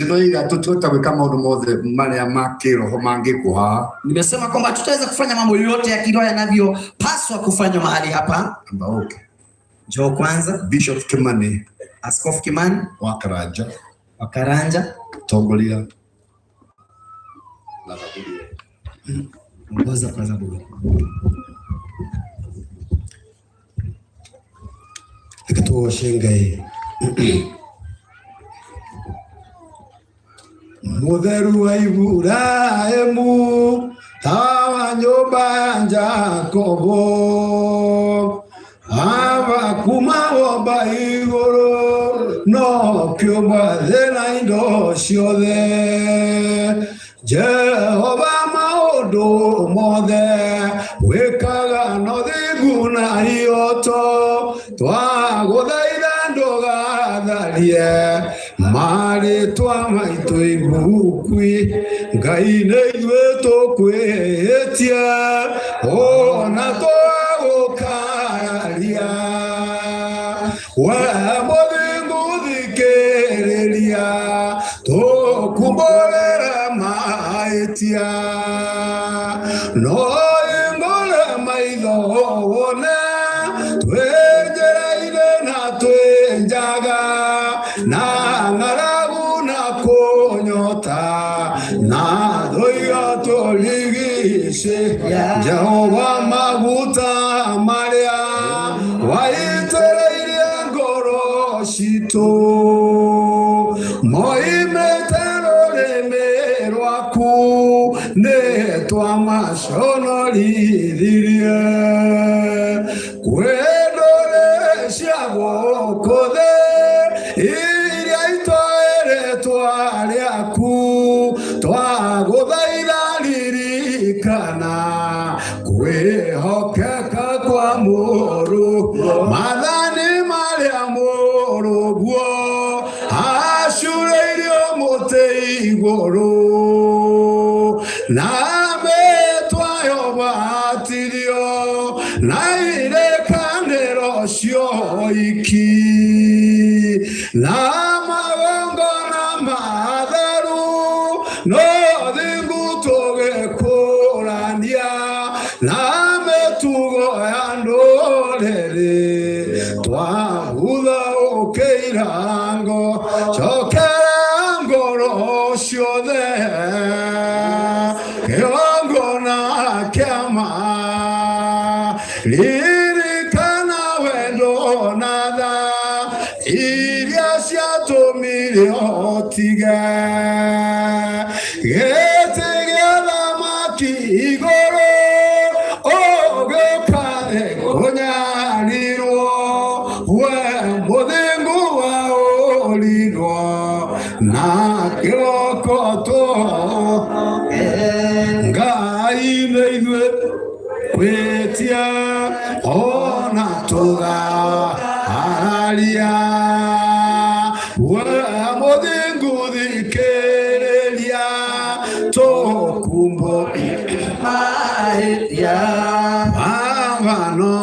Ndoiga tũtihota gwĩka maũndũ mothe marĩa ma kĩroho mangĩkwo haha. Nimesema kwamba hatutaweza kufanya mambo yote ya kiroho yanavyopaswa kufanywa mahali hapa. Amba ũke. Njoo kwanza. Bishop Kimani. Askofu Kimani wa Karanja. Wa Karanja. Tongoria. Ongoza kwa zaburi. Reke tũgoce Ngai. Mũtheru wa Iburahĩmu, tawa nyũmba ya Jakobo, Aba kuma womba igũrũ, no kĩũmba thĩ na indo ciothe. Jehova maũndũ mothe wĩkaga no thingu na ihooto, twagũthaitha ndũgatharie marĩtwa maitũ ibukwi. Ngai nĩ ithuĩ tũkwĩhĩtie ona twagũkaria, we mũthingu thikĩrĩria tũkumbũrĩre mahĩtia, no hingũre maitho wone twĩ njĩra-inĩ na twĩ njaga, na ng'aragu na kũnyota, na thũiga tũrigicĩ. Jehova maguta marĩa waitĩrĩirie ngoro citũ moimĩte rũrĩmĩ rwaku nĩ twamaconorithirie. Kwĩ ndũrĩrĩ cia gũkũ thĩ iria itoĩ rĩtwa rĩaku, twagũthaitha ririkana kwĩhokeka kwa mũrũ, maathani marĩa mũrũguo acurĩirio mũtĩ igũrũ, na mĩtwayo batirio na irĩkanĩro cioiki, na magongona matheru no thingu tũgĩkũrania na mĩtugo ya ndũrĩrĩ, twahutha ũkĩirango cokera ngoro ciothe kĩgongona kĩama, ririkana wendo na tha iria ciatũmire ũtige gĩtĩ gĩa thamaki igũrũ, ũgĩũka thĩ kũnyarirwo, we mũthingu waũrirwo na kĩroko tũ. Ngai nĩ ithuĩ kwĩtia ona tũgaharia, we mũthingu thikĩrĩria tũkumbo mahĩtia. Baba no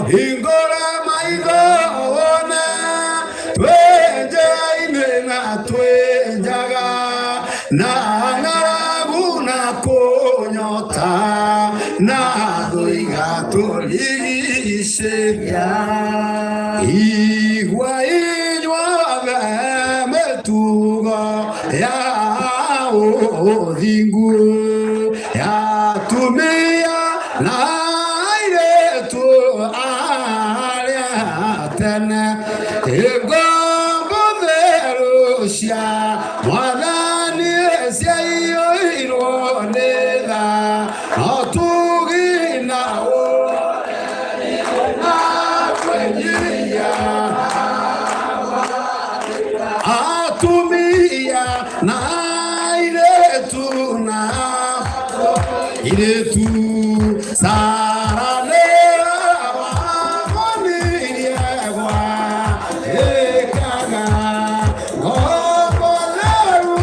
hingũra maitho wone twĩ njĩra-inĩ na twĩ njaga, na ng'aragu na kũnyota, na thũiga tũrigicĩ. Igua inyuothe mĩtugo ya ũthingu ya atumia na airĩtu arĩa tene, ngombo theru cia Mwathani ciaiyũirwo nĩ tha, no tugi na na kwĩnyihia, atumia na airĩtu na airĩtu. Sara nĩwe wamonirie gwa ĩkaga ngombo theru.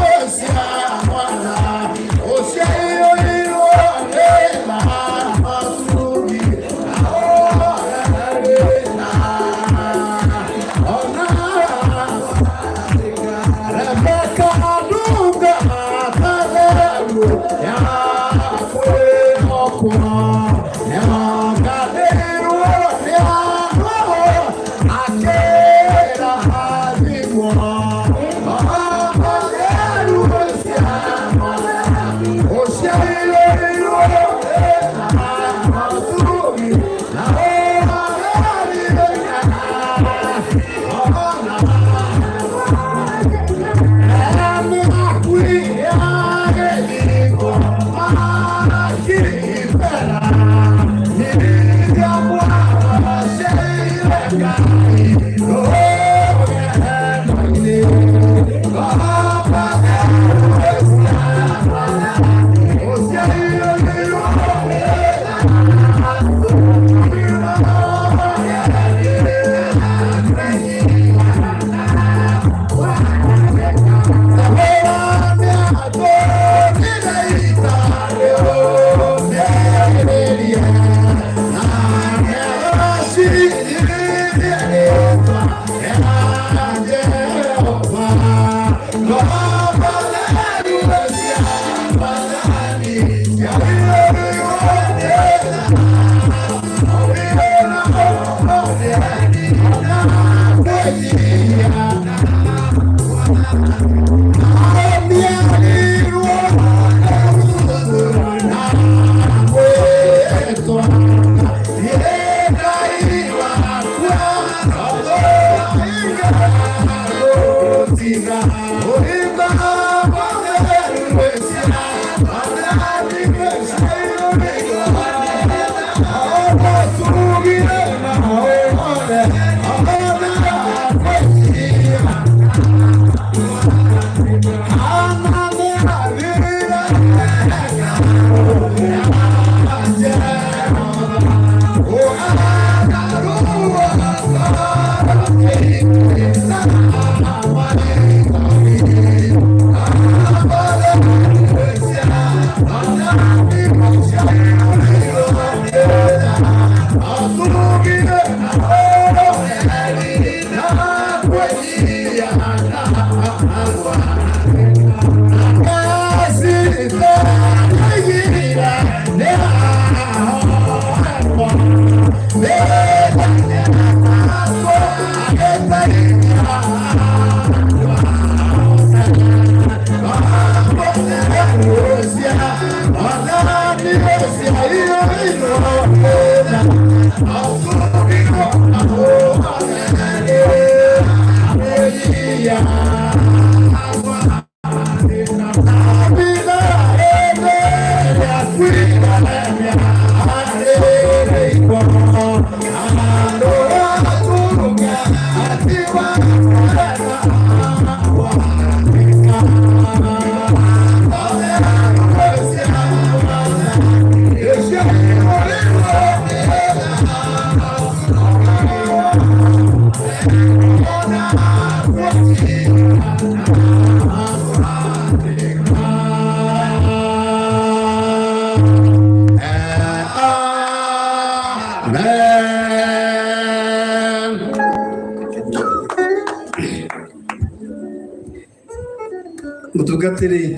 Mũtungatĩri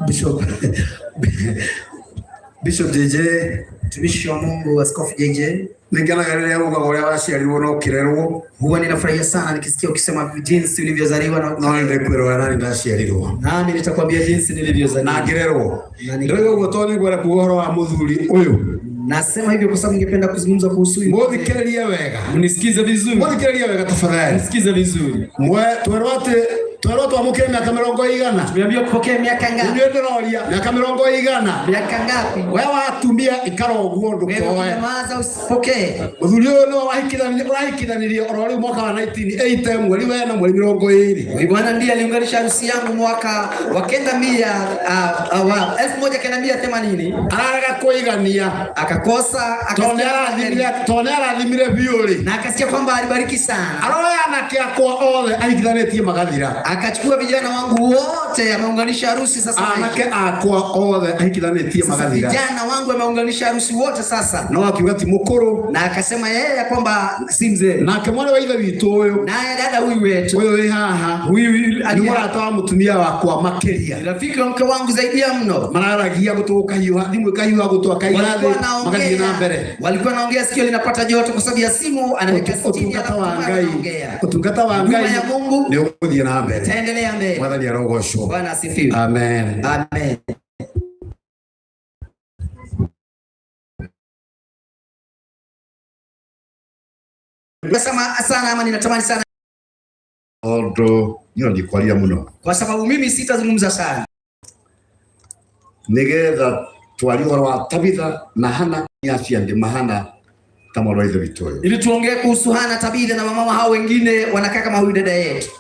Bishop Bishop JJ. Mtumishi wa Mungu Askofu JJ, Nĩngenaga rĩrĩa ugaga ũrĩa waciarirwo na ũkĩrerwo. Huwa ninafurahia sana nikisikia ukisema jinsi ulivyozaliwa na No nĩndĩkwĩra nani ndaciarirwo nami nitakwambia jinsi na nilivyozaliwa. ngĩrerwo. Na Ndĩrauga ũguo tondũ nĩngwenda kuuga ũhoro wa mũthuri ũyũ. Nasema hivyo kwa sababu ningependa kuzungumza kuhusu huyu. Mũthikĩrĩrie wega. Mnisikize vizuri, Mũthikĩrĩrie wega tafadhali. mnisikize vizuri. Mwe twerwo atĩ twerwo twamũkĩre mĩaka mĩrongo igana. Tumeambiwa Pokea miaka ngapi? Inyuĩ ndĩroria mĩaka mĩrongo igana. Miaka ngapi? We watumia ikara ũguo Wewe ndũkoe. ukinyamaza usipokee. Mũthuri ũyũ nĩwe ũrahikithanirie oro rĩu mwaka wa 1980 mweri wena mweri mĩrongo ĩrĩ. Huyu bwana ndiye aliunganisha harusi yangu mwaka wa 1980. Ararega kũigania Akakosa, tondũ akasikia nĩ arathimire biũ rĩ. na akasikia kwamba alibariki sana, Aroya anake akwa othe ahikithanĩtie magathira. Akachukua vijana wangu wote ameunganisha harusi sasa. Anake akwa othe ahikithanĩtie Sasa magathira. vijana wangu ameunganisha harusi wote sasa, No akiuga ti mũkũrũ. Na akasema yeye ya kwamba si mzee. Nake mwarĩ wa ithe witũ ũyũ Naye dada huyu wetu ũyũ wĩ haha huyu nĩ aliye- mũrata wa mũtumia wakwa makĩria. ni rafiki wa mke wangu zaidi ya mno. Mararagia gũtũ gũkahiũha thimũ ĩkahiũha gũtũ akaiga thĩ Walikuwa magathiĩ na naongea, mbere. walikuwa naongea, sikio linapata joto kwa sababu ya simu, anaweka chini, Ũtungata alafu wa Ngai, anaongea. ũtungata wa Huduma Ngai ya Mungu nĩ ũgũthiĩ na mbere. Taendelea mbele. Mwathani arogocwo. Bwana asifiwe. Amen. Amen. Nasema sana ama ninatamani sana Tondũ niĩ ndikwaria mũno kwa sababu mimi sitazungumza sana, nĩgetha twarie ũhoro wa Tabitha na Hana nĩ acio angĩ mahana ta mwarĩ wa ithe witũ ũyũ. Ili tuongee kuhusu Hana, Tabitha na wamama hao wengine wanakaa kama huyu dada yetu.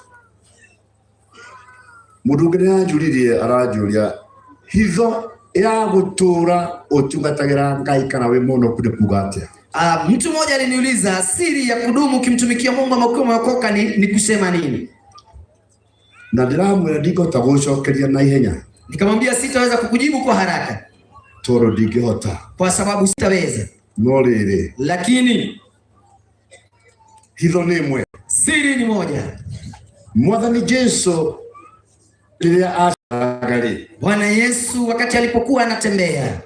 Mũndũ ũngĩ nĩaranjũririe aranjũria hitho ya gũtũra ũtungatagĩra Ngai kana wĩ mũnoku nĩ kuga atĩa? Mtu mmoja aliniuliza siri ya kudumu ukimtumikia Mungu ama ukiwa umeokoka ni kusema nini? Na ndĩramwĩra ndingĩhota gũcokeria na ihenya. Nikamwambia sitaweza kukujibu kwa haraka tondũ ndingĩhota. Kwa sababu sitaweza. No rĩrĩ, Lakini hitho nĩ ĩmwe. Siri ni moja. Mwathani Jesu rĩrĩa acaraga rĩ, Bwana Yesu wakati alipokuwa anatembea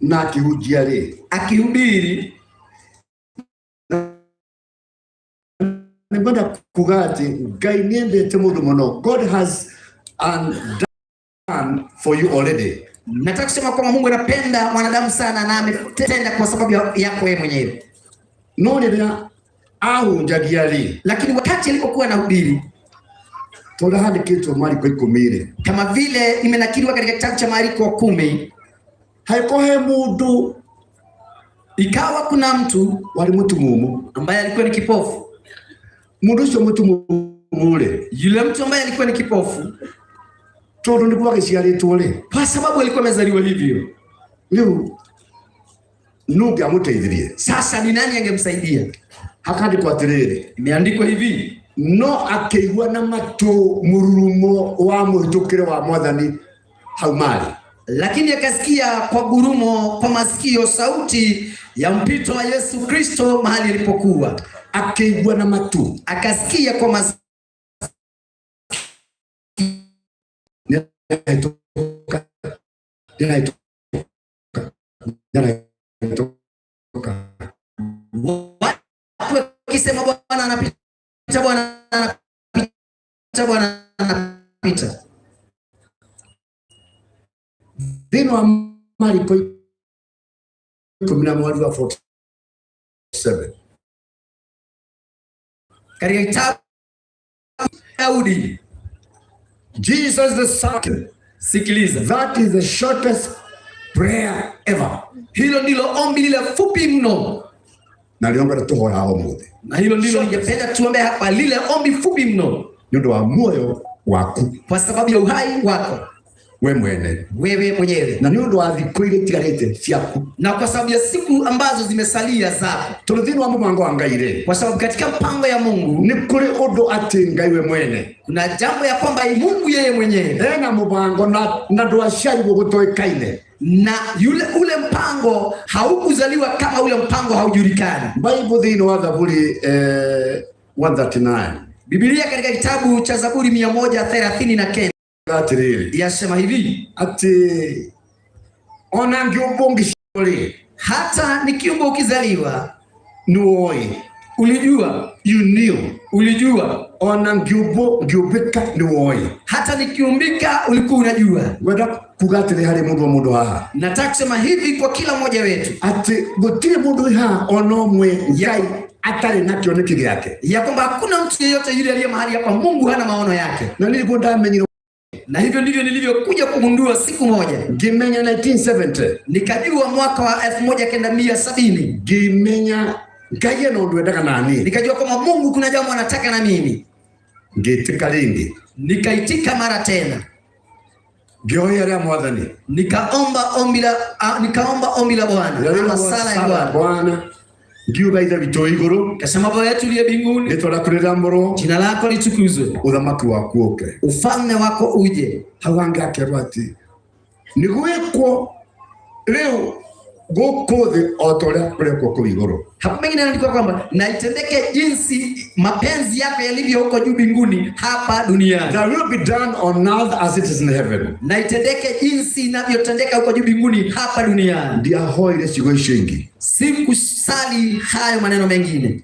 na akĩhunjia rĩ, akihubiri, nĩngwenda kuga atĩ Ngai nĩendete mũndũ mũno. God has undone for you already. Nataka kusema kwamba Mungu anapenda mwanadamu sana na ametenda kwa sababu yako wewe mwenyewe. No rĩrĩa ahunjagia rĩ, Lakini wakati alipokuwa anahubiri, tondũ handĩkĩtwo Mariko ikũmi rĩ, kama vile imenakiliwa katika kitabu cha Mariko 10, haiko he mũndũ ikawa kuna mtu warĩ mũtumumu. ambaye alikuwa ni kipofu. Mũndũ ũcio mũtumumu rĩ, Yule mtu ambaye alikuwa ni kipofu, tondũ nĩguo agĩciarĩtwo rĩ, kwa sababu alikuwa amezaliwa hivyo, rĩu nũ ũngĩamũteithirie? Sasa ni nani angemsaidia? Hakandĩkwo atĩrĩrĩ, Imeandikwa hivi, no akĩigua na matũ mũrurumo wa mũhĩtũkĩre wa Mwathani hau marĩ, lakini akasikia kwa gurumo kwa masikio sauti ya mpito wa Yesu Kristo mahali alipokuwa. Akĩigua na matũ, akasikia kwa masikio. Nĩarahĩtũka, nĩarahĩtũka, nĩarahĩtũka. Watu wakisema Bwana anapita, Bwana anapita, Bwana anapita. Thĩinĩ wa Mariko ikũmi na mweri wa 47, katika kitabu Daudi, Jesus the Son, Sikiliza. That is the shortest prayer ever. Hilo ndilo ombi lile fupi mno. Na ndio ngwenda tuhoya ũmũthĩ. Na hilo ndilo ningependa tuombe hapa, lile ombi fupi mno. Nĩ ũndũ wa muoyo waku. Kwa sababu ya uhai wako. We mwene. Wewe mwenyewe. Na nĩ ũndũ wa thikũ iria itigarĩte ciaku. Na kwa sababu ya siku ambazo zimesalia zako. Tondũ thĩinĩ wa mũbango wa Ngai rĩ, Kwa sababu katika mpango ya Mungu nĩ kũrĩ ũndũ atĩ Ngai we mwene kuna jambo ya kwamba Mungu yeye mwenyewe ena mũbango na ndwaciarirwo gũtoĩkaine. Na ule mpango haukuzaliwa kama ule mpango haujulikani. Bible thĩinĩ wa Thaburi 139. Biblia katika kitabu cha Zaburi mia moja thelathini na kenda. Atiriri, Yasema hivi, ati ona ngiumbwo ngĩciarwo-rĩ, hata nikiumbwa ukizaliwa nĩwoĩ. Ulijua, You knew. ulijua, Ona ngiumbwo ngiumbĩka nĩwoĩ. Hata nikiumbika ulikuwa unajua. Ngwenda kuga atĩrĩ harĩ mũndũ o mũndũ haha, Nataka kusema hivi kwa kila mmoja wetu atĩ gũtirĩ mũndũ wĩ haha ona ũmwe Ngai atarĩ na kĩoneki gĩake. Ya kwamba hakuna mtu yeyote yule aliye mahali hapa Mungu hana maono yake. Na nĩguo ndamenyire. Na hivyo ndivyo nilivyokuja kugundua siku moja, Ngĩmenya 1970, nikajua mwaka wa 1970, ngĩmenya Ngai ena ũndũ endaga naniĩ. Nikajua kwamba Mungu kuna jambo anataka na mimi. Ngĩtĩka rĩngĩ. Nikaitika mara tena. Ngĩhoya rĩa Mwathani. Nikaomba ombi la Bwana ama sala ya Bwana. Bwana, ngiuga, Ithe witũ wĩ igũrũ, Kasema, Baba yetu uliye mbinguni, rĩtwa rĩaku rĩramũrwo, jina lako litukuzwe, ũthamaki waku ũke. Ufalme wako uje. Hau hangĩ akerwo atĩ nĩ gwĩkwo rĩu gũkũ thĩ o ta ũrĩa kũrekwo kũu igũrũ. Hapo mengine inaandikwa kwamba na itendeke jinsi mapenzi yako yalivyo huko juu mbinguni hapa duniani. That will be done on earth as it is in heaven. Na itendeke jinsi inavyotendeka huko juu mbinguni hapa duniani. Ndiahoire ciugo icio ingĩ. Sikusali hayo maneno mengine,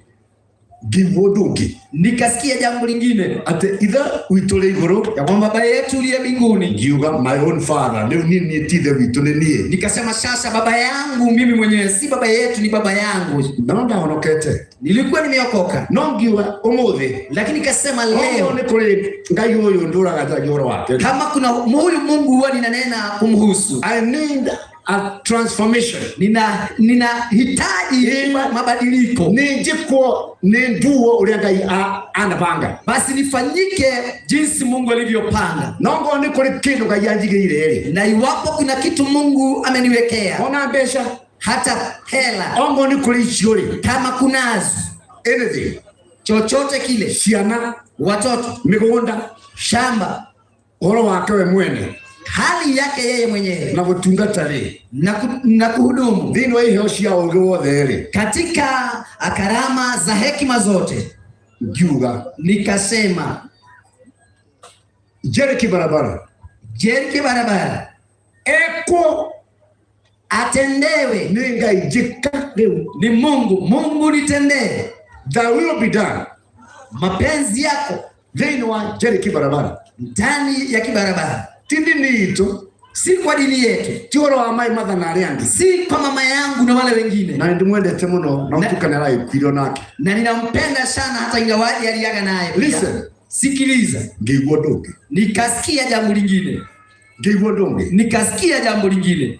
Ngĩigua ũndũ ũngĩ, nikasikia jambo lingine, atĩ Ithe witũ rĩ igũrũ. Ya kwamba Baba yetu uliye mbinguni. Ngiuga, my own father, rĩu niĩ niĩ ti ithe witũ, nĩ niĩ. Nikasema sasa, baba yangu mimi mwenyewe, si baba yetu, ni baba yangu. Na no ndahonokete. Nilikuwa nimeokoka, No ngiuga ũmũthĩ, lakini kasema okorwo leo, nĩ kũrĩ Ngai ũyũ ndũraga njaragia ũhoro wake, kama kuna huyu Mungu huwa ninanena kumhusu, I need a transformation. Ninahitaji mabadiliko. Nĩ njĩkwo, nĩ nduo ũrĩa Ngai anabanga. Basi nifanyike jinsi Mungu alivyopanga. No ngorwo nĩ kũrĩ kĩndũ Ngai anjigĩire rĩ, Na iwapo kuna kitu Mungu ameniwekea, ona mbeca, hata hela, ongorwo nĩ kũrĩ icio rĩ, kama kunazo, anything, chochote kile, ciana, watoto, mĩgũnda, shamba, ũhoro wake we mwene hali yake yeye mwenyewe na gũtungata rĩ, na kuhudumu, thĩinĩ wa iheo cia ũũgĩ wothe rĩ, katika karama za hekima zote, ngiuga, nikasema, Jeriki Barabara Jeriki Barabara ekwo atendewe nĩ Ngai, njĩka rĩu. Ni Mungu. Mungu nitendee Thy will be done mapenzi yako thĩinĩ wa Jeriki Barabara, ndani ya kibarabara, ti ndini itũ, si kwa dini yetu, ti ũhoro wa mai matha na arĩa angĩ. Si kwa mama yangu na wale wengine. Na nĩndĩmwendete mũno na ũtuka nĩ aragĩkuire nake. Na ninampenda sana hata ingawaje aliaga naye pia. Listen. Sikiliza, Ngĩigua ũndũ ũngĩ. Nikasikia jambo lingine, Ngĩigua ũndũ ũngĩ. Nikasikia jambo lingine,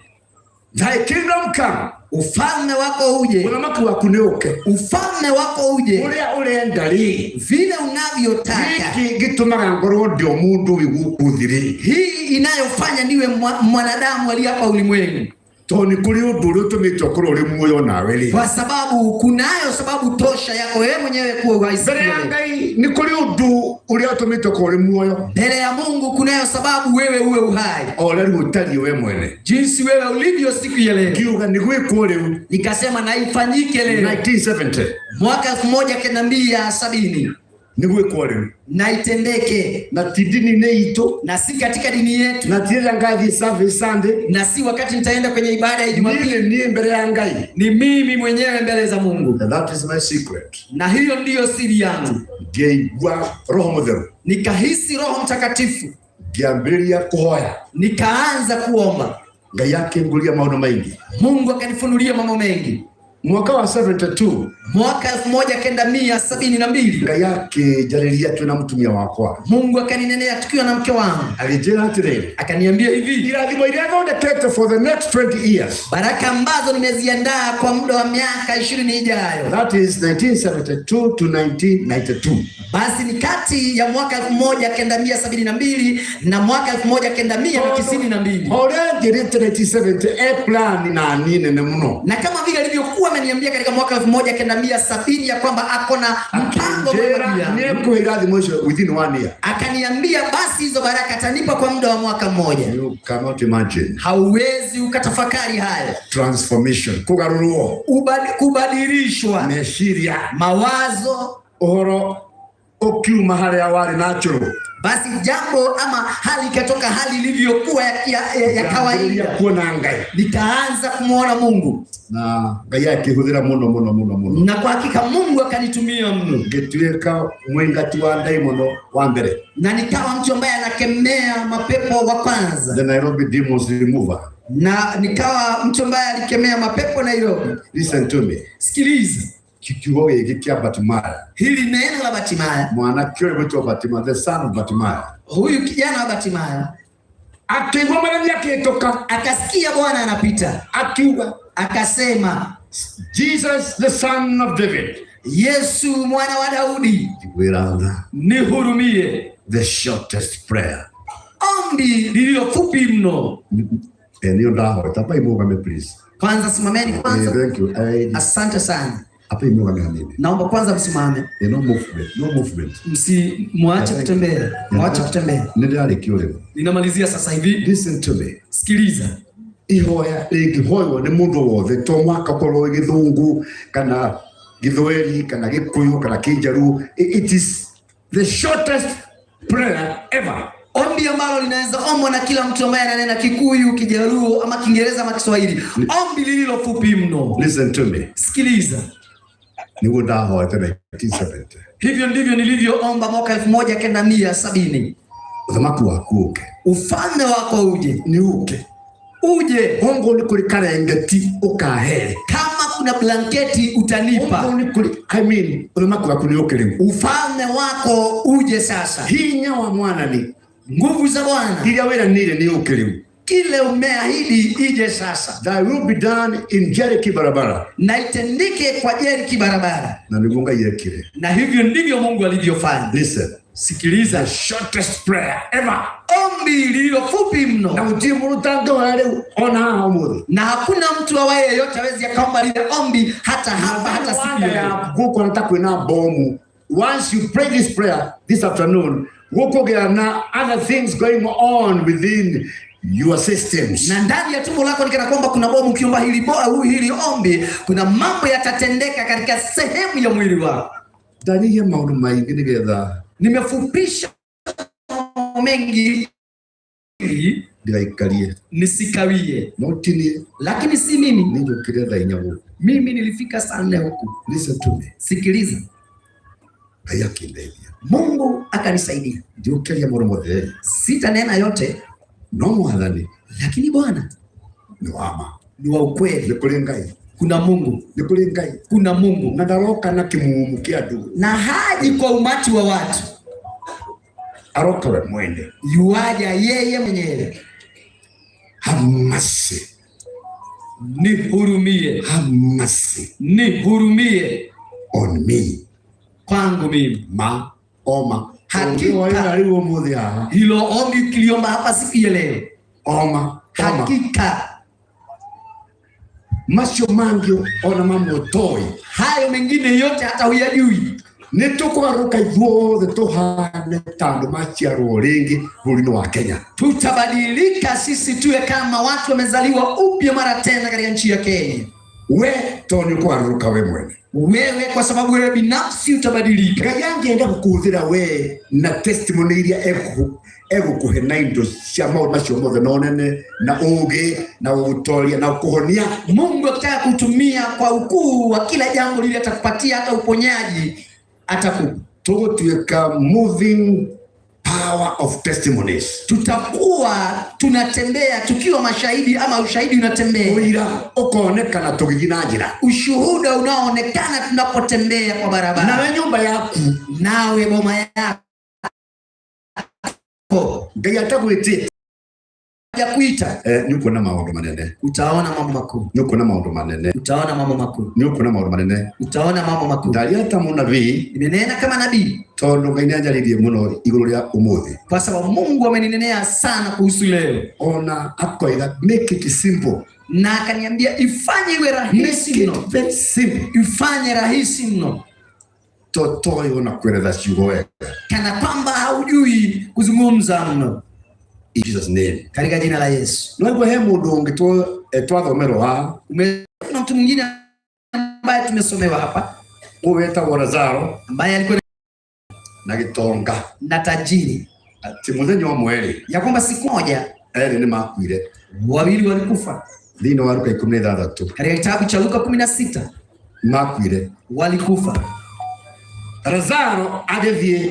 Thy kingdom come, ufalme wako uje, ũthamaki waku nĩ ũke, ufalme wako uje, ũrĩa ũrenda rĩ, vile unavyotaka. Gĩkĩ gĩtũmaga ngorwo ndĩ o mũndũ wĩ gũkũ thĩ rĩ, Hii inayofanya niwe mwanadamu aliye hapa ulimwengu, tondũ nĩ kũrĩ ũndũ ũrĩa ũtũmĩte ũkorwo ũrĩ muoyo nawe rĩ, kwa sababu kunayo sababu tosha yako wewe mwenyewe kuwa uhai siku mbere ya ya leo. Ngai nĩ kũrĩ ũndũ ũrĩa ũtũmĩte ũkorwo ũrĩ muoyo, Mbele ya Mungu kunayo sababu wewe uwe uhai, o ũrĩa rĩu ũtariĩ we mwene. Jinsi wewe ulivyo siku ya leo. Ngiuga nĩ gwĩkwo rĩu. Nikasema na ifanyike leo, 1970, mwaka 1970, nĩ gwĩkwo rĩu, na itendeke, na ti ndini-inĩ itũ, na si katika dini yetu, na ti rĩrĩa ngathiĩ service Sunday, na si wakati nitaenda kwenye ibada ya Jumapili. niĩ niĩ mbere ya Ngai. Ni mimi mwenyewe mbele za Mungu, And that is my secret. Na hiyo ndiyo siri yangu. Ngĩigua Roho Mũtheru. Nikahisi Roho Mtakatifu, Ngĩambĩrĩria kũhoya. Nikaanza kuomba. Ngai akĩnguria maũndũ maingĩ. Mungu akanifunulia mambo mengi. Mwaka wa 72, Mwaka 1972, Ngai akĩnjarĩria twĩna mũtumia wakwa. Mungu akaninenea tukiwa na mke wangu, Agĩnjĩra atĩrĩrĩ, akaniambia hivi, irathimo iria thondekete for the next 20 years, baraka ambazo nimeziandaa kwa muda wa miaka 20 ijayo, that is 1972 to 1992, basi ni kati ya mwaka 1972 na mwaka 1992. O ũrĩa njĩrĩte 1970 e plan na niĩ nene mũno. Na kama vile alivyokuwa ameniambia katika mwaka 1970 ya kwamba ako na mpango mwema juu Akĩnjĩra yangu. nĩekũhe irathimo icio within one year. Akaniambia basi hizo baraka atanipa kwa muda wa mwaka mmoja. You cannot imagine. Hauwezi ukatafakari hayo. Transformation, kũgarũrwo Kubadilishwa meciria, mawazo, ũhoro ũkiuma harĩa warĩ natural. Basi jambo ama hali ikatoka hali ilivyokuwa ya Ngĩambĩrĩria kawaida, kuona Ngai nikaanza kumwona Mungu, na Ngai akĩhũthĩra mũno mũno mũno mũno. Na kwa hakika Mungu akanitumia mno, Ngĩtuĩka mũingati wa ndaimono wa mbere, na nikawa mtu ambaye anakemea mapepo wa kwanza, the Nairobi Demons Remover. Na nikawa mtu ambaye alikemea mapepo Nairobi. Listen to me. Sikiliza Kiugo gĩkĩ kĩa Bartimayo, hili neno la Bartimayo, mwanake ũyũ gwĩtwo Bartimayo, the son of Bartimayo, huyu kijana wa Bartimayo akĩigua Mwathani akĩhĩtũka, akasikia Bwana anapita, akiuga, akasema, "Jesus, the Son of David," "Yesu mwana wa Daudi, njiguĩra tha. Nihurumie. The shortest prayer. Ombi Lililo fupi mno. Nĩyo ndahoete. Ambai mũrũgame, please. Kwanza simameni kwanza. Thank you. Asante sana. Ambai mũrũgame hanini. Naomba kwanza msimame, No movement, no movement. Msimwache kutembea. Mwache kutembea. Nĩ ndĩrarĩkia o rĩu. Ninamalizia sasa hivi. Listen to me. Sikiliza. Ihoya rĩngĩhoywo nĩ mũndũ wothe, to mwaka ũkorwo gĩthũngũ kana gĩthweri kana gĩkũyũ kana kĩnjaruo, it is the shortest prayer ever. Ombi ambalo linaweza ombwa na kila mtu ambaye ananena Kikuyu, Kijaluo ama Kiingereza ama Kiswahili, ombi lililo fupi mno. Listen to me. Sikiliza. Nĩguo ndahoete 1970. Hivyo ndivyo nilivyoomba omba mwaka 1970. Ũthamaki waku ũke. Ufalme wako uje, Nĩ ũke. Uje. Ongorwo nĩ kũrĩ karengeti ũkahe, Kama kuna blanketi utanipa, ongorwo nĩ kũrĩ, I mean, ũthamaki waku nĩ ũke rĩu. Ufalme wako uje sasa. Hinya wa Mwathani, Nguvu za Bwana, iria wĩranĩire nĩ ũke rĩu. Kile umeahidi ije sasa, Thy will be done in Jericho barabara. Na itendeke kwa Jeriki barabara. Na nĩguo Ngai ekire. Na hivyo ndivyo Mungu alivyofanya. Listen. Sikiliza. The shortest prayer ever. Ombi lililo fupi mno, Na gũtirĩ mũndũ ũtangĩhoya rĩu ona haha ũmũthĩ. Na hakuna mtu awaye yeyote awezi akaomba lile ombi hata hapa hata siku ya leo. Gũkũ ona ta kwĩna bomu. Once you pray this prayer this afternoon, gũkũgĩa na other things going on within your systems. Na ndani ya tumbo lako ni kana kwamba kuna bomu. Ukiomba hili ombi, kuna mambo yatatendeka katika sehemu ya mwili wako. Ndanyihia maũndũ maingĩ nĩgetha Nimefupisha mambo mengi Ili ndigaikarie, nisikawie, no ti niĩ, lakini si mimi. Nĩ njũkire thaa 4 gũkũ. Mimi nilifika saa 4 huku. Listen to me. Sikiliza, Ngai akĩndeithia. Mungu akanisaidia. Ndiũkĩaria maũndũ mothe, Sitanena yote, no Mwathani lakini Bwana nĩ wa ma. ni wa ukweli. Nĩ kũrĩ Ngai. Kuna Mungu, Nĩ kũrĩ Ngai. Kuna Mungu, Na ndaroka na kĩmumu kĩa andũ, na haji kwa umati wa watu, aroka we mwene. Yuaja yeye mwenyewe. Have mercy. Nihurumie. Have mercy Nihurumie on me. kwangu mimi. Ma oma. Hakika. Ũngĩhoera rĩu ũmũthĩ haha. Hilo ombi ukiliomba hapa siku ya leo, Oma, oma. Hakika Macio mangĩ ona mamwe ũtoĩ, hayo mengine yote hata huyajui. Nĩ tũkũgarũrũka ithuothe tũhane ta andũ maciarwo rĩngĩ bũrũri-inĩ wa Kenya. Tutabadilika sisi tuwe kama watu wamezaliwa upya mara tena katika nchi ya Kenya. We tondũ nĩ ũkũgarũrũka we mwene. Wewe kwa sababu wewe binafsi utabadilika. Ngai angĩenda gũkũhũthĩra we na testimony iria egũkũhe na indo cia maũndũ macio mothe na ũnene na ũũgĩ na gũgũtoria na gũkũhonia. Mungu akitaka kutumia kwa ukuu wa kila jambo lile atakupatia, hata uponyaji atakupa. Tũgũtuĩka moving power of testimonies. Tutakuwa tunatembea tukiwa mashahidi ama ushahidi unatembea. Ũira ũkonekana tũgĩthiĩ na njĩra. Ushuhuda unaoonekana tunapotembea kwa barabara. Nawe nyũmba yaku. Nawe boma yako. Ngai atagwĩtĩte. Hajakuita. Nĩ ũkuona maũndũ manene. Utaona mambo makuu. Nĩ ũkuona maũndũ manene. Utaona mambo makuu. Nĩ ũkuona maũndũ manene. Utaona mambo makuu. Ndaria ta mũnabii, Nimenena kama nabii, tondũ Ngai nĩanjarĩirie mũno igũrũ rĩa ũmũthĩ. Kwa sababu Mungu ameninenea sana kuhusu leo. Ona akoiga, "Make it simple." Na akaniambia ifanye iwe rahisi Make it mno. very simple. Ifanye rahisi mno. Totoĩ ona kueleza ciugo wega. Kana kwamba haujui kuzungumza mno. In Jesus' name. Katika jina la Yesu. No igua he mũndũ ũngĩ twathomerwo haha. Kuna mtu mwingine ambaye tumesomewa hapa, Ũyũ wetagwo Lazaro ambaye alikuwa na gĩtonga, na tajiri. Atĩ mũthenya ũmwe rĩ, ya kwamba siku moja erĩ nĩ makuire. Wawili walikufa. Thĩinĩ wa Luka 16. Katika kitabu cha Luka 16. Makuire. Walikufa. Lazaro agĩthiĩ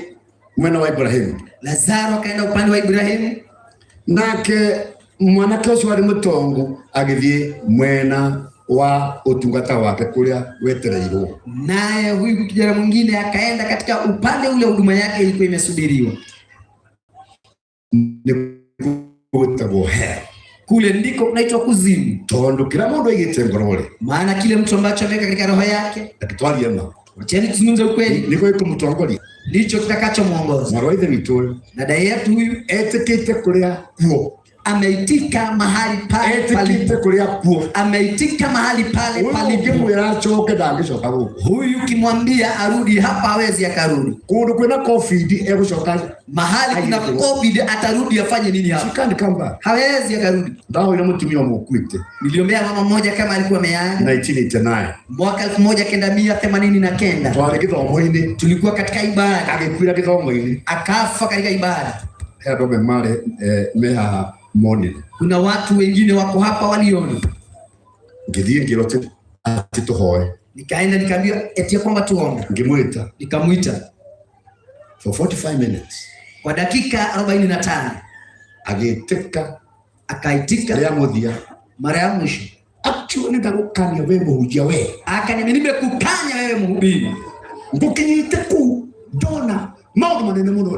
mwena wa Ibrahimu. Lazaro akaenda upande wa Ibrahimu. Nake mwanake ũcio warĩ mũtongu agĩthiĩ mwena wa ũtungata wake kũrĩa wetereirwo. Naye huyu kijana mwingine akaenda katika upande ule huduma yake ilikuwa imesubiriwa. Nĩ gwĩtagwo hell. Kule ndiko kunaitwa kuzimu. Tondũ kĩrĩa mũndũ aigĩte ngoro rĩ, maana kile mtu ambacho ameweka katika roho yake, reke twarie ma, wacheni tuzungumze ukweli, nĩkĩo gĩkũmũtongoria. Ndicho kitakachomuongoza. Mwarĩ wa ithe witũ ũyũ Dada yetu huyu etĩkĩte kũrĩa kuo, ameitika mahali pale etĩkĩte palipo, kũrĩa kuo. Ameitika mahali pale Huyu palipo. ũngĩmwĩra acoke ndangĩcoka gũkũ. Huyu ukimwambia arudi hapa hawezi akarudi. Kũndũ kwĩna COVID egũcoka. Mahali kuna COVID atarudi afanye nini hapa? She can't come back. Hawezi akarudi. Ndahoire mũtumia ũmwe ũkuĩte Niliombea mama mmoja kama alikuwa ameaga 1989. mwaka 1989. Twarĩ gĩthomo-inĩ. Tulikuwa katika ibada. Agĩkuĩra gĩthomo-inĩ. Akafa katika ibada. He andũ amwe marĩ me haha monire. Kuna watu wengine wako hapa waliona. Ngĩthiĩ ngĩrwo atĩ tũhoe. Nikaenda nikaambiwa eti kwamba tuombe. Ngĩmwĩta. Nikamwita. For 45 minutes. Kwa dakika 45. Agĩtĩka. Akaitika. Rĩa mũthia. Mara ya mwisho. Akiuga nĩndagũkania we mũhunjia we. Akaniambia nimekukanya wewe mhubiri. Ngũkinyĩte kũu ndona maũndũ manene mũno.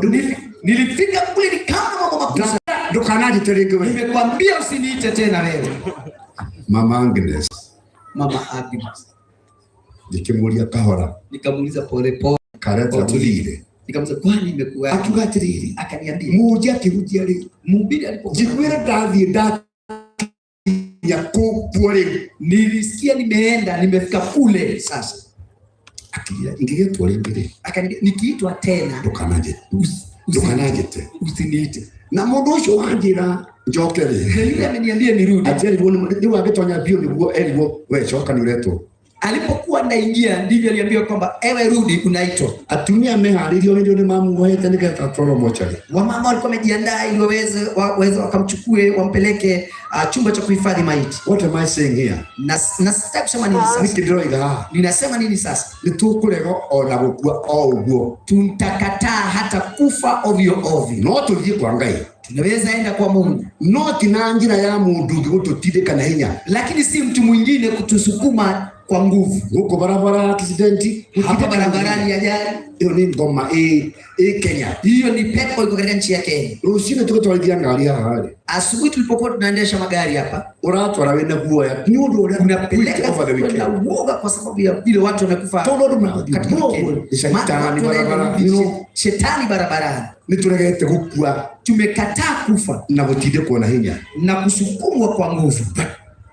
Nilifika kule nikaona mambo makubwa. Ndũkananjĩte rĩngĩ we. Nimekwambia usiniite tena wewe. Mama Agnes. Mama Agnes. Ngĩkĩmũria kahora. Nikamuuliza pole pole. Kareta tũthire. Nikamuuliza kwani imekuwa? Akiuga atĩrĩrĩ. Akaniambia. Mũhunjia akĩhunjia rĩ. Mhubiri alipokuwa. Njiguĩre ndathiĩ ndakinya kũu kuo rĩu. Nilisikia nimeenda nimefika kule sasa. Akiria ingĩgĩtwo rĩngĩ rĩ. Akaniambia nikiitwa tena. Ndũkananjĩte. Ndũkananjĩte. Usiniite. Na mũndũ ũcio wanjĩra njoke rĩ. Na yule ameniambia nirudi. Atĩ erirwo nĩ agĩtonya biũ nĩguo erirwo we coka nĩ ũretwo. Alipokuwa naingia ndivyo aliambiwa kwamba ewe rudi unaitwa. Atumia meharĩirio hĩndĩ ĩyo nĩmamuohete nĩgetha atwarwo mochari. Wamama walikuwa wamejiandaa ili waweze wakamchukue wampeleke chumba cha kuhifadhi maiti. What am I saying here? Na sitaki kusema nini sasa. Nĩkĩ ndĩroiga haha? Ninasema nini sasa? Nĩtũkũrega ona gũkua o ũguo. Tutakataa hata kufa ovyo ovyo. No tũthiĩ kwa Ngai. Tunaweza enda kwa Mungu. No ti na njĩra ya mũndũ ũngĩ gũtũtindĩka na hinya. Lakini si mtu mwingine kutusukuma kwa nguvu. Gũkũ barabara accident, hapa barabarani ajali. Hiyo ni ngoma ĩ Kenya. Hiyo ni pepo iko katika nchi ya Kenya. Rũcinĩ tũgĩtwarithia ngari haha rĩ. Asubuhi tulipokuwa tunaendesha magari hapa, Ũratwara wĩna guoya nĩ ũndũ ũrĩa unapeleka over the weekend. na uoga kwa sababu ya vile watu wamekufa. Tondũ andũ marathiĩ Katika ũguo, weekend. nĩ shaitani Maana watu barabara, wanaenda you know. shetani barabarani. Nĩtũregete gũkua. Tumekataa kufa na gũtindĩkwo na hinya na kusukumwa kwa nguvu. But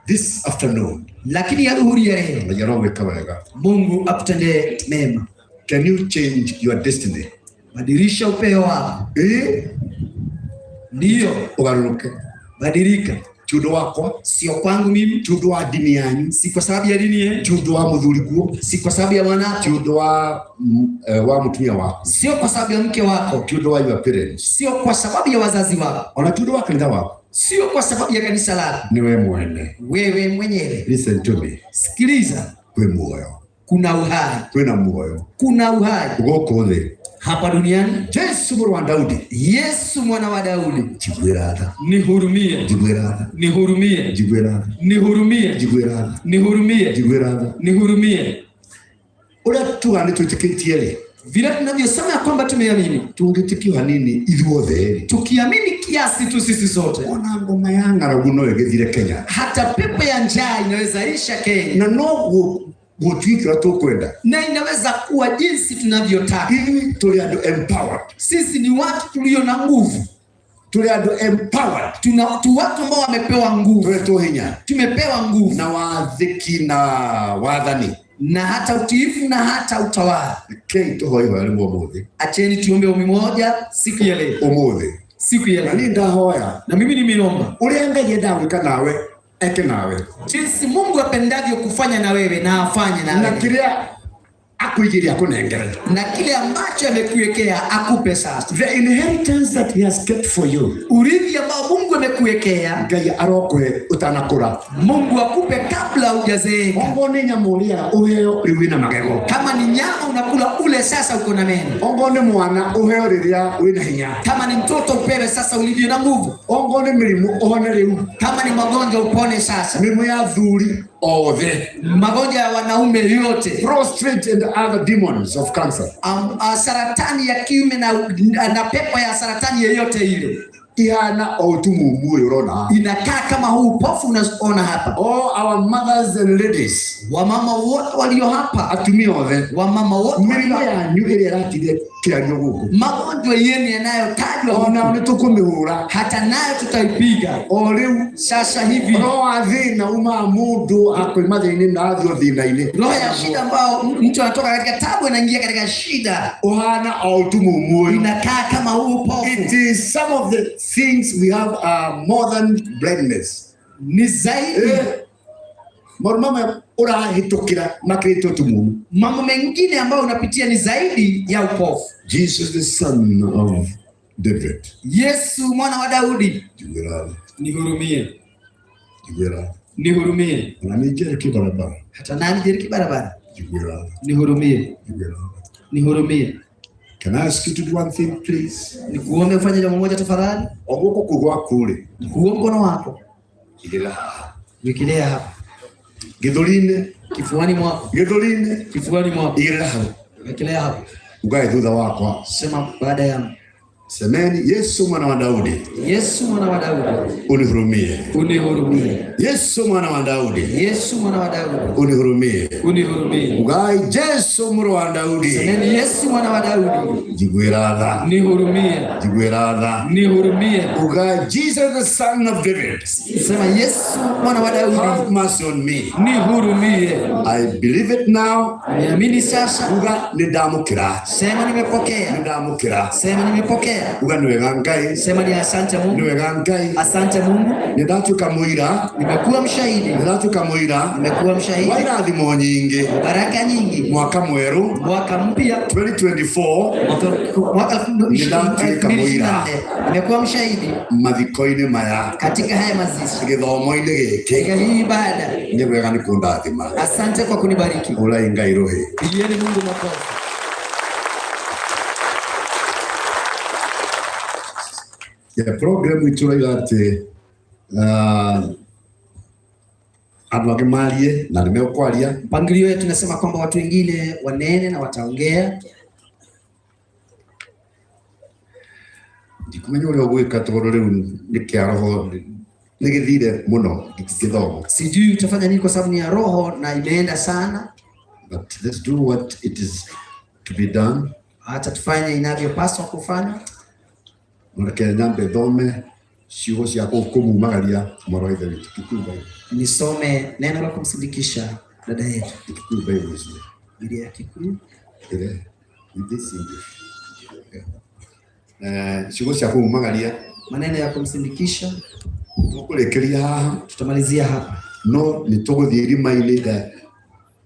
this afternoon, lakini ya dhuhuri ya leo, Ngai arogwĩka wega. Mungu akutendee mema. Can you change your destiny? Badilisha upeo wako. Ndio. Ũgarũrũke. Badilika. Ti ũndũ wakwa. Sio kwangu mimi. Ti ũndũ wa dini yanyu. Si kwa sababu ya dini yenu. Ti ũndũ wa mũthuri guo. Si kwa sababu ya mwanako. Ti ũndũ wa mũtumia wako. Sio kwa sababu ya mke wako. Ti ũndũ wa your parents. Sio kwa sababu ya wazazi wako. Ona ti ũndũ wa kanitha wako. Sio kwa sababu ya kanisa lako. Ni wewe mwene. Wewe mwenyewe. Listen to me. Sikiliza. Kwĩ muoyo. Kuna uhai. Kwĩna muoyo. Kuna uhai. Gũkũ thĩ. Hapa duniani. Yesu mũrũ wa Daudi. Yesu mwana wa Daudi. Njiguĩra tha. Nihurumie. Njiguĩra tha. Nihurumie. Njiguĩra tha. Nihurumie. Njiguĩra tha. Nihurumie. Njiguĩra tha. Nihurumie. Ũrĩa tuga nĩ twĩtĩkĩtie rĩ. Vile tunavyosema ya kwamba tumeamini. Tũngĩtĩkio hanini ithuothe rĩ. Tukiamini kiasi tu sisi sote. Ona ngoma ya ng'aragu no ĩgĩthire Kenya. Hata pepo ya njaa inaweza isha Kenya. Na no gũtuĩke ũrĩa tũkwenda. Na inaweza kuwa jinsi tunavyotaka. Ithuĩ tũrĩ andũ empowered. Sisi ni watu tulio na nguvu. Tũrĩ andũ empowered. Tuna tu watu ambao wamepewa nguvu. Tũhetwo hinya. Tumepewa nguvu. Na wathĩki na wathani. Na hata utiifu na hata utawala. Rekei tũhoe ihoya rĩmwe ũmũthĩ. Acheni tuombe ombi moja siku ya leo. Ũmũthĩ. Siku ya Na leo. niĩ ndahoya. Na mimi nimeomba. Ũrĩa Ngai endaga gwĩka nawe, eke nawe. Jinsi Mungu apendavyo kufanya na wewe na afanye na Na wewe. kĩrĩa Akuigĩre akũnengere. Na kile ambacho amekuwekea akupe sasa. The inheritance that he has kept for you. Urithi ambao Mungu amekuwekea, Ngai arokũhe ũtanakũra. Mungu akupe kabla hujazeeka. Ongorwo nĩ nyama ũrĩaga ũheo rĩu wĩna magego. Kama ni nyama unakula ule sasa uko na meno. Ongorwo nĩ mwana ũheo rĩrĩa wĩna hinya. Kama ni mtoto upewe sasa ulivyo na nguvu. Ongorwo nĩ mĩrimũ ũhone rĩu. Kama ni magonjwa upone sasa. Mĩrimũ ya athuri othe. Magonjwa ya wanaume yote. Prostate and other demons of cancer. Saratani ya kiume na pepo ya saratani yeyote ile Ihana o ũtumumu ũyũ ũrona haha. Inakaa kama huu upofu unaona hapa. All our mothers and ladies. Wamama wote walio hapa, Atumia othe. wamama wote Mĩrimũ walio hapa, yanyu ĩrĩa ĩratire kĩario gũkũ. Magonjwa yenu yanayotajwa Ona huku, nĩ tũkũmĩhũra. Hata nayo tutaipiga O rĩu sasa hivi. Roho wa thĩna umaga mũndũ akoima thĩna-inĩ na athiĩ thĩna-inĩ. Roho ya shida ambao mtu anatoka katika tabu anaingia katika shida Ũhana o ũtumumu ũyũ. Inakaa kama huu upofu. It is some of the things we have are more than blindness. Ni zaidi. Maũndũ mamwe ũrahĩtũkĩra makĩrĩte ũtumumu. Mambo mengine ambayo unapitia ni zaidi ya upofu. Jesus the son of David. Yesu mwana wa Daudi. Njiguĩra tha. Nihurumie. Njiguĩra tha. Nihurumie. Ona nĩ njereke barabara. Hata nani jeriki barabara. Njiguĩra tha. Nihurumie. Njiguĩra tha. Nihurumie. Can I ask you to do one thing, please? Nikuombe ufanye jambo moja tafadhali. O guoko kũu gwaku rĩ. Huo mkono wako Igĩrĩra haha. wekelea hapa Gĩthũri-inĩ. kifuani mwako. Gĩthũri-inĩ. Kifuani mwako. Igĩrĩra hau. Wekelea hapo. Ugae thutha wakwa. Sema baada ya Semeni Yesu mwana wa Daudi. Yesu mwana wa Daudi. Unihurumie. Unihurumie. Yesu mwana wa Daudi. Yesu mwana wa Daudi. Unihurumie. Unihurumie. Ugai Jesu mũrũ wa Daudi. Semeni Yesu mwana wa Daudi. Njiguĩra tha. Nihurumie. Njiguĩra tha. Nihurumie. Ugai Jesus the son of David. Sema Yesu mwana wa Daudi. Have mercy on me. Nihurumie. I believe it now. Nimeamini sasa. Uga nĩndamũkĩra. Sema nimepokea. Nĩndamũkĩra. Sema nimepokea. Uga nĩ wega Ngai. Sema ni asante Nĩ Mungu. wega Ngai. Asante Mungu. Nĩndatuĩka mũira. Nimekuwa mshahidi. Nĩndatuĩka mũira. Nimekuwa mshahidi. Wa irathimo nyingĩ. Baraka nyingi. Mwaka mwerũ. Mwaka mpya. 2024. Mwaka Nĩndatuĩka mũira. 2024. Nimekuwa mshahidi Mathiko-inĩ maya. katika haya mazishi. Gĩthomo-inĩ gĩkĩ. Katika hii ibada. Nĩ wega nĩ kũndathima. Asante kwa kunibariki. Ũrai Ngai rũhĩ. Pigieni Mungu makofi. Ya program itũ ĩrauga atĩ, andũ angĩ marie na nĩ mekwaria. Mpangilio wetu tunasema kwamba watu wengine wanene na wataongea. Ndikumenya ũrĩa ũgwĩka tondũ rĩu nĩ kĩa roho nĩ gĩthire mũno gĩthomo. Sijui utafanya nini kwa sababu ni ya roho na imeenda sana. But let's do what it is to be done. Acha tufanye inavyopaswa kufanya. Reke nyambe thome ciugo cia kũmumagaria mwarĩ wa Ithe witũ. Kikuyu Bible. Nisome neno la kumsindikisha dada yetu. Kikuyu Bible is there. Biblia ya Kikuyu. Ĩrĩa, with this English. Yeah. Ciugo cia kũmumagaria. Maneno ya kumsindikisha. Tũkũrĩkĩria haha. Tutamalizia hapa. No nĩ tũgũthiĩ irima-inĩ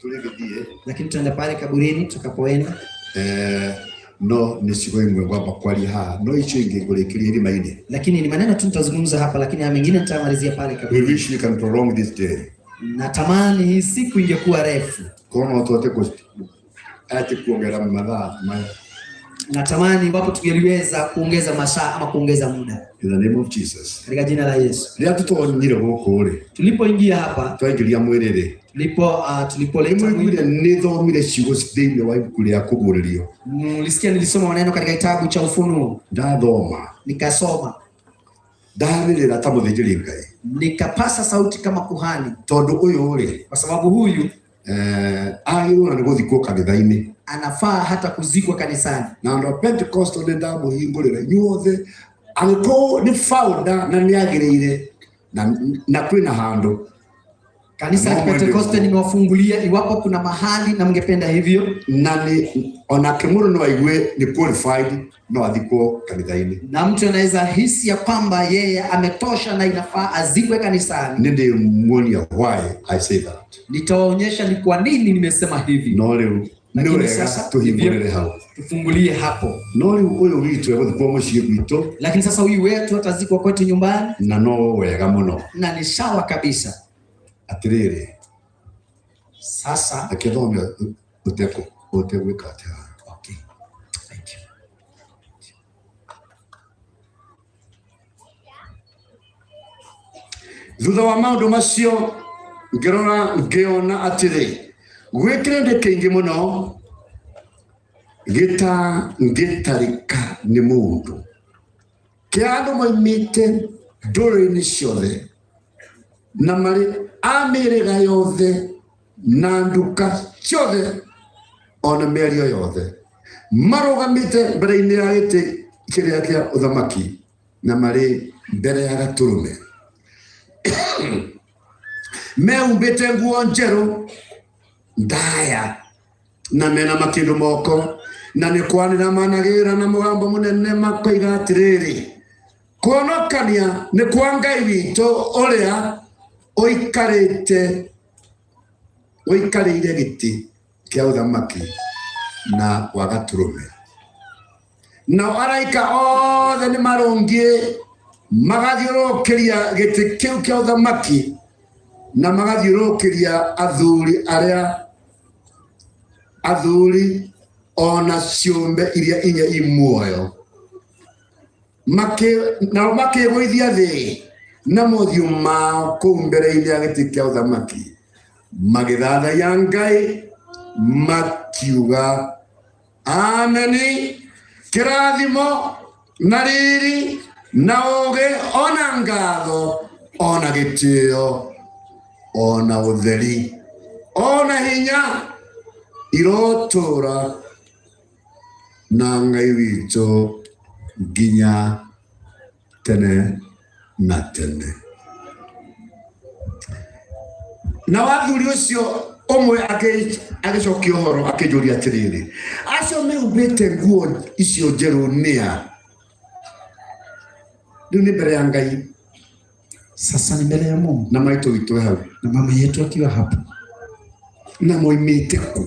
tũrĩgĩthiĩ. Lakini tutaenda pale kaburini tutakapoenda. No nĩ ciugo imwe ngwamba kwaria haha, no icio ingĩ ngũrĩkĩria irima-inĩ. Lakini ni maneno tu nitazungumza hapa, lakini haya mengine nitamalizia pale kaburini. We wish we can prolong this day. Natamani hii siku ingekuwa refu. Korwo no tũhote ati kuongera mathaa maya. Natamani iwapo tungeliweza kuongeza masaa ama kuongeza muda. In the name of Jesus. Katika jina la Yesu. Rĩrĩa tũtonyire gũkũ rĩ, Tulipoingia hapa, twaingĩria mwĩrĩ rĩ, tulipoleta mwili, nĩmwaiguire nĩthomire ciugo thĩinĩ wa ibuku rĩa kũguũrĩrio. Mlisikia nilisoma maneno katika kitabu cha Ufunuo. Ndathoma. Nikasoma. Ndarĩrĩra ta mũthĩnjĩri Ngai. Nikapasa sauti kama kuhani. Tondũ ũyũ rĩ, kwa sababu huyu, agĩrĩirwo nĩ gũthikwo kanitha-inĩ. Anafaa hata kuzikwa kanisani. Na andũ a Pentecostal nĩ ndamũhingũrĩra inyuothe, angĩkorwo nĩ founder na nĩ agĩrĩire, na kwĩna handũ. Kanisa la Mungu ndiye Pentecoste Mungu. nimewafungulia iwapo kuna mahali na mngependa hivyo. Na ni onake mũndũ no aigue ni qualified no athikwo kanitha-inĩ. Na mtu anaweza hisi ya kwamba yeye ametosha na inafaa azikwe kanisani. Nĩ ndĩmuonia why I say that. Nitawaonyesha ni kwa nini nimesema hivi. No rĩu Nĩ Lakini wega sasa tũhingũrĩre hau. Tufungulie hapo. No rĩu ũyũ witũ egũthikwo mũciĩ gwitũ Lakini sasa huyu wetu atazikwa kwetu nyumbani na no wega mũno. na ni sawa kabisa. Atĩrĩrĩ, Sasa reke thome ũtegwĩka atĩa. okay. Thank you. Thutha wa maũndũ macio ngĩrora ngĩona atĩrĩ, gwĩ kĩrĩndĩ kĩingĩ mũno gĩtangĩtarĩka nĩ mũndũ, kĩa andũ moimĩte ndũrĩrĩ-inĩ ciothe na marĩ a mĩhĩrĩga yothe na nduka ciothe ona mĩario yothe, marũgamĩte mbere-inĩ ya gĩtĩ kĩrĩa kĩa ũthamaki na marĩ mbere ya Gatũrũme, mehumbĩte nguo njerũ ndaya na mena makĩndũ moko, na nĩ kwanĩra managĩra na mũgambo mũnene makoiga atĩrĩrĩ, kũhonokania nĩ kwa Ngai witũ ũrĩa ũikarĩire gĩtĩ kĩa ũthamaki na wa Gatũrũme. Nao araika othe nĩ marũngiĩ magathiũrũrũkĩria gĩtĩ kĩu kĩa ũthamaki na magathiũrũrũkĩria athuri arĩa athuri ona ciũmbe iria inya i muoyo, nao makĩgũithia thĩ na mothiũ mao kũu mbere-inĩ ya gĩtĩ kĩa ũthamaki, magĩthathaiya Ngai makiuga ameni, kĩrathimo na riri na ũũgĩ ona ngatho ona gĩtĩo ona ũtheri ona hinya irotũra na Ngai witũ nginya tene na tene. Na wathuri ũcio ũmwe agĩcokia ũhoro akĩnjũria atĩrĩrĩ, acio mehumbĩte nguo icio njerũ nĩa? Rĩu nĩ mbere ya Ngai Sasa ni mbele ya Mungu na maitũ witũ e hau na mama yetu akiwa hapo. Na moimĩte kũ?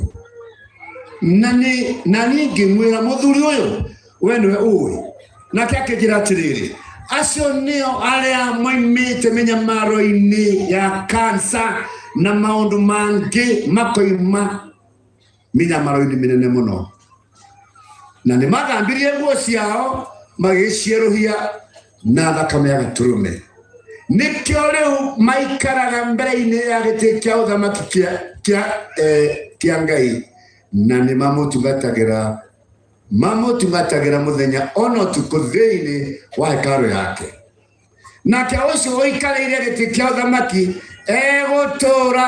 Na niĩ ngĩmwĩra mũthuri ũyũ, we nĩwe ũĩ. Nake akĩnjĩra atĩrĩrĩ, acio nĩo arĩa moimĩte mĩnyamaro-inĩ ya kansa na maũndũ mangĩ makoima mĩnyamaro-inĩ mĩnene mũno, na nĩ mathambirie nguo ciao magĩcierũhia na thakame ya Gatũrũme. Nĩkĩo rĩu maikaraga mbere-inĩ ya gĩtĩ kĩa ũthamaki kĩa Ngai, na nĩ mamũtungatagĩra mũthenya ona ũtukũ thĩinĩ wa hekarũ yake. Nake ũcio ũikarĩire gĩtĩ kĩa ũthamaki egũtũũra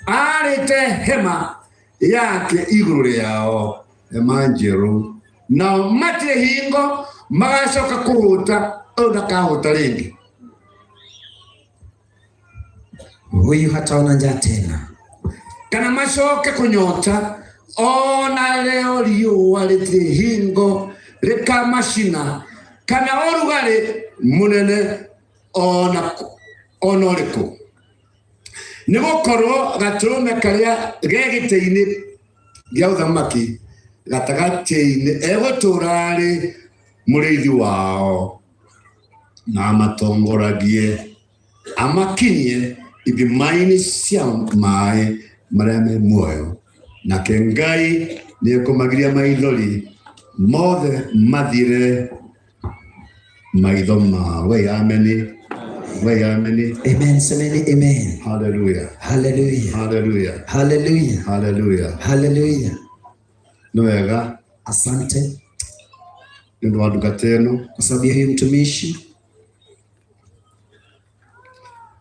arĩte hema yake igũrũ rĩao, hema njerũ, nao matirĩ hingo magacoka kũhũta, ũyũ ndakahũta rĩngĩ. Huyu hataona njaa tena kana macoke kũnyota, ona rĩo riũa rĩtirĩ hingo rĩkamacina, kana ũrugarĩ mũnene ona ũrĩkũ, nĩ gũkorwo Gatũrũme karĩa ge gĩtĩ-inĩ gĩa ũthamaki gatagatĩ-inĩ egũtũũra arĩ mũrĩithi wao, na amatongoragie amakinyie ithima-inĩ cia maĩ marĩa me muoyo, nake Ngai nĩekũmagiria maithori mothe mathire maitho mao. Wei ameni, wei ameni. Amen. Semeni amen. Haleluya, Haleluya, haleluya, haleluya, haleluya. haleluya. Nĩ wega Asante nĩ ũndũ wa ndungata ĩno, kwa sababu ya huyu mtumishi,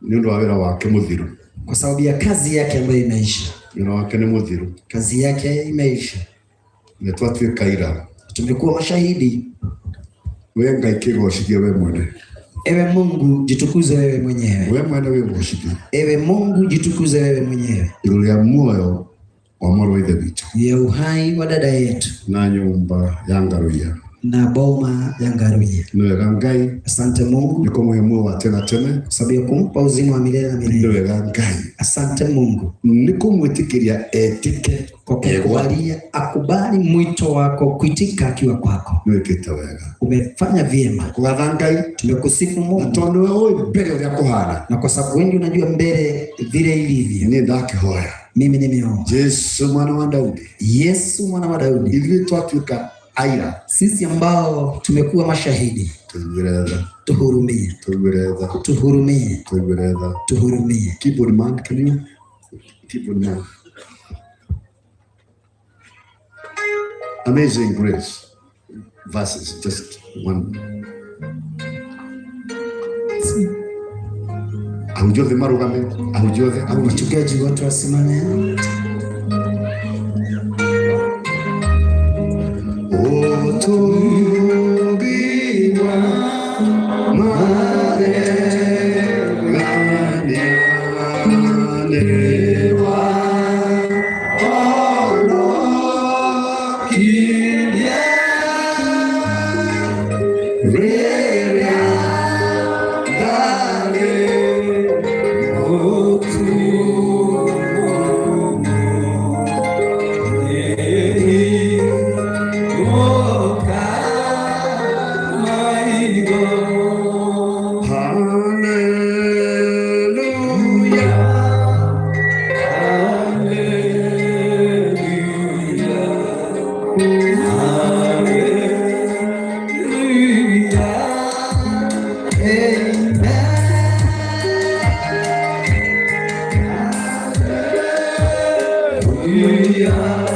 nĩ ũndũ wa wĩra wake mũthiru. kwa sababu ya kazi yake ambayo imeisha. Wĩra wake nĩ mũthiru, Kazi yake imeisha, nĩ twatuĩka ira. tumekuwa mashahidi. We Ngai kĩgocithie we mwene, Ewe Mungu jitukuze wewe mwenyewe. we mwene wĩgocithie Ewe Mungu jitukuze wewe mwenyewe igũrũ rĩa muoyo wa mwarĩ wa ithe witũ ya uhai wa dada yetu na nyũmba ya Ngaruiya. na boma ya Ngaruye. Nĩ wega Ngai Asante Mungu nĩ kũmũhe muoyo wa tene na tene. kwa sababu ya kumpa uzima wa milele na Nĩ milele. wega Ngai Asante Mungu nĩ kũmwĩtĩkĩria etĩke kwa egwa. kukubalia akubali mwito wako kuitika akiwa kwako. Nĩ wĩkĩte wega. Umefanya vyema, Kũgatha Ngai tumekusifu na Mungu, tondũ we ũĩ mbere ũrĩa kũhana na kwa sababu wengi unajua mbele vile ilivyo. niĩ ndakĩhoya Mimi nimeomba Jesu mwana wa Daudi, Yesu mwana wa Daudi, ithuĩ twatuĩka aira, sisi ambao tumekuwa mashahidi, tũiguĩre tha, tuhurumie, tũiguĩre tha, tuhurumie, tũiguĩre tha. tuhurumie. Keyboard man, can you? Keyboard man. Amazing Grace verses, just one. Ahunjia othe marũgame, ahunjia othe, ahunjia. Wachungaji wote wasimame. Ũtũũgi wa magegania nĩ wa honokirie rĩrĩa ndarĩ Hallelujah.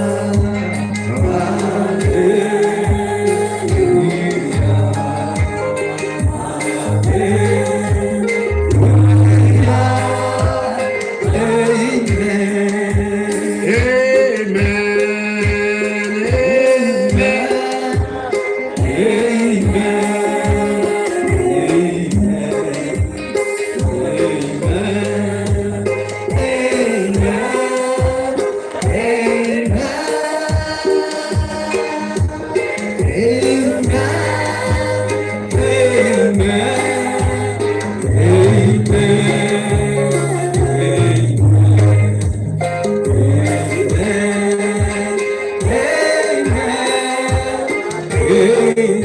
Amen.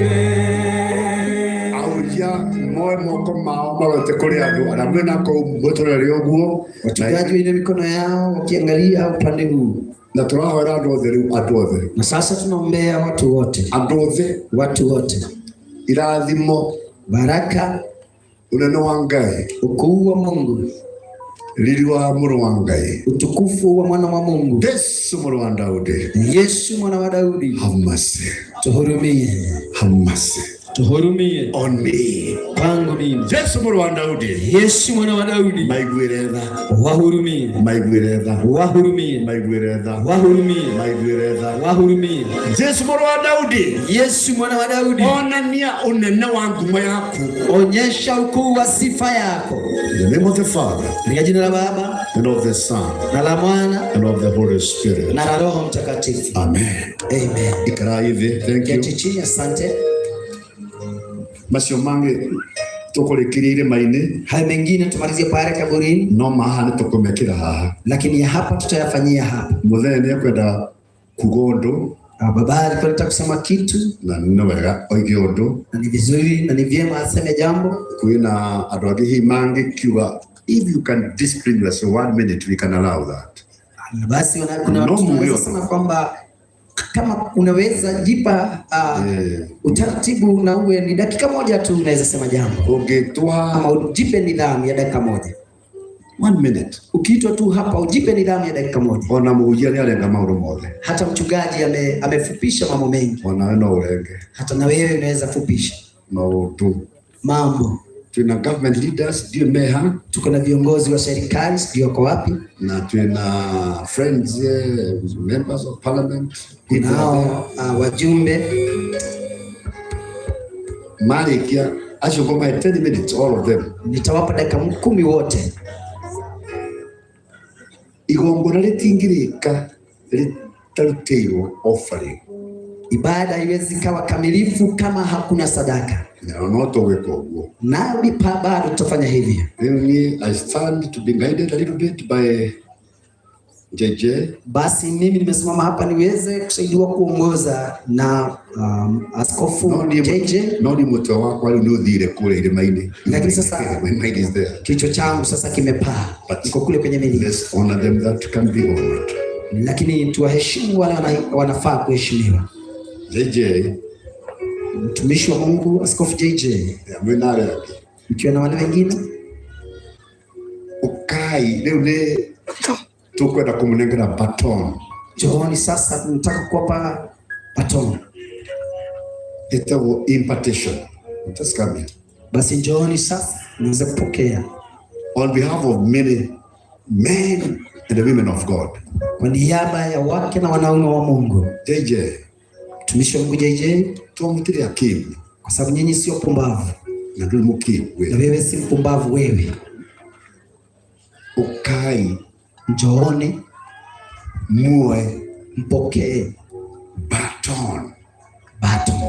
Amen. Ahunjia moe moko mao marorete kũrĩ andũ arĩa mwĩna kũu mwĩtũrere ũguo. Wachungaji wainue mikono yao wakiangalia upande huu, Na tũrahoera andũ othe rĩu, andũ othe, na sasa tunaombea watu wote, andũ othe, watu wote, irathimo, baraka, ũnene wa Ngai, ukuu wa Mungu, riri wa mũrũ wa Ngai, utukufu wa mwana wa Mungu, Yesu mũrũ wa Daudi, Yesu mwana wa Daudi, have mercy, tuhurumie, have mercy Tuhurumie on me. kwangu mimi. Yesu mũrũ wa Daudi, Yesu mwana wa Daudi, maiguĩre tha, wahurumie, maiguĩre tha, wahurumie, maiguĩre tha, wahurumie, maiguĩre tha. wahurumie. Yesu mũrũ wa Daudi, Yesu mwana wa Daudi, onania ũnene wa ngumo yaku. onyesha ukuu wa sifa yako. In the name of the Father, Katika jina la Baba and of the Son, na la Mwana and of the Holy Spirit. na la Roho Mtakatifu. Amen. Amen. Ikarai thĩ. Thank you. Keti chini, asante. Macio mangĩ tũkũrĩkĩria irĩma-inĩ, Hayo mengine tumalizie pale kaburini, no maha nĩ tũkũmekĩra haha. lakini ya hapa tutayafanyia hapa. Mũthenya nĩ ekwenda kuga ũndũ Ah, Baba alikuwa anataka kusema kitu na nĩ wega oige ũndũ. na ni vizuri na ni vyema aseme jambo. Kwĩna andũ angĩ hihi mangĩkiuga if you can discipline yourself 1 minute we can allow that. Na basi kuna No watu murio. wanaweza sema kwamba kama unaweza jipa utaratibu na uwe ni dakika moja tu unaweza sema jambo Ũngĩtũha ama ujipe nidhamu ya dakika moja. 1 minute Ukiitwa tu hapa ujipe nidhamu ya dakika moja. ona mũhunjia nĩ arenga maũndũ mothe, Hata mchungaji amefupisha mambo mengi, onawe no ũrenge hata na wewe unaweza fupisha maũndũ. mambo. Twĩna government leaders ndiũ meha Tuko na viongozi wa serikali, sijui wako wapi, na twĩna friends, members of parliament kunao wajumbe marĩkia acio ngoma 10 minutes all of them. Nitawapa dakika 10 wote. Igongona rĩtingĩrĩka rĩtarutĩirwo offering. Ibada haiwezi kawa kamilifu kama hakuna sadaka, Na no tũgwĩka ũguo. nami bado tutafanya hivyo. Rĩu niĩ I stand to be guided a little bit by JJ. Basi mimi nimesimama hapa niweze kusaidiwa kuongoza na Askofu No niĩ JJ. no niĩ mũtwe wakwa rĩu nĩ ũthire kũrĩa irĩma-inĩ. Lakini sasa- My mind is there. Kichwa changu sasa kimepaa, niko kule kwenye milima, Let's honor them that can be honored. lakini tuwaheshimu wale wanafaa kuheshimiwa. JJ Mtumishi wa Mungu Askofu JJ, hamwe na arĩa angĩ mkiwa na wale wengine, ũkai rĩu nĩ tũkwenda kũmũnengera baton. Njooni sasa, tunataka kuwapa baton. Ĩtagwo impartation. Just come here. Basi njooni sasa niweze kupokea On behalf of many men and the women of God. kwa niaba ya wake na wanaume wa Mungu. JJ, Mtumishi wa Mungu JJ, to mũtirĩ akĩgu kwa sababu nyinyi sio pumbavu na ndũrĩ mũkĩgu na we. wewe si mpumbavu wewe. Ũkai Njooni muoe mpokee baton baton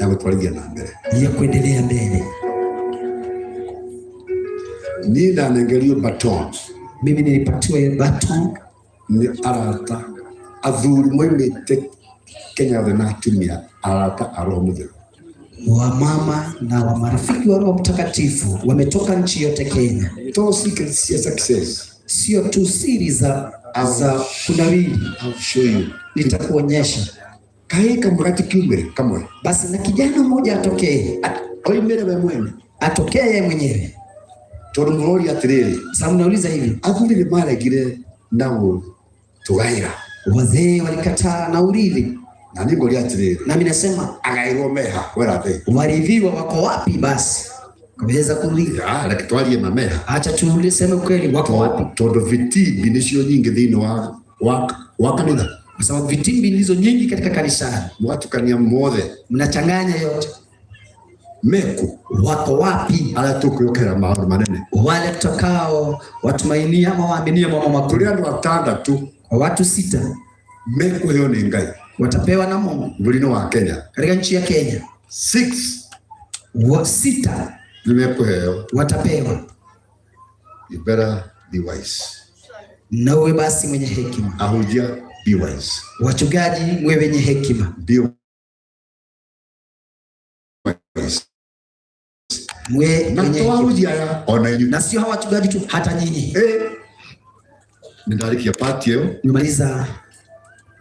ya gũtwarithia na mbere. ya kuendelea mbele. Niĩ ndanengerio baton Mimi nilipatiwa hiyo baton nĩ arata athuri moimĩte Kenya yothe na atumia arata a Roho Mũtheru. wa mama na wa marafiki wa Roho Mtakatifu wametoka nchi yote Kenya. To secrets cia success. Sio tu siri za kunawiri, I'll show you. nitakuonyesha. Kahĩĩ kamwe gatikiumĩre kamwe Basi na kijana mmoja atokee, oimĩre we mwene atokee yeye mwenyewe. tondũ mũroria atĩrĩrĩ, Sababu nauliza hivi, athuri nĩ maregire na gũtũgaĩra wazee walikataa na urithi, na niĩ ngoria atĩrĩrĩ, nami nasema agaĩrwo meha wera thĩ. warithiwa wako wapi? Basi kaweza kurithi. Ya, reke twarie ma meha. Acha tuseme ukweli, wako wapi? Tondũ vitimbi nĩcio nyingĩ thĩinĩ wa kanitha. Kwa sababu vitimbi ndizo nyingi katika kanisani, Mũgatukania mothe. mnachanganya yote. Meku Wako wapi arĩa tũkwĩhokera maũndũ manene. wale tutakao watumainia ama waaminia mambo makuu? Kũrĩ andũ atandatũ Kwa watu sita mekũheo nĩ Ngai watapewa na Mungu bũrũri-inĩ wa Kenya. katika nchi ya Kenya. Six Sita nĩ mekũheo. watapewa, You better be wise. na uwe basi mwenye hekima. Ahunjia, be wise. Wachungaji mwe wenye hekima, Be wise. mwe Na wenye to hekima, ahunjia aya ona inyuĩ. na sio hawa wachungaji tu, hata nyinyi. Eh, nĩ ndarĩkia part ĩyo. Nimemaliza,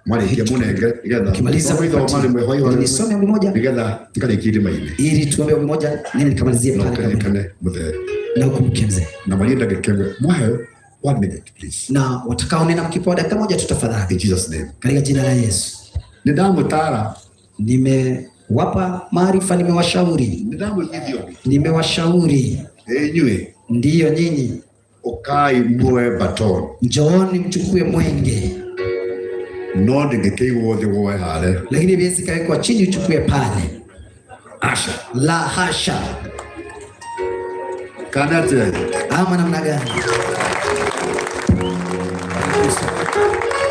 Mwarĩkia mũnenge nĩgetha ukimaliza Twagũithoma rĩmwe hwaĩ ili nisome ombi moja nĩgetha tũkarĩkie irĩma-inĩ. ili tuombe ombi moja, nini nikamalizie Na pale kabla ũkaririkane mũthee na ukumbuke mzee. na marie ndagĩka ĩmwe mwaheo 1 minute please. Na watakaonena mkipewa dakika moja tu tafadhali, In Jesus name. katika jina la Yesu. Nĩ ndamũtaara. Nimewapa maarifa, nimewashauri, Nĩ ndamũiguithio. nimewashauri Inyuĩ ndiyo nyinyi, ũkai muoe baton njooni mchukue mwenge, no ndĩngĩkĩigwo thĩ woe hare. lakini viwezi kawekwa chini, uchukue pale. Aca. La hasha! Kana atĩa? Ama namna gani?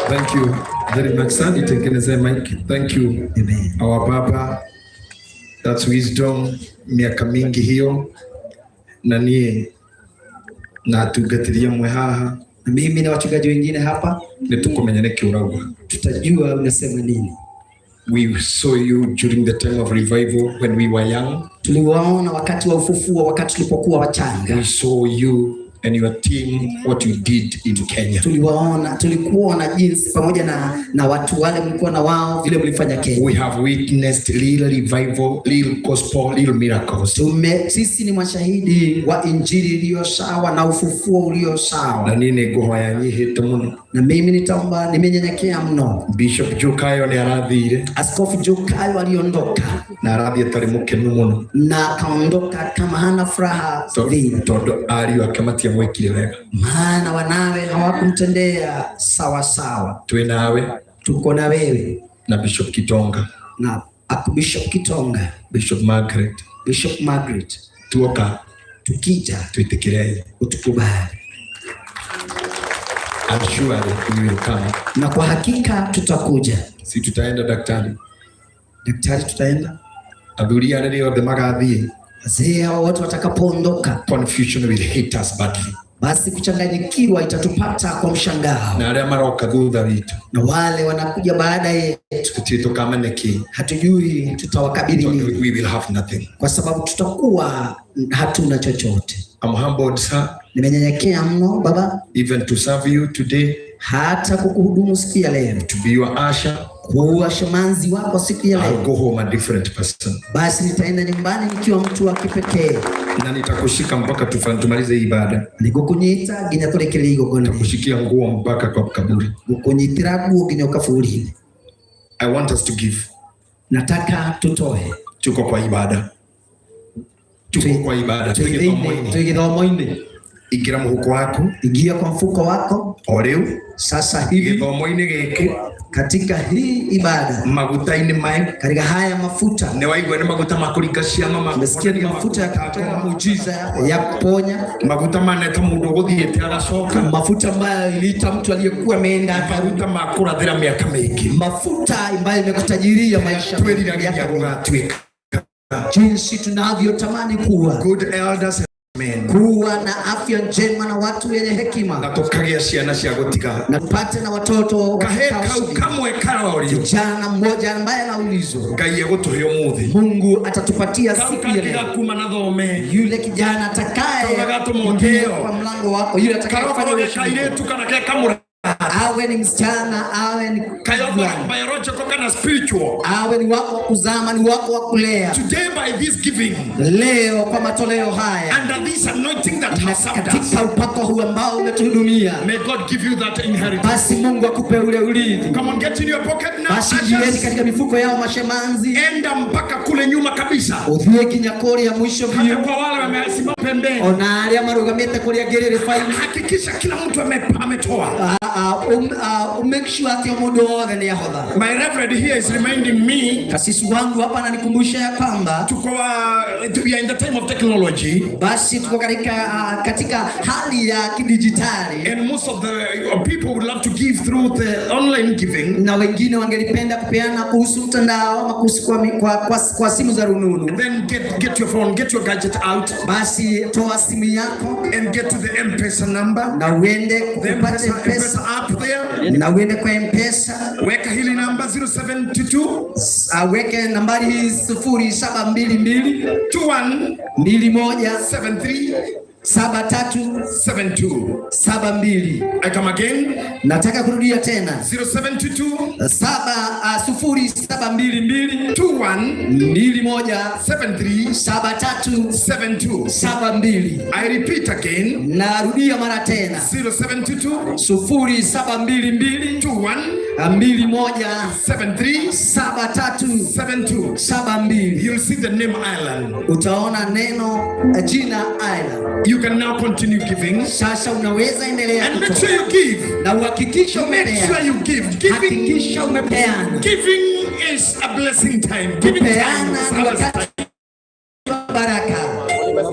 Thank you very much, sir. Nitengeneze mic. Thank you. Amen. Our baba, that's wisdom. Miaka mingi hiyo na niĩ na atungatĩri amwe haha Na mimi na wachungaji wengine hapa nĩ tũkũmenya nĩkĩ ũrauga. tutajua unasema nini. We saw you during the time of revival when we were young. Tuliwaona wakati wa ufufuo, wakati tulipokuwa wachanga. We saw you and your team, what you did in Kenya. Tuliwaona, tulikuona jinsi pamoja na watu wale mlikuwa na wao vile mlifanya Kenya. We have witnessed real revival, real gospel, real miracles. Sisi ni mashahidi wa injili iliyo sawa na ufufuo ulio sawa. Na niĩ nĩ ngũhoya nyihĩte mũno. Na mimi nitaomba, nimenyenyekea mno. Bishop Jokayo nĩ arathire Askofu Jokayo aliondoka na arathiĩ atarĩ mũkenu mũno na akaondoka kama hana furaha vile, tondũ ariũ ake matiamwĩkire wega. maana wanawe hawakumtendea sawa sawa. Twĩ nawe Tuko na wewe na Bishop Kitonga, na Bishop Kitonga, Bishop Margaret, Bishop Margaret, tuoka tukija twĩtĩkĩrei. utukubali. And surely we will come. Na kwa hakika tutakuja. Si tutaenda, daktari? Daktari, tutaenda. Athuri arĩa othe magathiĩ, Wazee hawa wote watakapoondoka, confusion will hit us badly. Basi kuchanganyikiwa itatupata kwa mshangao, Na arĩa maroka thutha witũ, na wale wanakuja baada yetu, tũtiĩ tũkamenya kĩ. Hatujui tutawakabili nini, We will have nothing. Kwa sababu tutakuwa hatuna chochote. I'm humbled, sir, Nimenyenyekea mno baba, even to serve you today, hata kukuhudumu siku ya leo, to be your usher. Kuwa shemasi wako siku ya I'll leo. go home a different person. Basi nitaenda nyumbani nikiwa mtu wa kipekee. Na nitakushika mpaka tumalize hii ibada. Nigukunyita nginya turekererie igongona rĩrĩ. Nitakushikia nguo mpaka kwa kaburi. Ngukunyitira nguo nginya kaburi-inĩ. I want us to give. Nataka tutoe. Tuko kwa ibada. Tuko kwa ibada. Twĩ Twĩ gĩthomo-inĩ. Twĩ gĩthomo-inĩ. Ingĩra mũhuko waku. Ingia kwa mfuko wako. O rĩu. Sasa hivi. Gĩthomo-inĩ gĩkĩ. Katika hii ibada. Maguta-inĩ maya. Katika haya mafuta. Nĩ waigua nĩ maguta ma kũringa ciama, ma Umesikia ni mafuta ya kutenda muujiza ya kuponya. Maguta maneta mũndũ ũgũthiĩte agacoka. Mafuta ambayo iliita mtu aliyekuwa ameenda akarudi. Maguta ma kũrathĩra mĩaka mĩingĩ. Mafuta ambayo imekutajiria maisha. Twĩriragĩria gũgatuĩka. Jinsi tunavyotamani kuwa. Good elders men. Kuwa na afya njema na watu wenye hekima. Na tũkagĩa ciana cia gũtiga. Na tupate na watoto Kahe kau watakaosikia. kamwe karorio. Kijana mmoja ambaye anaulizwa. Ngai egũtũhe ũmũthĩ. Mungu atatupatia Kau siku ya leo. kangĩga kuma na thome. Yule kijana atakaye Kau gagatũma ingia ũtĩo. kwa mlango wako, yule atakayefanya Karokorwo ge uheshimiwa. kairĩtu kana ke kamũra. Awe ni msichana, awe ni Kayo mvulana. biological kana spiritual. Awe ni wako wa kuzama, ni wako wa kulea. Today by this giving, Leo kwa matoleo haya, under this anointing that na has served us, katika upako huu ambao umetuhudumia, may God give you that inheritance. basi Mungu akupe ule urithi. Come on, get in your pocket now. Basi jieni Ushers. katika mifuko yao mashemanzi, Enda mpaka kule nyuma kabisa. uthie kinya kuria mwisho Hata biũ, kwa wale wamesimama pembeni, ona aria marugamite kuria ngĩrĩrĩba-inĩ. Hakikisha kila mtu ametoa. Make sure ati o mũndũ wothe nĩ ahotha. My reverend here is reminding me Kasisi wangu hapa ananikumbusha ya kwamba tuko we are in the time of technology, basi tuko katika hali ya kidijitali, and most of the people would love to give through the online giving. Na wengine wangelipenda kupeana kuhusu mtandao ama kuhusu kwa simu za rununu. Then get your phone, get your gadget out. Basi toa simu yako and get to the M-Pesa number. Na uende The upate M-Pesa, M-Pesa. M-Pesa app there. Na uende kwa M-Pesa. Weka hili namba 0722. Aweke nambari hii 0722. 21. 21. 73. 73. 72. 72. I come again. Nataka kurudia tena. 0722. 0722. 21. 21. 73. 73. 72. 72. I repeat again. Narudia mara tena. 0722. 0722. 21. 21. 73. 73. 72. 72. You'll see the name Island. Utaona neno jina Island. You can now continue giving. Sasa unaweza endelea And make kutoa. sure you give. Na uhakikishe Make umepeana. sure you give. Giving, Hakikisha umepeana. giving is a blessing time. Giving time Kupeana is ni harvest wakati time. wa baraka.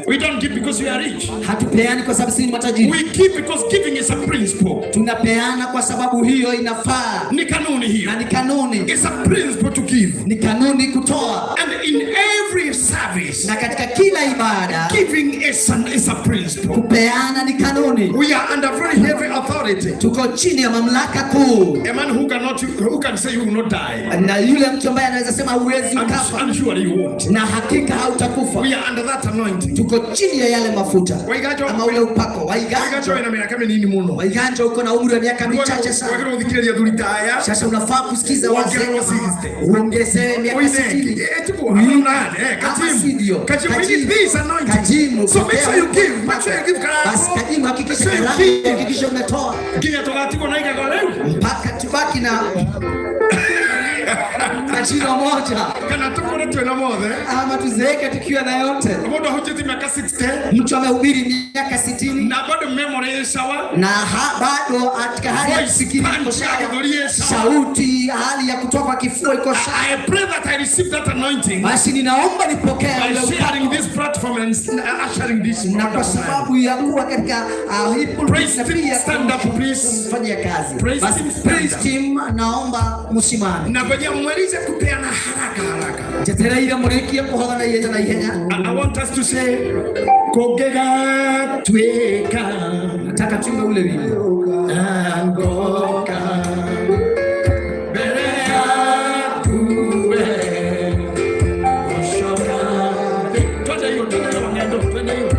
We don't give because we are rich. Hatupeani kwa sababu sisi ni matajiri. We give because giving is a principle. Tunapeana kwa sababu hiyo inafaa. Ni kanuni hiyo. Na ni kanuni. It's a principle to give. Ni kanuni kutoa. And in every service, Na katika kila ibada, giving is a principle. Kupeana ni kanuni. We are under very heavy authority. Tuko chini ya mamlaka kuu. A man who cannot, who can say you will not die. Na yule mtu ambaye anaweza sema huwezi ukafa. I'm sure you won't. Na hakika hautakufa. We are under that anointing. Tuko chini ya yale mafuta. Waiganjo, Ama ule upako. Waiganjo Waiganjo. ina miaka minini muno. Waiganjo uko na umri wa miaka michache sana. Wagire uthikiriria thuri taya. Sasa unafaa kusikiza wazee. Wongererwo 60. Uongezewe miaka Oine, 60. tuko hapa na Ama Kajimu. sivyo. Kajimu, we need this anointing. Kajimu, So make sure you give. Make sure you give. Basi Kajimu, hakikisha Make sure you karamu, give. hakikisha umetoa. Nginya tugatigwo na igego rĩu. Mpaka tubaki na Na jino moja Kana tukure twina mothe. Ama tuzeeke tukiwa na yote. Mundu ahunjĩtie mĩaka 60 Mtu amehubiri miaka 60 na bado memory ĩ sawa. Na bado katika hali ya Voice kufikiri iko punch ya sawa. gĩthũri ĩ sawa. Sauti, hali ya kutoka kwa kifua iko sawa. I pray that I receive that anointing Basi ninaomba nipokee by ule sharing upako. this platform and ushering this Na kwa wonderful man. sababu ya kuwa katika hii pulpit Praise na team, pia stand up, please. kufanyia kazi. Praise Basi team, stand praise up. team, naomba msimame. Na ngoja mmalize kupeana haraka haraka. Njetereire mũrĩkie kũhotha na ihenya na ihenya. I want us to say kũngĩgatuĩka Nataka tuimbe ule wimbo. Ngoka mbere yaku we gũcoka. Twende hiyo, twende hiyo, ng'endo, twende hiyo.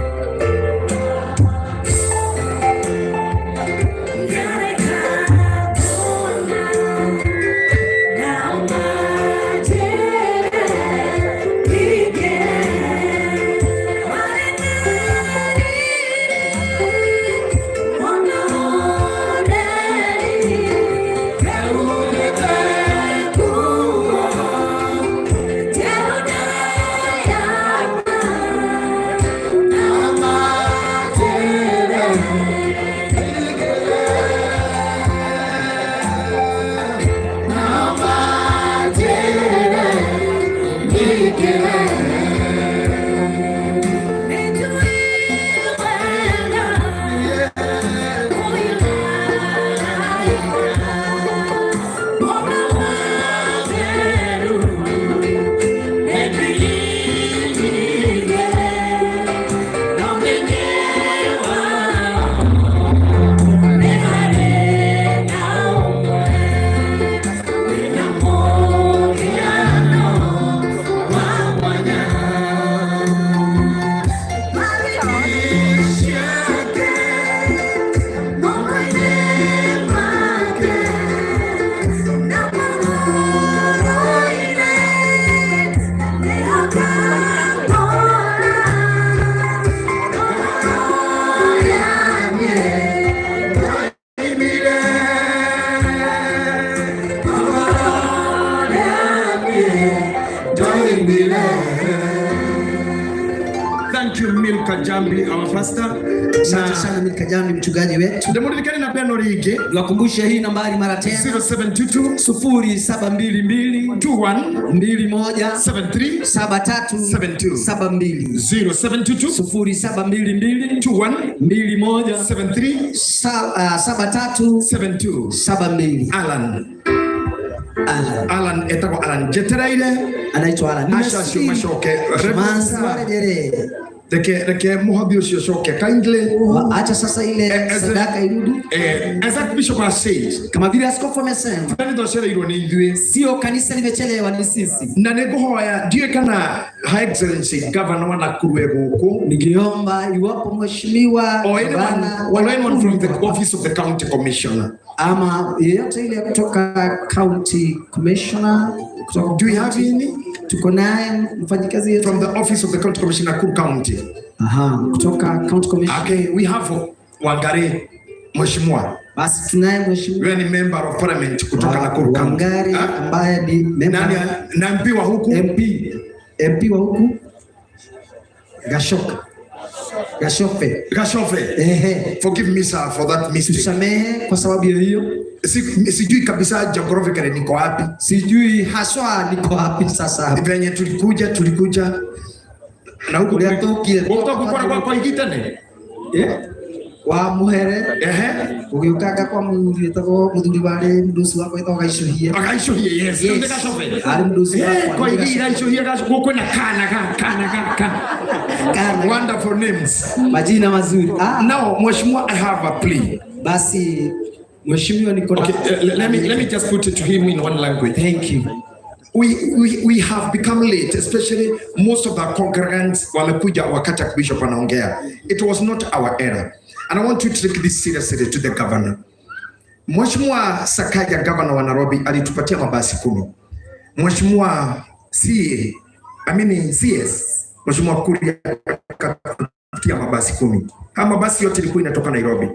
Thank you, Milka Jambi, our pastor. Asante Na sana Milka Jambi, mchungaji wetu. Ndĩmũririkane namba ĩno rĩngĩ. Niwakumbushe hii nambari mara tena. 0722 0722 21 21 73 73 72. 72. 0722 0722 21 21 73 73 72. 72. Alan. Alan. Alan etagwo Alan njetereire Anaitwa Alan. aca acio macoke. Manzi warejelee. Reke mũhothi ũcio ũcoke kindly. Acha sasa ile sadaka irudi. As that bishop has said, Kama vile askofu amesema, kanitha ũcereirwo nĩ ithuĩ. Sio kanisa limechelewa, ni sisi. Na nĩ ngũhoya ndiũĩ kana Her Excellency Governor wa Nakuru e gũkũ Ningeomba iwapo mheshimiwa or anyone, gavana wa or anyone from the Nakuru office of the county commissioner. Ama yeyote ile kutoka county commissioner, kutoka Do we have any? Tuko naye mfanyikazi yetu From the office of the county commissioner, Nakuru County. Aha, kutoka county commissioner. Okay, we have Wangari mheshimiwa. Basi tunaye mheshimiwa Wewe ni member of parliament kutoka Nakuru County. Wangari Ah? ambaye ni member Nani na MP wa huku? MP. MP wa huku Gashoka. Gashofe. Gashofe. Ehe. Forgive me, sir, for that mistake. Tusamehe kwa sababu ya hiyo. Sijui kabisa geographically niko wapi. Sijui haswa niko wapi sasa hapa. Venye tulikuja na huku Kulia tukire. Gũkũ gũkoragwo kwa igitane. Eh? Wa muhere. Ehe. Ugiukaga kwa muthuri etagwo muthuri wari muduci wakwa etagwo Gaicũhia. Gaicũhia, yes. Yes. Nĩ Gacobe. Arĩ mũduci Eh, wakwa, kwa nĩ igi Gacobe. Gaicũhia Gacobe kwĩna kana ga kana ga ka. Kana. Wonderful names. Majina mazuri. Now, Mheshimiwa, I have a plea. Basi Mheshimiwa niko na Okay, let me just put it to him in one language. Thank you. We have become late, especially most of the congregants wamekuja wakati Bishop anaongea. It was not our error. And I want you to take this seriously to the governor. Mheshimiwa Sakaja, governor wa Nairobi, alitupatia mabasi 10. Mheshimiwa CA, I mean CS, Mheshimiwa Kuria akatupatia mabasi 10. Haya mabasi yote ilikuwa inatoka Nairobi.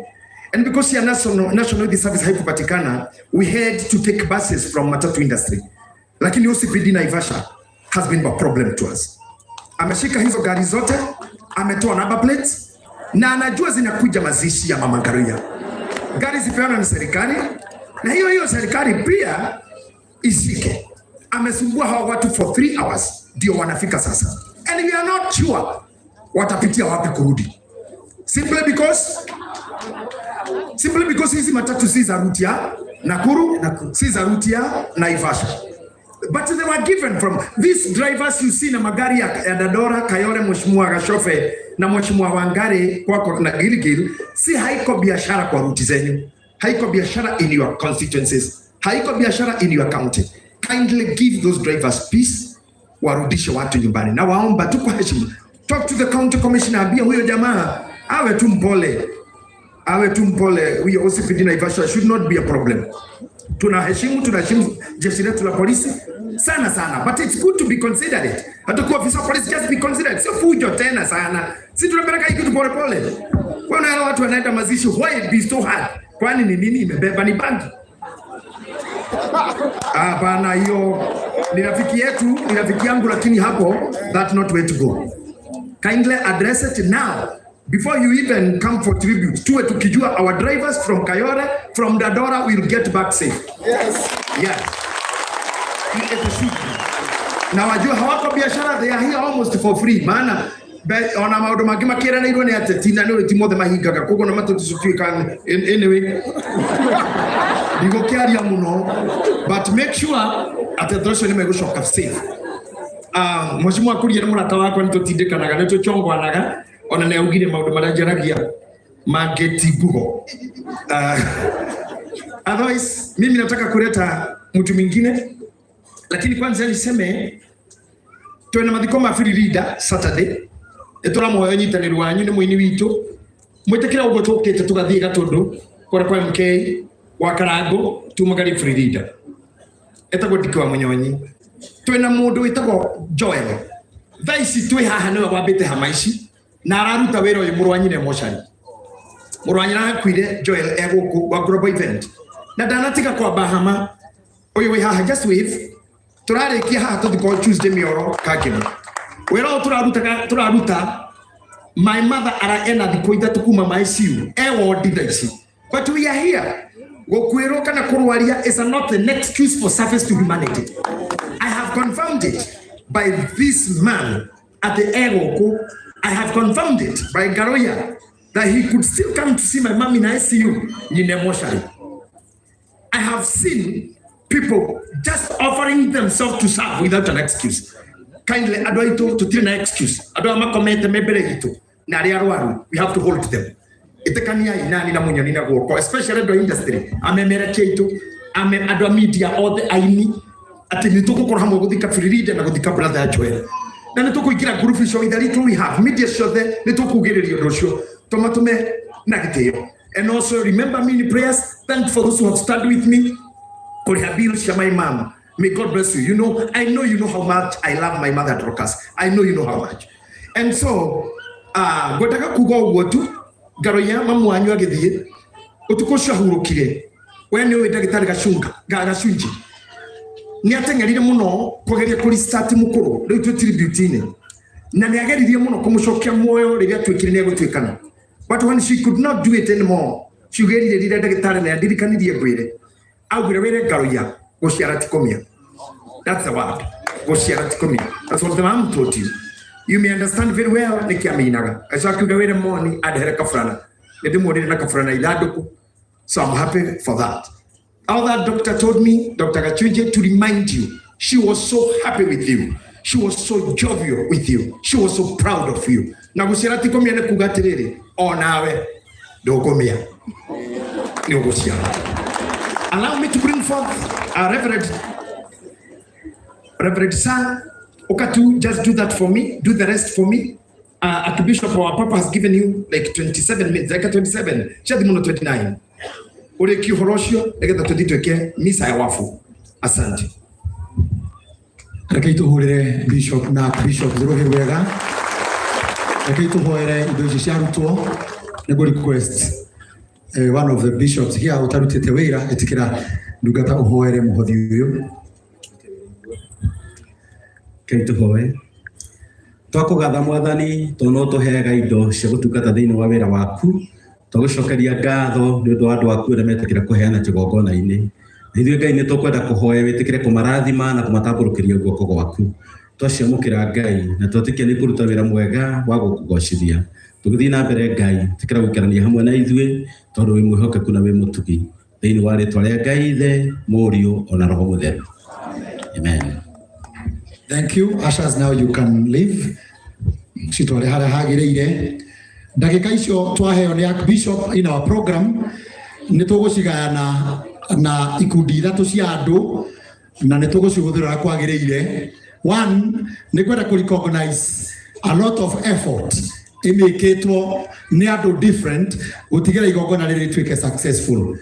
And because ya National Youth Service haikupatikana, we had to take buses from matatu industry. Lakini OCPD Naivasha has been a problem to us. Ameshika hizo gari zote, ametoa number plates na anajua zinakuja mazishi ya Mama Ngaruiya. Gari zipeanwa na serikali na hiyo hiyo serikali pia ishike. Amesumbua hawa watu for 3 hours ndio wanafika sasa, and we are not sure watapitia wapi kurudi, simply because hizi matatu si za route ya Nakuru, Nakuru. Si za route ya Naivasha, but they were given from these drivers you see na magari ya Dandora, Kayole, Mheshimiwa Gashofe na Mheshimiwa Wangari kwako na Gilgil, si haiko biashara kwa route zenyu, haiko biashara in your constituencies, haiko biashara in your county. Kindly give those drivers peace, warudishe watu nyumbani, na waomba tu kwa heshima, talk to the county commissioner, ambia huyo jamaa awe tu mpole, awe tu mpole. Huyo OCPD Naivasha should not be a problem. Tunaheshimu jeshi letu la polisi sana sana, but it's good to be considerate. Hata kuwa ofisa wa polisi, just be considerate, sio fujo tena sana. Si tunapeleka hii kitu pole pole. Kwa nini watu wanaenda mazishi? Why it be so hard? Kwani ni nini imebeba? Ni bangi? Hapana, hiyo ni rafiki yetu, ni rafiki yangu, lakini hapo that not way to go. Kindly address it now before you even come for tribute. Tuwe tukijua our drivers from Kayole, from Dandora will get back safe. Yes. It should be. Na wajua hawako biashara, they are here almost for free. Maana ona maundu mangĩ makĩranĩirwo nĩ ateti na nĩ ti mothe mahingaga koguo na matũtituĩka. Anyway, ndigũkĩaria mũno, but make sure atĩ andũ acio nĩ megũcoka safe. Mheshimiwa Kuria nĩ mũrata wakwa, nĩ tũtindĩkanaga, nĩ tũchongwanaga, ona nĩ augire maũndũ marĩa njaragia mangĩ ti ngugo. Otherwise mimi nataka kuleta mtu mwingine, lakini kwanza niseme twina mathiko ma Firirida Saturday. Nĩ tũramũhoya ũnyitanĩri wanyu, nĩ mũini witũ, mwĩtĩkĩra ũguo tũkĩte tũgathiĩ Gatũndũ kũrĩa kwa MK wa Karango tumagarie Firirida etagwo Ndiki wa Munyonyi. Twina mũndũ wĩtagwo Joel, thaa ici twĩ haha nĩwe wambĩte hama ici na araruta wĩra ũyũ. Mũrũ wa nyina mocarĩ, mũrũ wa nyina akuire, Joel e gũkũ wa Global Event na ndanatiga kwamba hama. Ũyũ wĩ haha, just wave. Tũrarĩkia haha tũthi kwa Tuesday mĩoro kangĩma wĩra ũyũ tũraruta tũraruta. My mother ara ena thikũ 3 kuma ma ICU, e wodi thaa ici, but we are here. Gũkuĩrwo kana kũrwaria is not an excuse for service to humanity. I have confirmed it by this man at the egũkũ. I have confirmed it by Garoya that he could still come to see my mom in ICU, nyine moshari. I have seen people just offering themselves to serve without an excuse. Kindly, andũ aitũ, tũtirĩ na excuse. Andũ aya makomete me mbere itũ na arĩa arwaru, we have to hold them. Ĩtĩkaniai nani na munyoni na guoko, especially andũ a industry, amemerekia aitũ, ame andũ a media othe, aini, atĩ nĩ tũgũkorwo hamwe gũthika Firirida na gũthika brother Joel. Na nĩ tũkũingĩra group icio with the little we have, media ciothe nĩ tũkugĩrĩria ũndũ ũcio, tũmatũme na gĩtĩo. And also remember me in prayers. Thank for those who have stood with me kũrĩha bills cia my mom. May God bless you. You know, I know you know how much I love my mother Dorcas. I know you know how much. And so, ngwendaga kuga ũguo tu, Ngaroia mamu wanyu agĩthiĩ, ũtukũ ũcio ahurũkire, we nĩ ũĩ ndagĩtarĩ Gacunga, Gacunji. Nĩ ateng'erire mũno kũgeria kũ restart mũkũrũ, rĩu twĩ tribute-inĩ. Na nĩ ageririe mũno kũmũcokia muoyo rĩrĩa atuĩkire nĩ egũtuĩkana. But when she could not do it anymore, ciugĩrire rĩrĩa ndagĩtarĩ na ndirikanirie ngwĩre. Augire wĩre Ngaroia gũciara ti kũmia. That's the word. Gũciara ti kũmia. That's what the mom taught you. You may understand very well nĩkĩ amĩinaga. Acoka akiuga wĩre moni andehere kaburana. Nĩ ndĩmuonire na kaburana ithandũkũ. So I'm happy for that. All that doctor told me, Dr. Gachunje, to remind you, she was so happy with you. She was so jovial with you. She was so proud of you. Na gũciara ti kũmia nĩ kuga atĩrĩrĩ, o nawe ndũkũmia. Nĩ ũgũciara. Allow me to bring forth our Reverend Sir Okatu, just do that for me. Do the rest for me. Archbishop, our Papa has given you like 27 minutes, like 27, ciathi muno 29. Ũrĩkie ũhoro ũcio nĩgetha tũthiĩ twĩke misa ya wabu. Asante. Rekei tũhũrĩre bishop na archbishop rũhĩ wega. Rekei tũhoere indo ici ciarutwo. Nĩguo request one of the bishops here ũtarutĩte wĩra, ĩtĩkĩra ndungata ũhoere mũhothi ũyũ. Rekei tũhoe. Twakũgatha Mwathani tondũ no tũheaga indo cia gũtungata thĩinĩ wa wĩra waku. Twagũcokeria ngatho nĩ ũndũ wa andũ aku arĩa metĩkĩra kũheana kĩgongona-inĩ. Na ithuĩ Ngai nĩ tũkwenda kũhoya wĩtĩkĩre kũmarathima na kũmatambũrũkĩria guoko gwaku. Twaciamũkĩra Ngai na twetĩkia nĩ kũruta wĩra mwega wa gũkũgocithia. Tũgĩthiĩ na mbere Ngai, tĩkĩra gũikarania hamwe na ithuĩ tondũ wĩ mwĩhokeku na wĩ mũtugi. Thĩinĩ wa rĩtwa rĩa Ngai Ithe, Mũriũ ona Roho Mũtheru. Amen. Thank you. Ushers, now you can leave. Citware harĩa hagĩrĩire. Ndagĩka icio twaheo nĩ Archbishop in our program nĩ tũgũcigayana na ikundi ithatũ cia andũ na nĩ tũgũcihũthĩra ũrĩa kwagĩrĩire. One, nĩ kwenda kũ recognize a lot of effort ĩmĩkĩtwo nĩ andũ different gũtigĩra igongona rĩrĩ rĩtuĩke successful.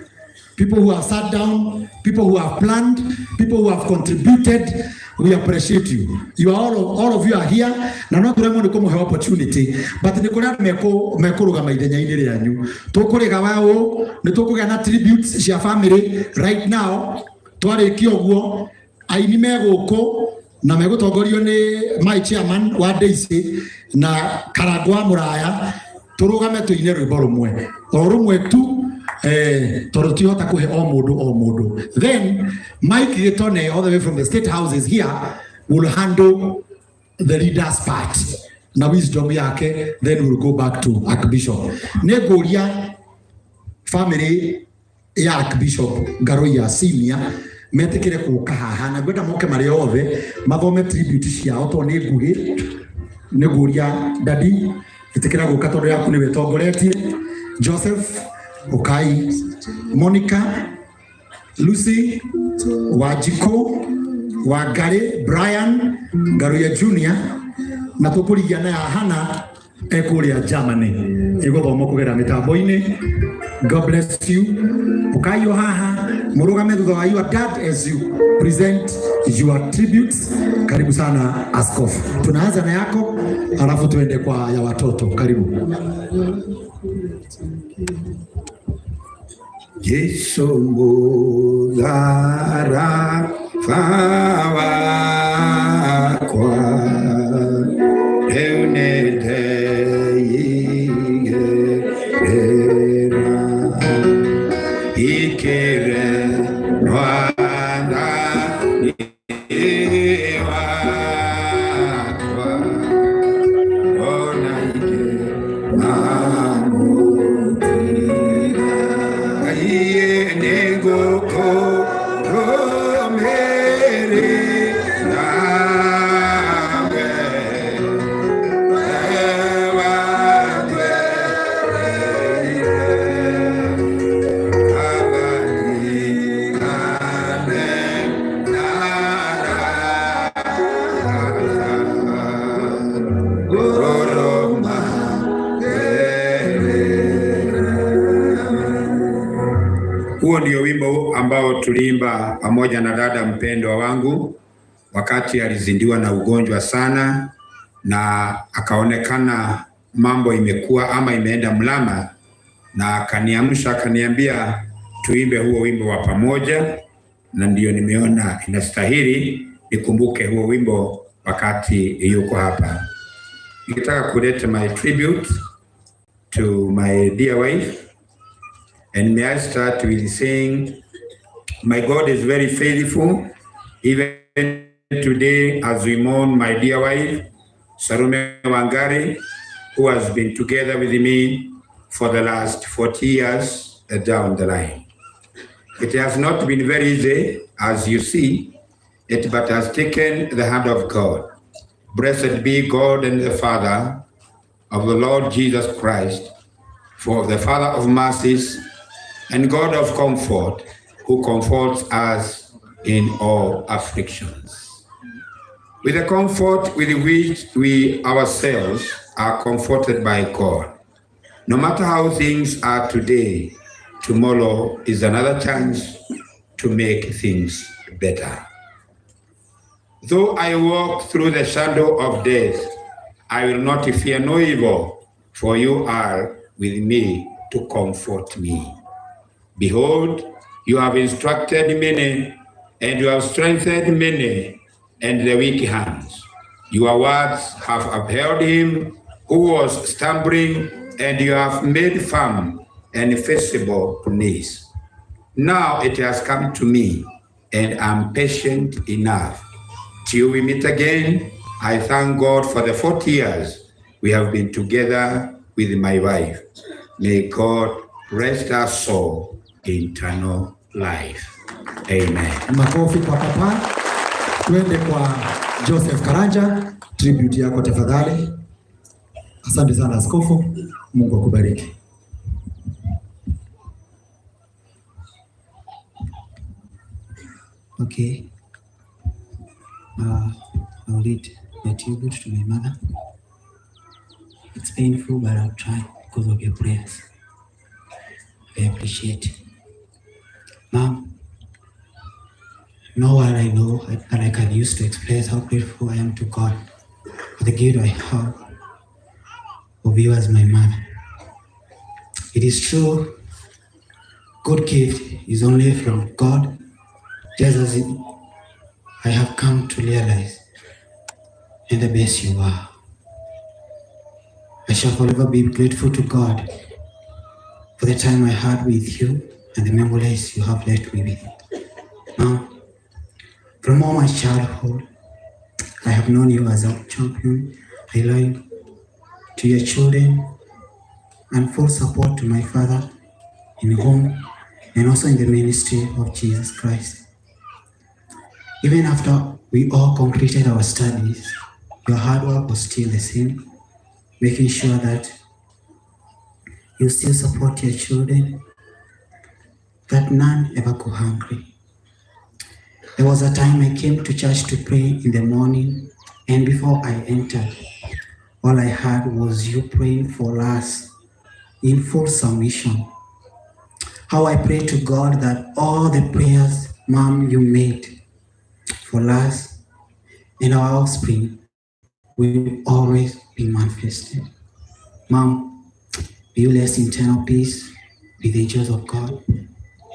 People who have sat down, people who have planned, people who have contributed, we appreciate you. You are all of you are here na no turemwo nĩ kũmũhe opportunity, but nĩ kũrĩ andũ mekũrũgama ithenya-inĩ rĩanyu. Tũkũrĩga wa ũũ, nĩ tũkũgĩa na tributes cia family right now. Twarĩkia ũguo, aini me gũkũ na megũtongorio nĩ my chairman wa Daisy na Karangũ wa Mũraya, tũrũgame tũine rwĩmbo rũmwe o rũmwe tu, tondũ tihota kũhe o mũndũ o mũndũ. Then Mike Gitone all the way from the state houses here will handle the leaders part na wisdom yake, then we'll go back to Archbishop. Nĩ ngũria family ya Archbishop Ngaruiya Senior metĩkĩre gũka haha na ngwenda moke marĩ othe mathome tribute ciao tondũ nĩ nguhĩ. Nĩ ngũria dadi ĩtĩkĩra gũka tondũ yaku nĩwe ĩtongoretie. Joseph Ukai, Monica, Lucy, Wanjikũ, Wangari, Brian Ngaruiya Junior na tũkũrigia na ya Hana ekũrĩa Germany ĩgũthomwo kũgerera mĩtambo-inĩ. God bless you. Ukai o haha mũrũgame thutha wa your dad as you present your tributes. Karibu sana askofu. Tunaanza na yako alafu tuende kwa ya watoto. Karibu. Jesu mudhara wakwa rĩu nĩndeigĩrĩra ikĩre mwathani wakwa ona ingĩ mamũtiga. Ngai nĩngũkũrũmĩrĩra we, we wangwereire. Abatikane na arata, ngũrũma Huo ndio wimbo ambao tuliimba pamoja na dada mpendwa wangu wakati alizindiwa na ugonjwa sana na akaonekana mambo imekuwa ama imeenda mlama, na akaniamsha akaniambia tuimbe huo wimbo wa pamoja, na ndio nimeona inastahili nikumbuke huo wimbo wakati yuko hapa. Nikitaka kuleta my tribute to my dear wife. And may I start with saying, my God is very faithful. Even today, as we mourn my dear wife, Salome Wangari, who has been together with me for the last 40 years down the line. It has not been very easy, as you see, it but has taken the hand of God. Blessed be God and the Father of the Lord Jesus Christ, for the Father of mercies and God of comfort, who comforts us in all afflictions. With the comfort with which we ourselves are comforted by God. No matter how things are today, tomorrow is another chance to make things better. Though I walk through the shadow of death, I will not fear no evil, for you are with me to comfort me. Behold, you have instructed many, and you have strengthened many, and the weak hands. Your words have upheld him who was stumbling, and you have made firm and visible knees. Now it has come to me, and I'm patient enough. Till we meet again, I thank God for the 40 years we have been together with my wife. May God rest our soul in eternal life. Amen. Makofi kwa papa. Twende kwa Joseph Karanja, tribute yako tafadhali. Asante sana askofu, Mungu akubariki. Okay. I'll read the tribute to my mother. It's painful, but I'll try because of your prayers. I appreciate. Mom, no word I know that I can use to express how grateful I am to God for the gift I have of you as my mother. It is true, good gift is only from God, just as I have come to realize, and the best you are. I shall forever be grateful to God for the time I had with you and the memories you have left me with. Now, from all my childhood, I have known you as a champion, a loyal to your children, and full support to my father in home and also in the ministry of Jesus Christ. Even after we all completed our studies, your hard work was still the same, making sure that you still support your children, that none ever go hungry. There was a time I came to church to pray in the morning, and before I entered, all I heard was you praying for us in full submission. How I pray to God that all the prayers, Mom, you made for us and our offspring will always be manifested. Mom, be blessed in eternal peace with the angels of God.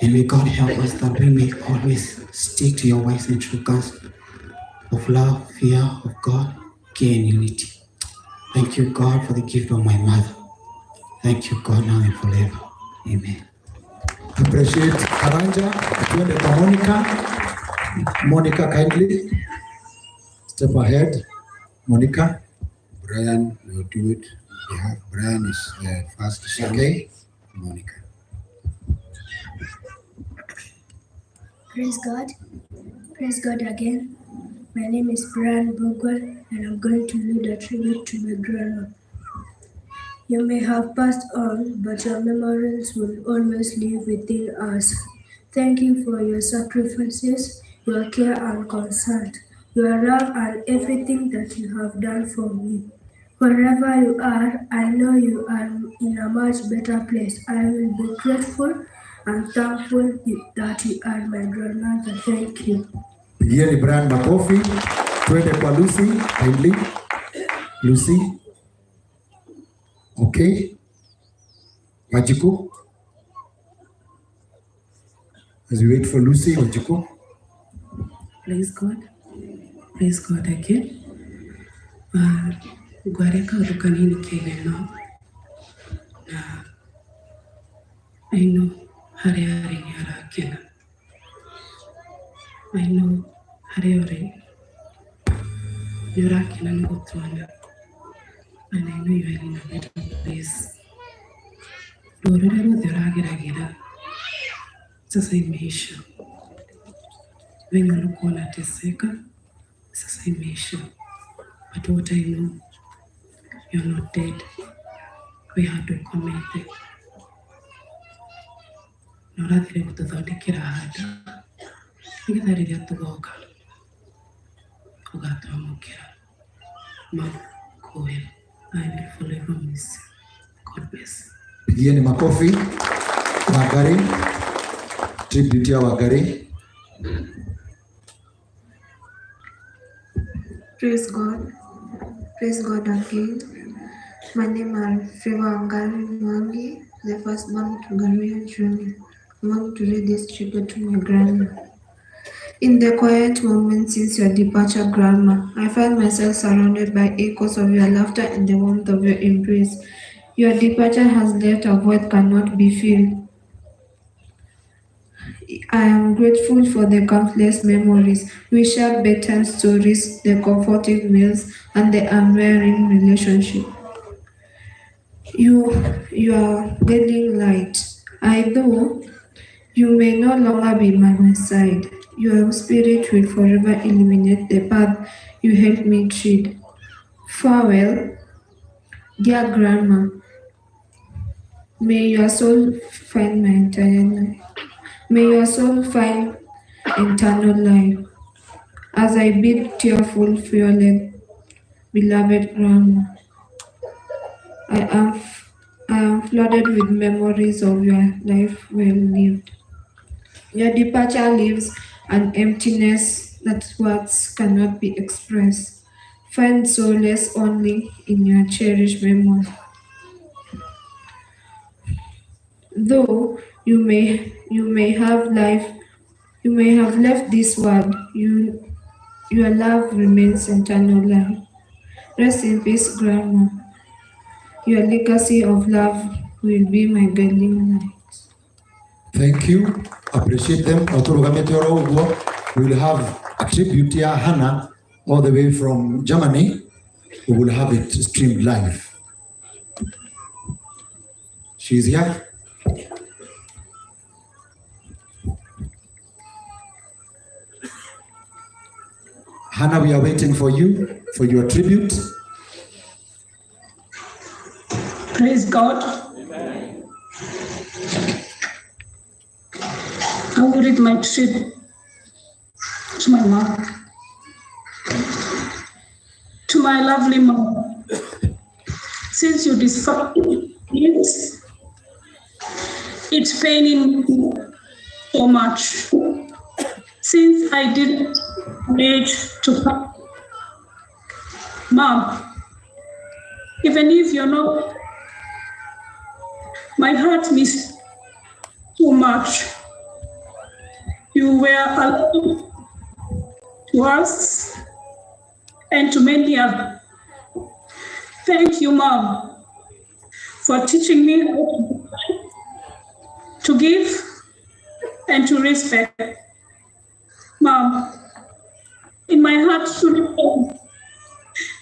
And may God help us that we may always stick to your wise and true counsel of love, fear of God, care, and unity. Thank you, God, for the gift of my mother. Thank you, God, now and forever. Amen. Appreciate Karanja. Twende kwa Monica. Monica, kindly step ahead. Monica. Brian will do it. We have Brian is the first son. Okay. Monica. Praise God. Praise God again. My name is Brian Bogwell, and I'm going to read a tribute to my grandma. You may have passed on, but your memories will always live within us. Thank you for your sacrifices, your care and concern, your love, and everything that you have done for me. Wherever you are, I know you are in a much better place. I will be grateful and thankful that you are my grandmother. Thank you. Pigieni Brian makofi. Twende kwa Lucy, kindly. Lucy. Okay. Wanjiku. As we wait for Lucy, Wanjiku. Praise God. Praise God again. Ngwaria kaũndũ kanini kegie no na I know harĩa arĩ nĩ arakena. I know harĩa ũrĩ nĩ ũrakena nĩ gũtuona, and I know you are in a better place. Ruo rũrĩa ruothe ũrageragĩra sasa imeisha. Venye ulikuwa unateseka sasa imeisha. But what I know, you're not dead. We had to comment na ũrathire gũtũthondekera handũ nĩgetha rĩrĩa tũgoka ũgatwamũkĩra. Makoel, I will forever miss you. God bless. Pigieni makofi. Wangari. Tribute ya Wangari. Praise God. Praise God again. My name is Favor Wangari Mwangi, the firstborn to Garia Jr. I'm going to read this tribute to my grandma. In the quiet moments since your departure, Grandma, I find myself surrounded by echoes of your laughter and the warmth of your embrace. Your departure has left a void cannot be filled. I am grateful for the countless memories. We shared bedtime stories, the comforting meals, and the unwearying relationship. You are guiding light. I though you may no longer be by my side, your spirit will forever illuminate the path you helped me tread. Farewell, dear Grandma. May your soul find my entire life. May your soul find eternal life. As I bid tearful farewell, beloved Grandma, I am flooded with memories of your life well lived. Your departure leaves an emptiness that words cannot be expressed. Find solace only in your cherished memory. Though you may have left this world, your love remains eternal life. Rest in peace, Grandma. Your legacy of love will be my guiding light. Thank you. Appreciate them. We will have a tribute here, Hannah, all the way from Germany. We will have it streamed live. She's here. Hannah, we are waiting for you, for your tribute. Praise God. Amen. I will read my tribute to my mom. To my lovely mom. Since you decided, it's paining me so much. Since I didn't manage to, Mom, even if you're not, my heart misses too much. You were a lot to us and to many others. Thank you, Mom, for teaching me how to give and to respect. Mom, in my heart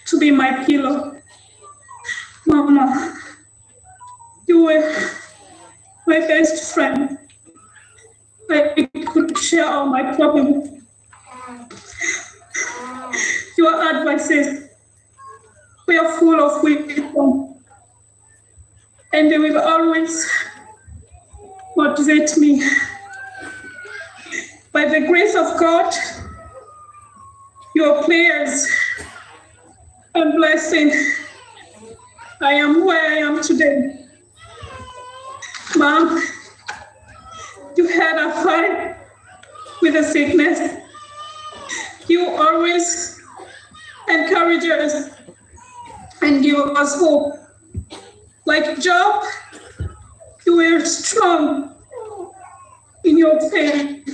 to be my pillow. Mama, you were my best friend. I could share all my problems. Your advices were full of wisdom, and they will always motivate me. By the grace of God, your prayers and blessing, I am where I am today. Mom, you had a fight with the sickness. You always encourage us and give us hope. Like Job, you were strong in your faith.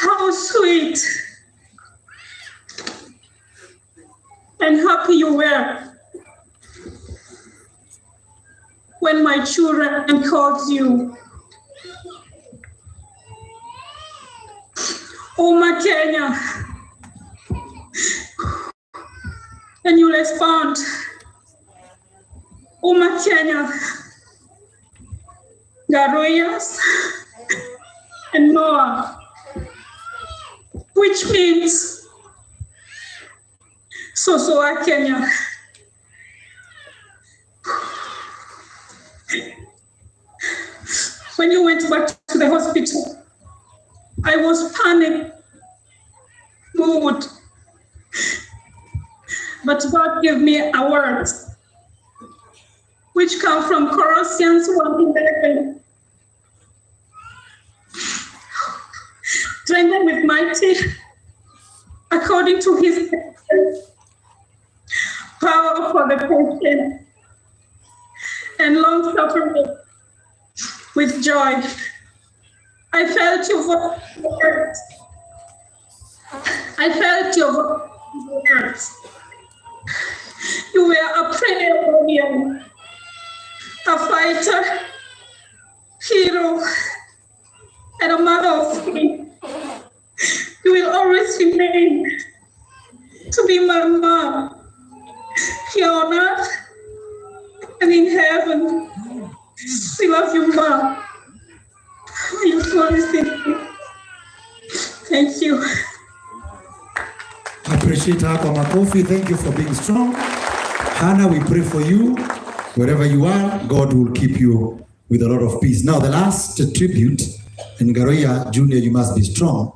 How sweet and happy you were when my children called you. Uma Kenya. And you respond, Uma Kenya, Garoyas, and Noah, which means Sosoa Kenya. When you went back to the hospital, I was panicked, moved. But God gave me a word, which come from Colossians 1:11. Strengthened with mighty, according to his power for the patient and long suffering with joy. I felt your voice. I felt your words. You were a prayer warrior, a fighter, hero, and a mother of three. You will always remain to be my mom, here on earth and in heaven. We love you, Mom. You always in you. Thank you. Appreciate her kwa makofi. Thank you for being strong. Hannah, we pray for you. Wherever you are, God will keep you with a lot of peace. Now, the last tribute, and Ngaruiya Junior, you must be strong.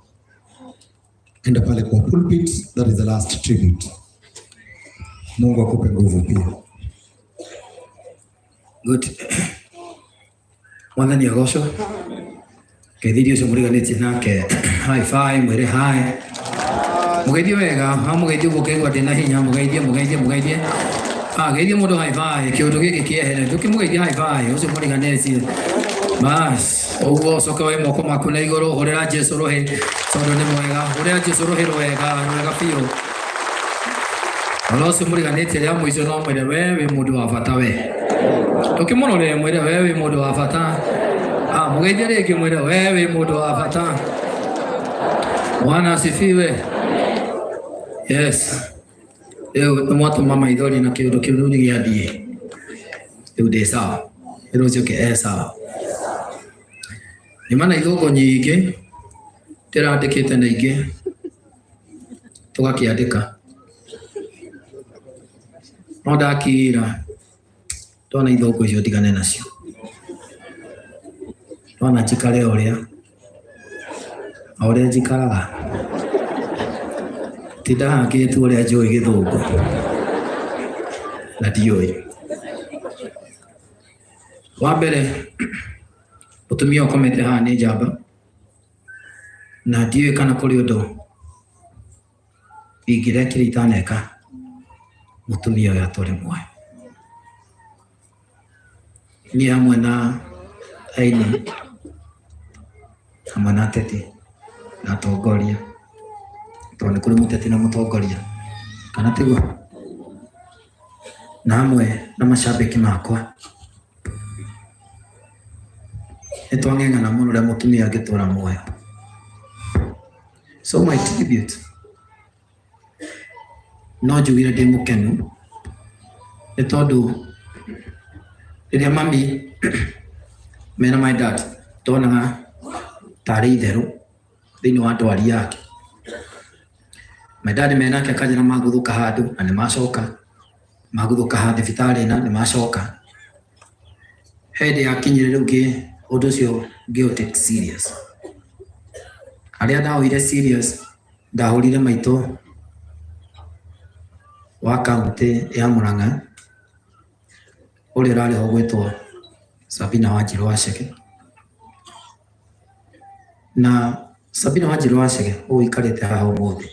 Enda pale kwa pulpit, that is the last tribute. Mungu akupe nguvu pia. Good. Mwathani agocwo. Ngeithirie ũcio mũriganĩtie nake high five, mwĩre hi. Mũgeithie wega, amũgeithie ũguo ũkaigua ndĩna hinya, mũgeithie, mũgeithie, mũgeithie. Ah, geithie mũndũ high five, kĩũndũ gĩkĩ kĩehere, ndũkĩmũgeithie high five, ũcio mũriganĩtie. Bas, ũguo ũcoke woe moko maku na igũrũ, hũrĩra Jesũ rũhĩ, tondũ nĩ mwega. Hũrĩra Jesũ rũhĩ rwega, rwega biũ. Ona ũcio mũriganĩtie rĩa mũico no mwĩre we wĩ mũndũ wa bata we. Ndũkĩmũrore mwĩre we wĩ mũndũ wa bata. Ah, mũgeithie rĩngĩ mwĩre we wĩ mũndũ wa bata. Bwana asifiwe. Yes. Rĩu nĩ mwatũma maithori na kĩũndũ kĩu rĩu nĩ gĩathiĩ. Rĩu ndĩ sawa. Rĩu ũcio ũngĩ e sawa. Nyuma na ithũngũ nyingĩ ndĩrandĩkĩte na ingĩ tũgakĩandĩka. No ndakira ndona ithũngũ icio ndigane nacio. Ndona njikare o ũrĩa o ũrĩa njikaraga. Tindahangĩtwo ũrĩa njũĩ gĩthũngũ na ndiũĩ. Wa mbere mũtumia ũkomete haha nĩ njamba na ndiũĩ kana kũrĩ ũndũ ingĩrekire itaneka mũtumia ũyũ atũre muoyo. Niĩ hamwe na aini hamwe na ateti na atongoria tondũ nĩ kũrĩ mũteti na mũtongoria kana tiguo, na hamwe na macambĩki makwa nĩ twang'eng'ana mũno ũrĩa mũtumia angĩtũra muoyo. So my tribute no njugire ndĩ mũkenu nĩ tondũ rĩrĩa mami mena my dad ndonaga tarĩ itherũ thĩinĩ wa ndwari yake. My dad menake akanjĩra maguthũka handũ na nĩ macoka, maguthũka ha thibitarĩ na nĩ macoka. He hĩndĩ yakinyire rĩu ngĩ ũndũ ũcio ngĩũ take serious. Harĩa ndawoire serious ndahũrire maitũ wa kaũntĩ ya Murang'a ũrĩa ũrarĩ ho gwĩtwo Sabina Wanjiru Wacheke. Na Sabina Wanjiru Wacheke ũyũ ũikarĩte haha ũmũthĩ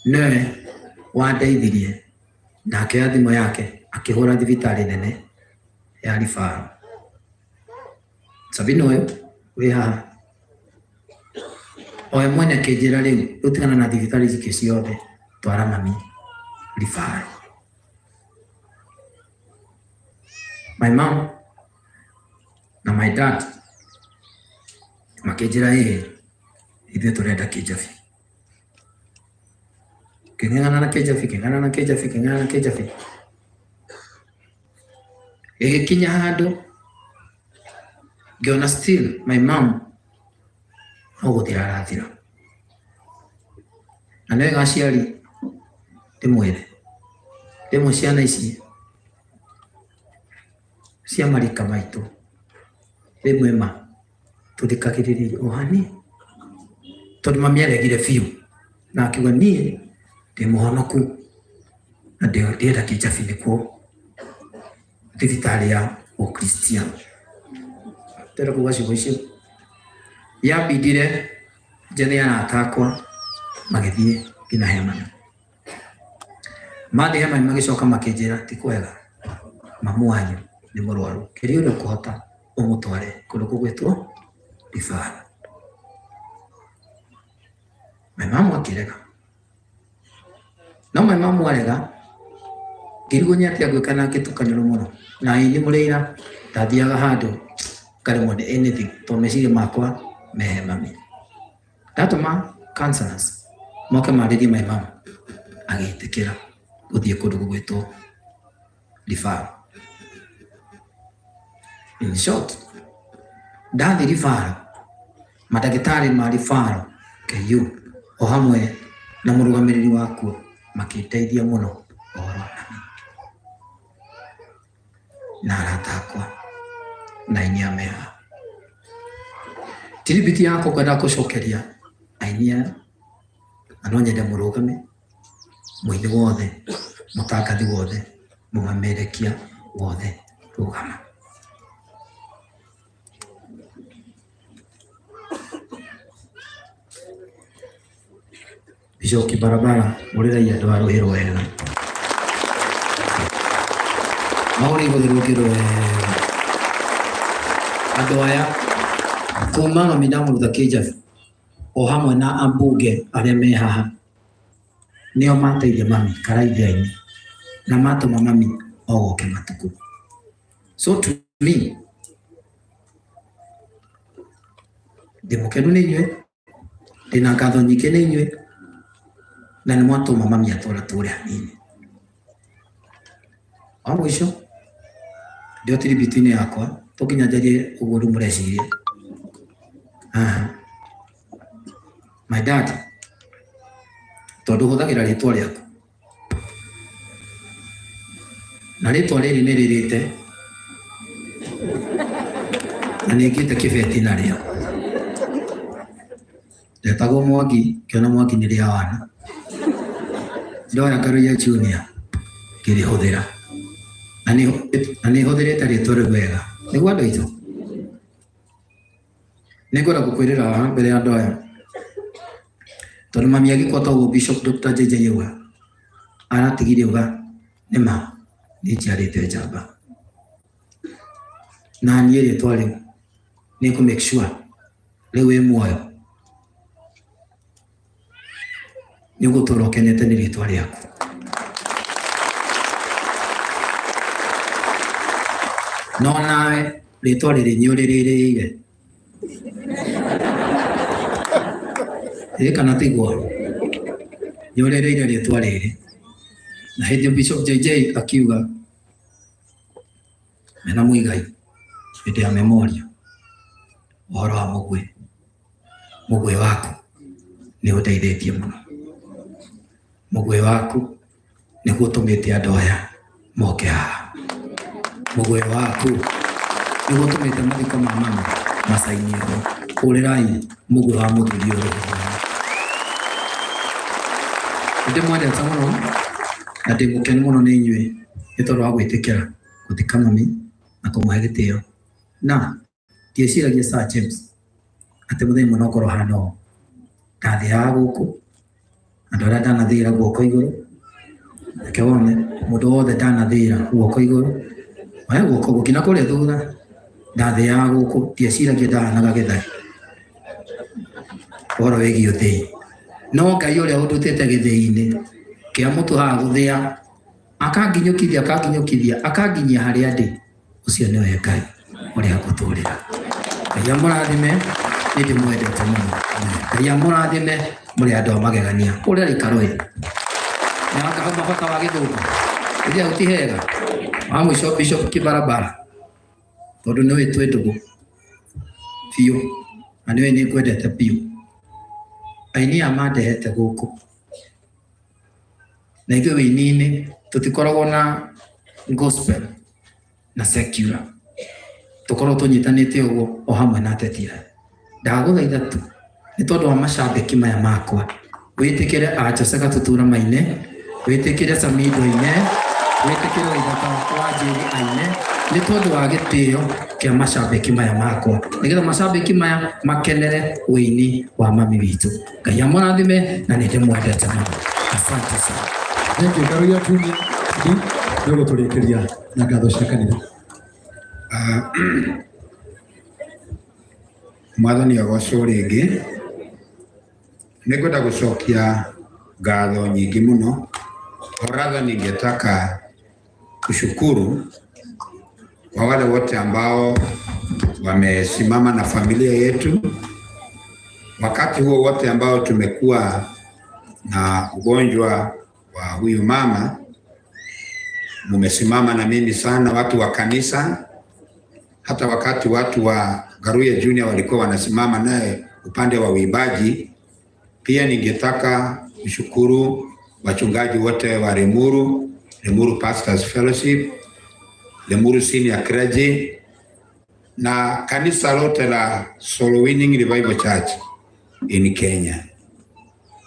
nĩwe wandeithirie na akĩoya thimũ yake akĩhũra thibitarĩ nene ya Referral. Sabina ũyũ wĩ haha o we mwene akĩnjĩra rĩu rĩu tigana na thibitarĩ ici ciothe twara mami Referral. My mom na my dad makĩnjĩra ĩĩ ithuĩ tũrenda Kĩnjabi. Kĩng'eng'ana na Kĩnjabi, kĩng'ang'ana na Kĩnjabi, kĩng'ang'ana na Kĩnjabi. Ĩgĩkinya handũ ngĩona still my mom no gũthira arathira. Na nĩ wega aciari ndĩmwĩre rĩmwe ciana ici cia marika maitũ rĩmwe ma tũthikagĩrĩria o hanini tondũ mami aregire biũ na akiuga niĩ ndĩ mũhonoku na ndĩrenda Kĩnjabi nĩkuo thibitarĩ ya ũkristiano. Ndĩrenda kuga ciugo icio yambindire njethe arata akwa magĩthiĩ nginya he mami. Mathiĩ he mami magĩcoka makĩnjĩra ti kwega mamu wanyu nĩ mũrwaru kĩria ũrĩa ũkũhota Ũmũtware kũndũ kũgwĩtwo referral. My mom akĩrega. No my mom arega, ngĩrigwo nĩ atĩa ngwĩka na ngĩtukanĩrwo mũno. Na ĩ nĩ mũrĩra, ndathiaga handũ ngaremwo nĩ anything tondũ meciria makwa mehe mami. Ndatũma counselors moke marĩrie my mom, agĩtĩkĩra gũthiĩ kũndũ gũgwĩtwo referral. In short, ndathiĩ referral, mandagĩtarĩ ma referral KU o hamwe na mũrũgamĩrĩri wakuo makĩndeithia mũno ũhoro wa mami na arata akwa na aini a me haha. Tribute yakwa ngwendaga gũcokeria aini aya na no nyende mũrũgame, mũini wothe, mũtangathi wothe, mũmemerekia wothe, rũgama. Bishop Kibarabara ũrĩrai andũ a rũhĩ rwega. Mahũre igũthĩ rũngĩ rwega. Andũ aya kuma mami ndamũruta kĩnjabi o hamwe na ambunge arĩa me haha nĩo mateithia mami karaithia aini na matũma mami ogoke matukũ. So to me ndĩ mũkenu nĩ inyuĩ, ndĩna ngatho nyingĩ nĩ inyuĩ na nĩ mwatũma mami atũra tũre hanini. Wa mũico ndio tribute-inĩ yakwa to nginya njarie ũguo rĩu mũreciria. Haha my dad, tondũ hũthagĩra rĩtwa rĩaku na rĩtwa rĩrĩ nĩ rĩrĩte na nĩ ngĩte kĩbeti narĩo. Ndetagwo Mwangi, ngĩona Mwangi nĩ rĩa wana. Ndoya Karuiya Junior ngĩrĩhũthĩra na nĩ hũthĩrĩte rĩtwa rĩu wega. Nĩguo andũ aitũ? Nĩ ngwenda gũkwĩrĩra haha mbere ya andũ aya tondũ mami agĩkua toguo Bishop Dr. JJ auga aratigire auga nĩ ma nĩ njiarĩte njamba na niĩ rĩtwa rĩu nĩ ngũ make sure rĩu wĩ muoyo nĩ ũgũtũra ũkenete nĩ rĩtwa rĩaku. No nawe rĩtwa rĩrĩ nĩ ũrĩrĩrĩire ĩ kana tiguo? Nĩ ũrĩrĩire rĩtwa rĩrĩ na hĩndĩ Bishop JJ akiuga mena Muigai hĩndĩ ya memorial ũhoro wa mũguĩ mũguĩ waku nĩ ũndeithĩtie mũno mũguĩ waku nĩguo ũtũmĩte andũ aya moke haha mũguĩ waku nĩguo ũtũmĩte mathiko ma mama macainĩrwo hũrĩrai mũguĩ wa mũthuri ũyũ. Nĩ ndĩmwendete mũno na ndĩ mũkenu mũno nĩ inyuĩ nĩ tondũ wa gwĩtĩkĩra gũthika mami na kũmũhe gĩtĩo na ndieciragia Sir James atĩ mũthenya ũmwe no ngorwo hana ũũ. Ndathiaga gũkũ andũ arĩa ndanathĩra guoko igũrũ, reke wone mũndũ wothe ndanathĩra guoko igũrũ, oya guoko ũguo nginya kũrĩa thutha ndathiaga gũkũ ndieciragia ndahanaga gĩthari ũhoro wĩgiĩ ũthĩi. No Ngai ũrĩa ũndutĩte gĩthĩi-inĩ kĩa mũtu haha gũthĩa akanginyũkithia akanginyũkithia akanginyia harĩa ndĩ, ũcio nĩwe Ngai ũrĩa ngũtũrĩra. Ngai amũrathime, nĩ ndĩmwendete mũno. Ngai amũrathime, mũrĩ andũ a magegania. Kũrĩa rĩkarũ ĩ nĩ hau mabata wa gĩthũngũ ithia ti hega wa mũico Bishop Kibarabara tondũ nĩũĩ twĩ ndũgũ biũ na nĩũĩ nĩ ngwendete biũ. Aini aya mandehete gũkũ na ithuĩ wĩini-inĩ tũtikoragwo na gospel na secular, tũkoragwo tũnyitanĩte ũguo o hamwe na ateti aya. Ndagũthaitha tu nĩ tondũ wa macambĩki maya makwa wĩtĩkĩre a Jose Gatutura maine, wĩtĩkĩre Samido aine, wĩtĩkĩre Waithaka wa Njĩri aine, nĩ tondũ wa gĩtĩo kĩa macambĩki maya makwa, nĩgetha macambĩki maya makenere wĩini wa mami witũ. Ngai amũrathime na nĩ ndĩmwendete mũno. Asante sana. Thank you. Karuiya Junior nĩ ũgũtũrĩkĩria na ngatho cia kanitha. Mwathani agocwo rĩngĩ. Nĩngwenda gũcokia ngatho nyingĩ mũno, or rather ningetaka kushukuru kwa wale wote ambao wamesimama na familia yetu wakati huo wote ambao tumekuwa na ugonjwa wa huyu mama. Mumesimama na mimi sana, watu wa kanisa, hata wakati watu wa Ngaruiya Junior walikuwa wanasimama naye upande wa uimbaji. Pia ningetaka kushukuru wachungaji wote wa Limuru, Limuru Pastors Fellowship, Limuru Senior Clergy na kanisa lote la Soul Winning Revival Church in Kenya.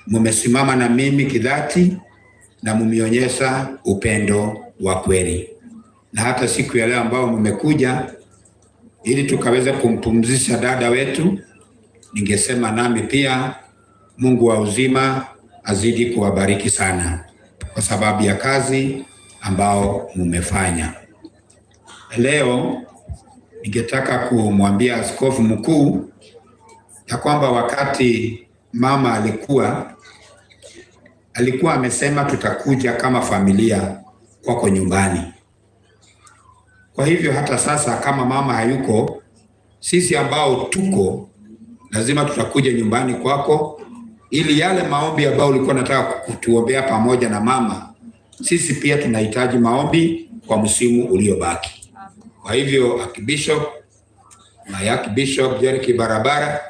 Mumesimama na mimi kidhati na mumeonyesha upendo wa kweli, na hata siku ya leo ambao mmekuja ili tukaweza kumpumzisha dada wetu, ningesema nami pia Mungu wa uzima azidi kuwabariki sana kwa sababu ya kazi ambao mumefanya. Leo ningetaka kumwambia askofu mkuu ya kwamba wakati mama alikuwa amesema tutakuja kama familia kwako nyumbani. Kwa hivyo hata sasa kama mama hayuko, sisi ambao tuko lazima tutakuja nyumbani kwako ili yale maombi ambayo ulikuwa unataka kutuombea pamoja na mama, sisi pia tunahitaji maombi kwa msimu uliobaki. Kwa hivyo Archbishop, my Archbishop Jerry Kibarabara,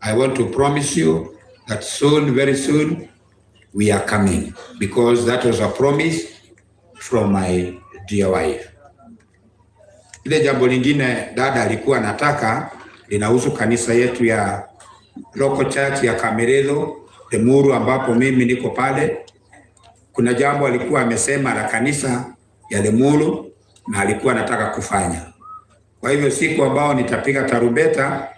I want to promise you that soon, very soon, we are coming because that was a promise from my dear wife. Ile jambo lingine dada alikuwa anataka linahusu kanisa yetu ya local church ya Kameretho Limuru, ambapo mimi niko pale. Kuna jambo alikuwa amesema la kanisa ya Limuru na alikuwa anataka kufanya. Kwa hivyo siku ambao nitapiga tarumbeta,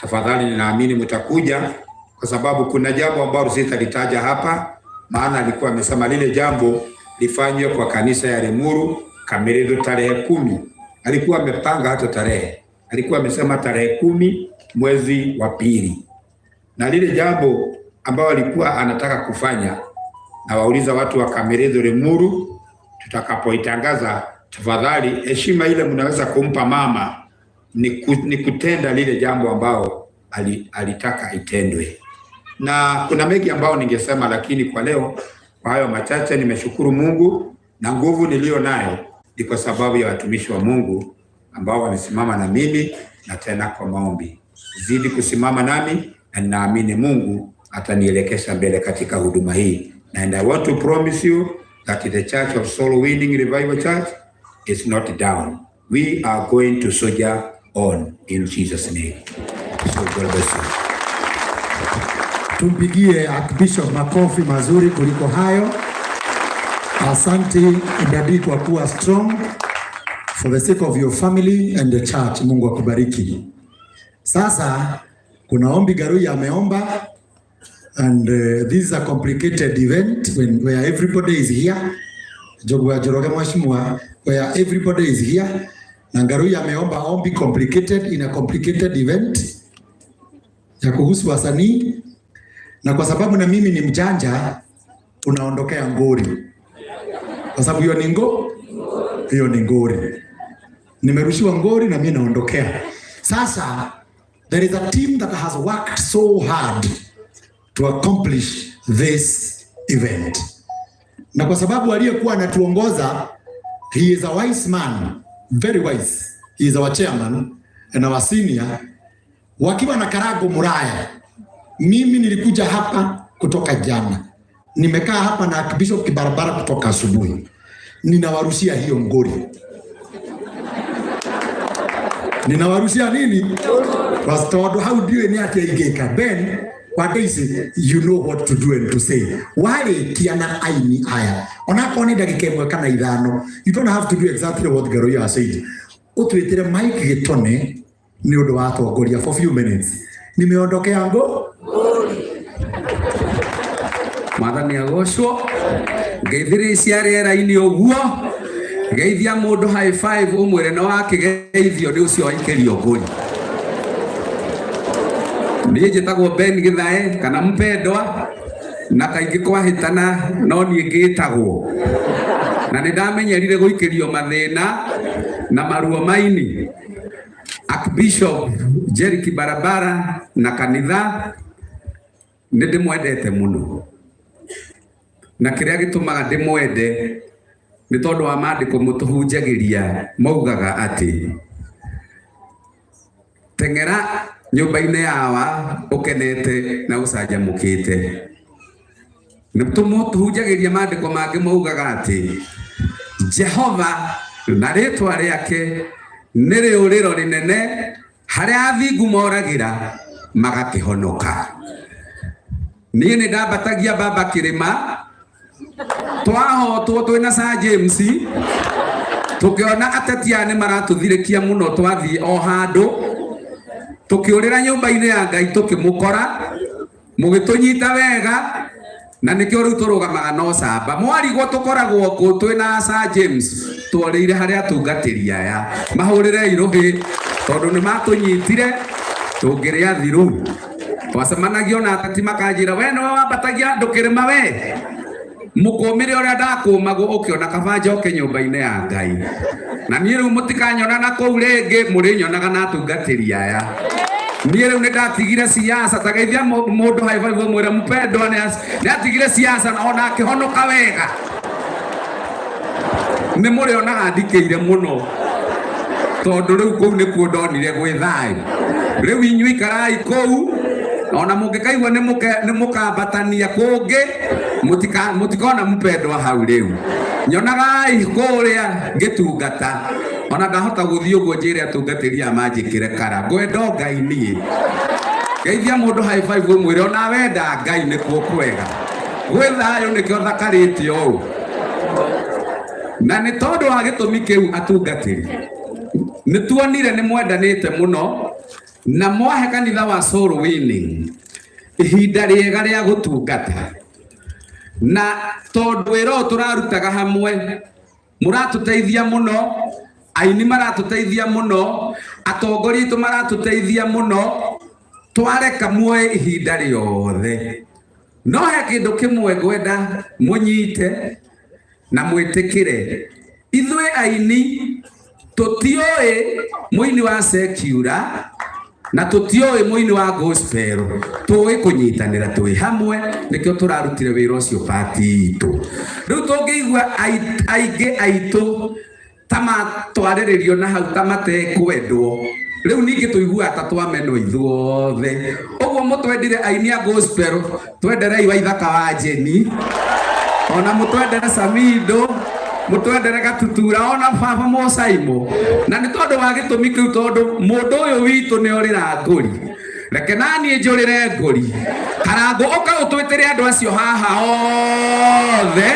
tafadhali ninaamini mtakuja, kwa sababu kuna jambo ambalo sitalitaja hapa, maana alikuwa amesema lile jambo lifanywe kwa kanisa ya Limuru Kameretho tarehe 10. Alikuwa amepanga hata tarehe, alikuwa amesema tarehe 10 mwezi wa pili, na lile jambo ambao alikuwa anataka kufanya, na wauliza watu wa Kameretho Limuru, tutakapoitangaza tafadhali, heshima ile mnaweza kumpa mama ni kutenda lile jambo ambao alitaka itendwe. Na kuna mengi ambao ningesema, lakini kwa leo, kwa hayo machache, nimeshukuru Mungu na nguvu niliyo nayo ni kwa sababu ya watumishi wa Mungu ambao wamesimama na mimi na tena kwa maombi. Zidi kusimama nami na ninaamini Mungu atanielekesha mbele katika huduma hii. And I want to promise you that the Church of Soul Winning Revival Church is not down. We are going to soldier on in Jesus' name. So God bless you. Tumpigie Archbishop makofi mazuri kuliko hayo. Asante Daddy kwa kuwa strong for the sake of your family and the church. Mungu akubariki. Sasa kuna ombi Ngaruiya ameomba and this is a complicated event where everybody is here. Njogu wa Njoroge mheshimiwa, where everybody is here na Ngaruiya ameomba ombi complicated in a complicated event ya kuhusu wasanii, na kwa sababu na mimi ni mjanja, unaondokea ngori, kwa sababu hiyo ni hiyo ni ngori. Nimerushiwa ngori na mimi naondokea. Sasa there is a team that has worked so hard to accomplish this event, na kwa sababu aliyekuwa anatuongoza, he is a wise man, very wise. He is our chairman and our senior, wakiwa na Karago Muraya. Mimi nilikuja hapa kutoka jana, nimekaa hapa na Archbishop Kibarabara kutoka asubuhi, ninawarushia hiyo ngori. Ninawarushia nini? Kwa tondu hau ndiũĩ nĩ atĩa ingĩka. Ben wa Daisy, you know what to do and to say. Warĩkia na aini aya, onakorwo nĩ ndagĩka 1 kana 5, you don't have to do exactly what Ngaruiya has said. Ũtwĩtĩre Mike Gĩtone nĩ ũndũ wa atongoria for few minutes. Nimeondokea ngo Mwathani agocwo. Ngeithĩrĩria cia rĩera-inĩ ũguo, geithia mũndũ high five ũmwĩre nĩ wakĩgeithio nĩ ũcio waikĩrio ngũri. Niĩ njĩtagwo Ben Githae kana mpendwa na kaingĩ kwahĩtana no niĩ ngĩtagwo na nĩ ndamenyerire gũikĩrio mathĩna na maruo maini. Archbishop Jerry Barabara na kanitha nĩ ndĩmwendete mũno, na kĩrĩa gĩtũmaga ndĩmwende nĩ tondũ wa maandĩko mũtũhunjagĩria maugaga atĩ teng'era nyũmba-inĩ yawa ũkenete na ũcanjamũkĩte. Nĩ tũhunjagĩria maandĩko mangĩ maugaga atĩ Jehova na rĩtwa rĩake nĩ rĩũrĩro rĩnene harĩa athingu moragĩra magakĩhonoka. Niĩ nĩ ndambatagia baba kĩrĩma twahotwo twĩna Sir James tukiona ateti aya nĩ maratũthirĩkia mũno twathiĩ o handũ tũkĩũrĩra nyũmba-inĩ ya Ngai tũkĩmũkora mũgĩtũnyita wega na nĩkĩo rĩu tũrũgamaga no camba mwarigwo tũkoragwo kũ twĩna Sir James tworĩire harĩa atungatĩri aya mahũrĩre irũhĩ tondũ nĩ matũnyitire tũngĩrĩa thiru twacemanagio na ateti makanjĩra we nĩwe wambatagia andũ kĩrĩma we mũkũmĩre ũrĩa ndakũmagwo ũkĩona kaba njoke nyũmba-inĩ ya Ngai na niĩ rĩu mũtikanyona na kũu rĩngĩ mũrĩnyonaga na atungatĩri aya niĩ rĩu nĩ ndatigire siasa ta geithia mũndũ high five ũmwĩre mpendwa nĩ atigire siasa na ona akĩhonoka wega nĩ mũrĩonaga ndikĩire mũno tondũ rĩu kũu nĩkuo ndonire gwĩ thayũ rĩu inyuĩ ikarai kũu ona mũngĩkaigua nĩ mũkambatania kũngĩ mũtikona mpendwa hau rĩu nyonagai kũrĩa ngĩtungata ona ndahota gũthiĩ ũguo njĩre atungatĩri aya manjĩkĩre kara ngwenda o Ngai niĩ geithia mũndũ high five ũmwĩre ona wenda Ngai nĩkuo kwega gwĩ thayũ nĩkĩo thakarĩte ũũ na nĩ tondũ wa gĩtũmi kĩu atungatĩri nĩ tuonire nĩ mwendanĩte mũno na mwahe kanitha wa Soul Winning ihinda rĩega rĩa gũtungata na tondũ wĩra ũyũ tũrarutaga hamwe mũratũteithia mũno aini maratũteithia mũno atongoria aitũ maratũteithia mũno twareka muoe ihinda rĩothe no he kĩndũ kĩmwe ngwenda mũnyite na mwĩtĩkĩre ithuĩ aini tũtiũĩ mũini wa secular na tũtiũĩ mũini wa gospel tũĩ kũnyitanĩra twĩ hamwe nĩkĩo tũrarutire wĩra ũcio pati itũ rĩu tũngĩigua aingĩ aitũ ta matwarĩrĩrio na hau ta matekwendwo rĩu ningĩ tũiguaga ta twamenwo ithuothe ũguo mũtwendire aini a gospel twenderei Waithaka wa Jeni ona mũtwendere Samido mũtwendere Gatutura ona baba Mũcaimo na nĩ tondũ wa gĩtũmi kĩu tondũ mũndũ ũyũ witũ nĩ orĩra ngũri reke naniĩ njũrĩre ngũri Karangũ ũka ũtwĩtĩre andũ acio haha othe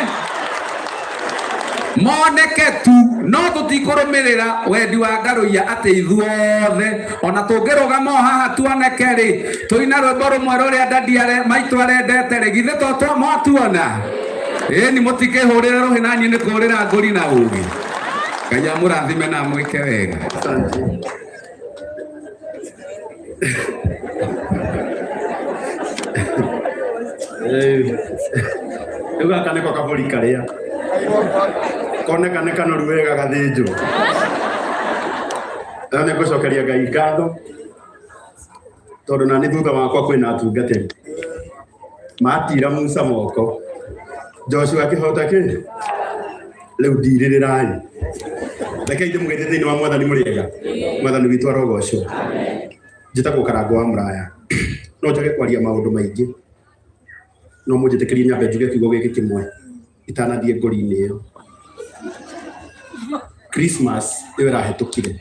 moneke tu no tũtikũrũmĩrĩra wendi wa ngarũiya atĩ ithuothe ona tũngĩrũgama o haha tuoneke rĩ tũina rwĩmbo rũmwe rũrĩa dadi maitũ arendete rĩ githĩ to mwatuona ĩni mũtikĩhũrĩre rũhĩ na niĩ nĩ kũhũrĩra ngũri na ũgĩ Ngai amũrathime na amwĩke wega. Asante. Rĩu gaka nĩko kabũri karĩa koneka nĩ kanoru wega gathĩnjwo. Na nĩ ngũcokeria Ngai ngatho tondũ na nĩ thutha wakwa kwĩna atungatĩri matira Musa moko Joshua akĩhota kĩ rĩu ndirĩrĩrai rekei ndĩmũgeithie thĩinĩ wa mwathani mũrĩega mwathani witũ arogocwo njĩtagwo Karangũ wa Mũraya no njage kwaria maũndũ maingĩ no mũnjĩtĩkĩrie nyambe njuge kiugo gĩkĩ kĩmwe itanathiĩ ngori-inĩ ĩyo Christmas ĩyo ĩrahĩtũkire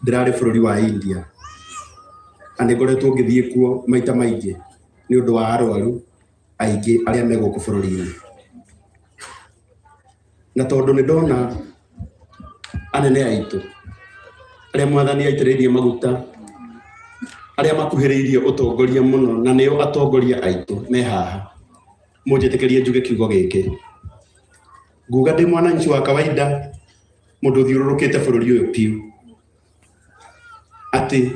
ndĩrarĩ bũrũri wa India na nĩ ngoretwo ngĩthiĩ kuo maita maingĩ nĩ ũndũ wa arwaru aingĩ arĩa me gũkũ bũrũri-inĩ na tondũ nĩ ndona anene aitũ arĩa mwathani aitĩrĩirie maguta arĩa makuhĩrĩirie ũtongoria mũno na nĩo atongoria aitũ me haha mũnjĩtĩkĩrie njuge kiugo gĩkĩ nguga ndĩ mwananchi wa kawaida mũndũ ũthiũrũrũkĩte bũrũri ũyũ piũ atĩ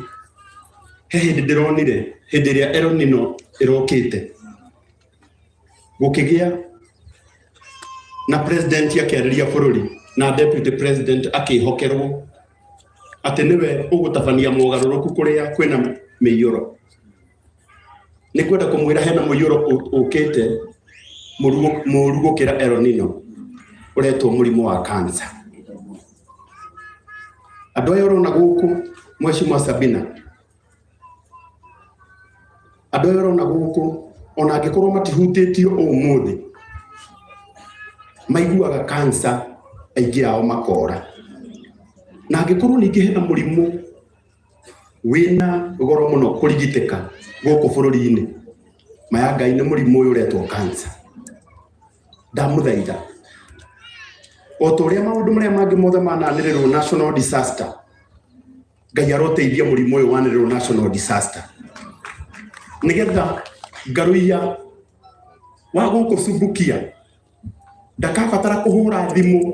He hĩndĩ ndĩronire hĩndĩ ĩrĩa El Nino ĩrokĩte gũkĩgĩa na president akĩarĩria bũrũri na deputy president akĩhokerwo atĩ nĩwe ũgũtabania mogarũrũku kũrĩa kwĩna mĩiyũro. Nĩ kwenda kũmwĩra hena mũiyũro ũkĩte mũru gũkĩra El Nino ũretwo mũrimũ wa cancer. Andũ aya ũrona gũkũ Mheshimiwa Sabina, andũ aya ũrona gũkũ ona angĩkorwo matihutĩtio ũmũthĩ maiguaga cancer aingĩ ao makora. Na angĩkorwo ningĩ hena mũrimũ wĩna goro mũno kũrigitĩka gũkũ bũrũri-inĩ, maya Ngai nĩ mũrimũ ũyũ ũretwo cancer. Ndamũthaitha o ta ũrĩa maũndũ marĩa mangĩ mothe mananĩrĩrwo national disaster, Ngai aroteithia mũrimũ ũyũ wanĩrĩrwo national disaster nĩgetha ngaruiya wa gũkũ Subukia ndakabatara kũhũra thimũ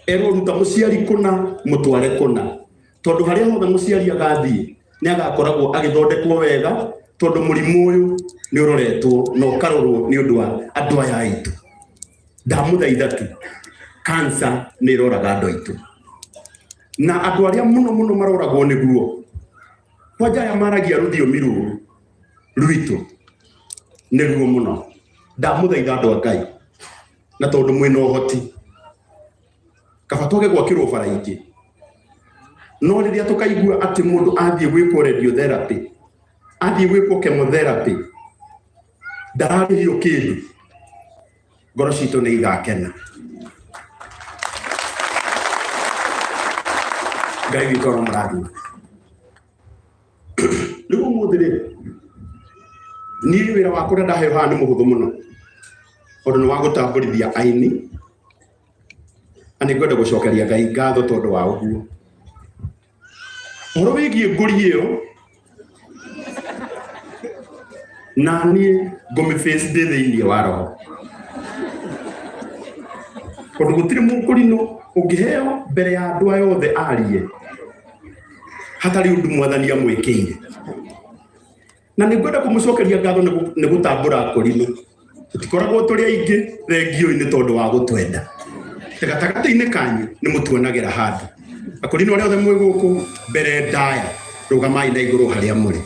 erwo ruta mũciari kũna mũtware kũna, tondũ harĩa hothe mũciari agathiĩ nĩ agakoragwo agĩthondekwo wega, tondũ mũrimũ ũyũ nĩ ũroretwo na ũkarorwo nĩ ũndũ wa andũ aya aitũ. Ndamũthaitha tu, cancer nĩ ĩroraga andũ aitũ, na andũ arĩa mũno mũno maroragwo nĩguo kwanja aya maragia rũthiomi rũrũ rwitũ nĩruo mũno. Ndamũthaitha andũ a Ngai, na tondũ mwĩna ũhoti kaba twage gwakĩrwo bara ingĩ, no rĩrĩa tũkaigua atĩ mũndũ athiĩ gwĩkwo radiotherapy, athiĩ gwĩkwo chemotherapy, ndararĩhio kĩndũ, ngoro citũ nĩ igakena. Ngai witũ aromũrathima. Rĩu ũmũthĩ rĩ, niĩ wĩra wakwa ũrĩa ndaheo haha nĩ mũhũthũ mũno, tondũ nĩ wa gũtambũrithia aini, na nĩ ngwenda gũcokeria Ngai ngatho tondũ wa ũguo. Ũhoro wĩgiĩ ngũri ĩyo, na niĩ ngũmĩ face ndĩ thĩinĩ wa roho, tondũ gũtirĩ mũkũrinũ ũngĩheo mbere ya andũ aya othe arie hatarĩ ũndũ mwathani amwĩkĩire. Na nĩ ngwenda kũmũcokeria ngatho nĩ gũtambũra kũrinũ. Tũtikoragwo tũrĩ aingĩ thengio-inĩ tondũ wa gũtwenda. Gatagatĩ-inĩ kanyu nĩ mũtuonagĩra handũ. Akũrinũ arĩa othe mwĩ gũkũ mbere ndaya, rũgamai na igũrũ harĩa mũrĩ.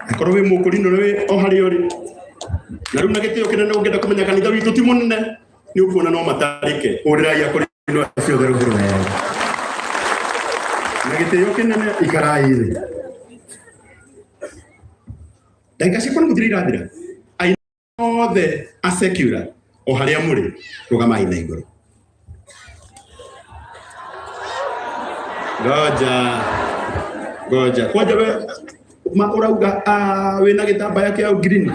Akorwo wĩ mũkũrinũ wĩ o harĩa ũrĩ. Na rĩu na gĩtĩo kĩnene ũngĩenda kũmenya kanitha witũ ti mũnene, nĩ ũkuona no matarĩke. Hũrĩrai akũrinũ acio othe rũhĩ rwega. Na gĩtĩo kĩnene ikarai thĩ. Ndagĩka ciakwa nĩ gũthira irathira. Aini othe a secular o harĩa mũrĩ, rũgamai na igũrũ. Ngoja ngoja kwanja we ma ũrauga ah, wĩna gĩtambaya kĩa green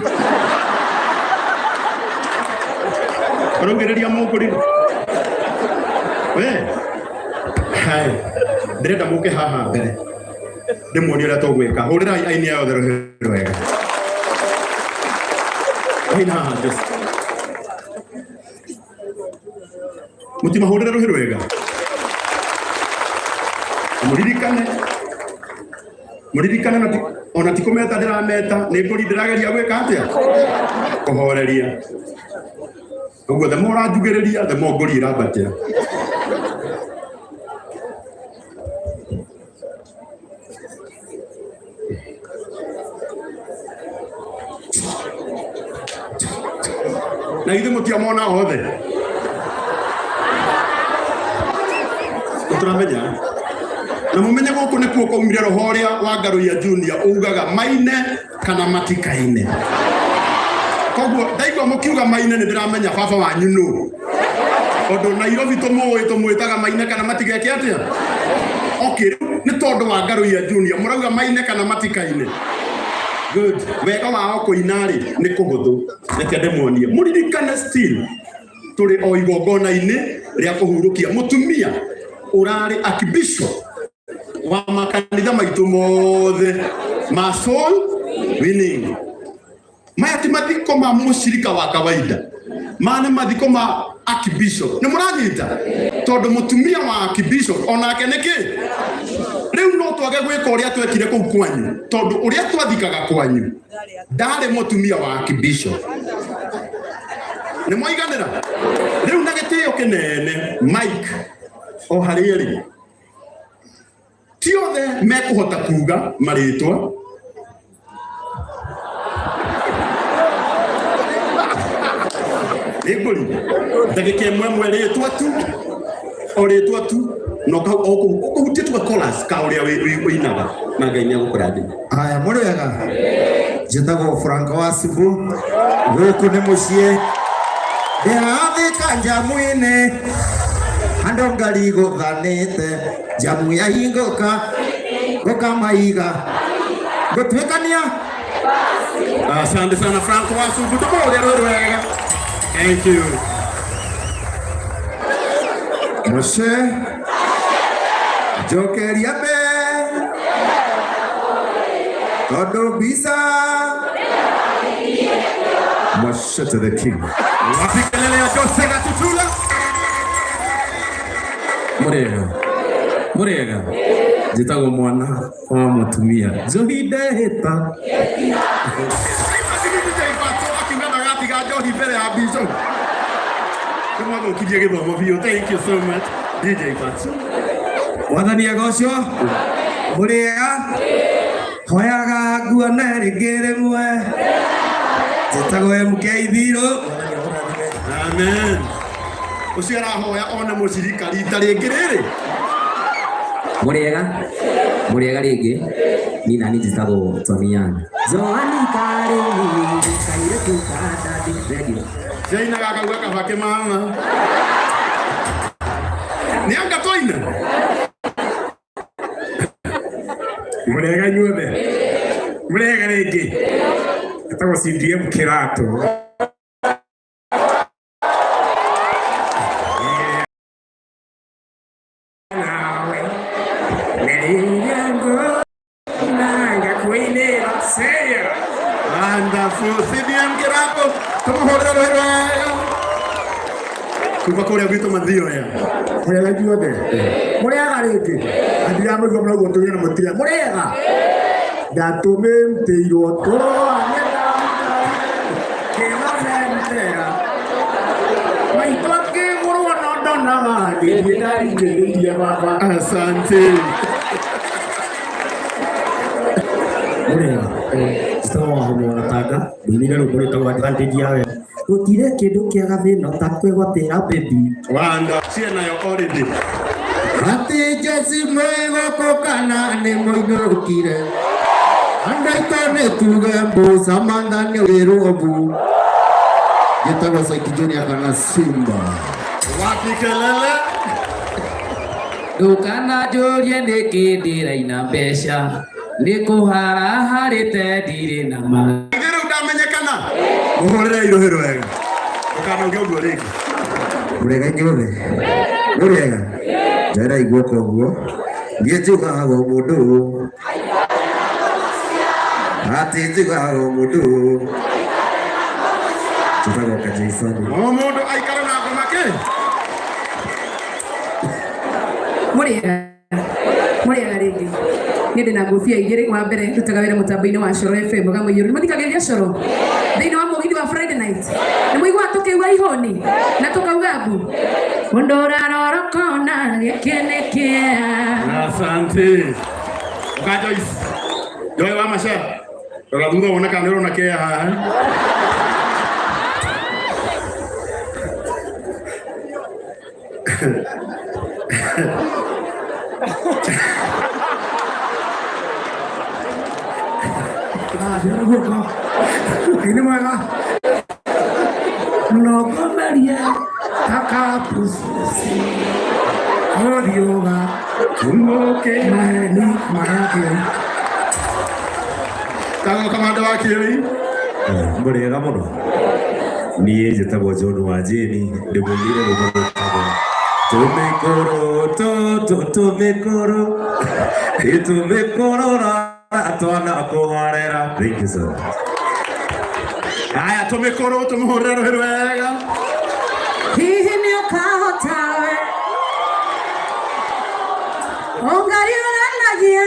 ũraugĩrĩria mũkũrinũ we hai ndĩrenda mũke haha mbere ndĩmuonie ũrĩa tũgwĩka. Hũrĩrai aini aya othe rũhĩ rwega. Aina haha Jose. Mũtimahũrĩre rũhĩ rwega. Mũririkane mũririkane ona ti kũmeta ndĩrameta, nĩ ngũri ndĩrageria gwĩka atĩa, kũhoreria. Ũguo the more ũranjugĩrĩria, the more ngũri ĩrambatĩra. Na ithuĩ mũtiamona othe tũramenya na mũmenye gũkũ nĩkuo kwaumire roho ũrĩa wa Ngaruiya Junior ugaga maine kana matikaine. Koguo ndaigua mũkiuga maine nĩ ndĩramenya baba wanyu nũ, tondũ Nairobi tũmũĩ tũmwĩtaga maine kana matigeke atĩa. Okay, rĩu nĩ tondũ wa Ngaruiya Junior mũrauga maine kana matikaine. Good. Wega wao kũina rĩ nĩ kũhũthũ, reke ndĩmuonie mũririkane still tũrĩ o igongona-inĩ rĩa kũhurũkia mũtumia ũrarĩ archbishop wa makanitha maitũ mothe ma soul winning. Maya ti mathiko ma mũcirika wa kawaida, maya nĩ mathiko ma archbishop. Nĩ mũranyita? Tondũ mũtumia wa archbishop onake nĩ kĩ rĩu no tũ Twage gwĩka ũrĩa twekire kũu kwanyu, tondũ ũrĩa twathikaga kwanyu ndarĩ mũtumia wa Archbishop. Nĩ mwaiganĩra? Rĩu na gĩtĩo kĩnene, Mike o harĩa ĩrĩ, ti othe mekũhota kuga marĩtwa. Nĩ ngũri ndagĩka ĩmwe ĩmwe, rĩtwa tu, o rĩtwa tu, na ũkahutie tu chorus ka ũrĩa wĩinaga, na Ngai nĩ agũkũrathima. Haya, mũrĩ wega? Njĩtagwo Frank Wasibu, gũkũ nĩ mũciĩ. Ndĩrathika njamu-inĩ, andũ ngari gũthanĩte, njamu yahingũka, ngũkamaiga, ngũtuĩkania. Asante sana Frank Wasubu, tũmũhũrĩre rwĩ wega. Thank you. Moshe njokeria mbe tondũ mbica. Moshe to the king. Wapi kelele ya Jose Gatutula? Mũrĩega, mũrĩega? Njĩtagwo mwana wa mũtumia njohi ndehĩta. Akiuga ndagatiga njohi mbere ya bishop. Nĩ mwathũkirie gĩthomo biũ. Thank you so much, DJ Fatso. Mwathani agocwo. Mũrĩega? Hoyaga nguone rĩngĩ rĩmwe. Njĩtagwo MK Thirũ. Amen. Ũcio arahoya one mũcirika rita rĩngĩ rĩrĩ. Mũrĩega, mũrĩega rĩngĩ? Niĩ nani njĩtagwo Tonian Joani Karĩmi, kairĩtu ka dadi. Thengiũ. Ciainaga akauga kaba kĩmama. Nĩ anga twaina. Mũrĩega inyuothe? Mũrĩega rĩngĩ? Etagwo CDM Kĩratũ. Nawe nerĩrĩa ngũnanga kũinĩra seya. Wonderful. CDM Kĩratũ, tũmũhũrĩre rwĩ wega. Kuma kũrĩa gwitũ Mathioya. Mũrĩega inyuothe? Mũrĩega rĩngĩ? Andiramũigua mũraigua tũgĩe na mũtira. Mũrĩega? Ndatũmĩtĩirwo tũrũane kĩnonentera maitũ akĩgũrwo no ndonaga ngĩthiĩ ndaringĩrĩirie baba. Asante. Mũrĩega? Njĩtagwo Wahũmĩ wa Gatanga, ndinire rwĩmbo rwĩtagwo Advantage ya Wendo. Gũtirĩ kĩndũ kĩega thĩ-ĩno ta kwĩgwatĩra baby. Wanda ciĩnayo already. Atĩ Jesi mwĩ gũkũ kana nĩ mũinũkire? Andũ aitũ nĩ tuge mbu, Samantha nĩ wĩrwo mbu. Njĩtagwo Saiki Junior kana Simba. Wapi kelele? Ndũkananjũrie nĩkĩ ndĩraina mbeca, nĩ kũhara harĩte ndirĩ na ma. Ithe rĩu ndamenyekana. Mũhũrĩre irũhĩ rwega. Ndũkanauge ũguo rĩngĩ. Mũrĩega inyuothe? Mũrĩega? Njoerai guoko ũguo. Niĩ njugaga o mũndũ, atĩ njugaga o mũndũ. Njĩtagwo Kajaisoni. O mũndũ aikare na ngoma kĩ? Mũrĩega, mũrĩega rĩngĩ? Niĩ ndĩ na ngũbia igĩrĩ. Wa mbere, ndutaga wĩra mũtambo-inĩ wa Coro FM Gamũiyũru. Nĩ mũthikagĩrĩria Coro thĩinĩ wa mũgithi wa Friday night? Nĩ mũiguaga tũkĩigua ihũni na tũkauga mbu? Mũndũ ũrarora ũkona gĩkĩ nĩ kĩea. Asante. Ũka Joyce. Joy wa Masha. Rora thutha wone kana nĩ ũrona kĩa haha. Guoko nĩ mwega nogomerie takapusi ũriũga Tumuke maheni marakĩoi. Kago kamanda wa kĩoi. Mũrĩega mũno? Niĩ njĩtagwo John wa Jane, ndĩmũinĩire rwĩmbo rwĩtagwo tũmĩkũrũ tũtũ tũmĩkũrũ ĩtũmĩkũrũ rora twana kũhorera. Thank you so much. Haya, tũmĩkũrũ tũmũhũrĩre rũhĩ rwega. Hihi nĩ ũkahota we ũngariũranagia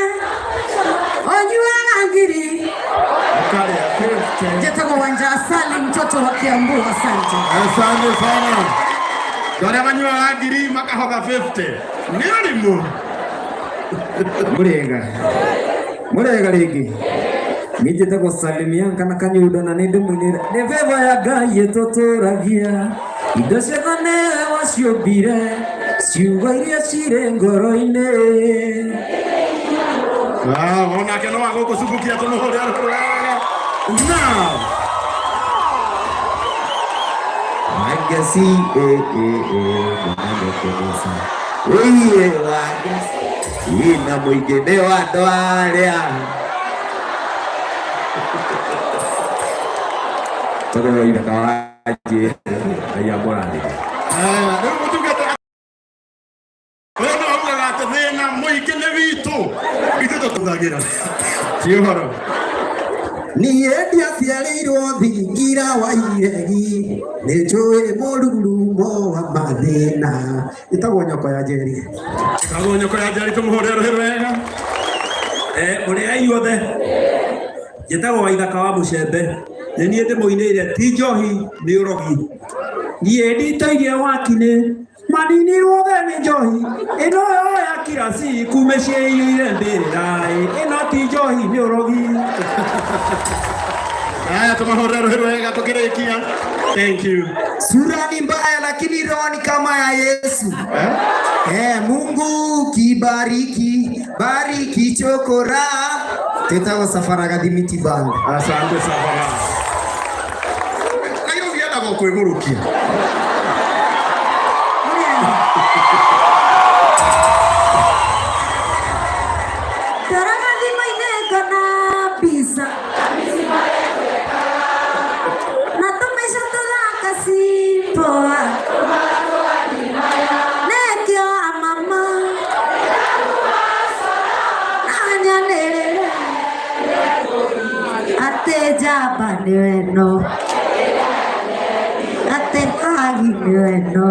Njĩtagwo Wanja Asali, mtoto wa Kiambu. Asante. Asante sana. Andũ arĩa manyuaga ngiri makahotha 50 nĩ ũrimũ. Murega murega rĩngĩ niĩ njĩtagwo Salimianka na Kanyundo na nĩ ndĩmũinĩra nĩ beba ya Ngai ĩtũtũragia indo ciothe nĩwe waciũmbire ciugo iria cirĩ ngoro-inĩ. Ah, onake no agũgũcubukia tũmũhũre wega. Now, Wangeci eh eh eh mwanamke Iye Wangeci ina mũingĩ nĩ wa andũ arĩa Tondũ ithaka wanjĩ Ngai amũrathime. Rĩu mũtungata ũyũ nĩ augaga atĩ thĩna mũingĩ nĩ witũ ithuĩ tũtũthagĩra ti ũhoro. Niĩ ndiaciarĩirwo thingira wa iregi nĩ njũĩ mũrurumo wa mathĩna. Ĩtagwo nyoko ya Njeri. Ĩtagwo nyoko ya Njeri, tũmũhũre rũhĩ wega. Mũrĩega inyuothe, njĩtagwo Waithaka wa Mũcembe, nĩ niĩ ndĩmũinĩire ti njohi nĩ ũrogi. Niĩ nditoirie wakinĩ maninirwo othe nĩ njohi ĩno yoya kirasi kumĩciĩ iyũire mbĩrĩra ĩno ti njohi nĩ ũrogi. Haya, tumahũrĩre rũhĩ wega tũkĩrĩkia. Thank you. Sura ni mbaya lakini roho ni kama ya Yesu. Eh, Mungu kibariki, bariki chokora. Tetagwo Safara Gathimiti Band. Asante Safara. Nairobi yendaga o kwĩgũrũkia. Ndoraga thimũ-inĩ ngona mbica na tũmaica tũthaka cipoa nekĩo amama na nyanĩrĩre atĩ njamba nĩwe no atĩ hagi nĩwe no.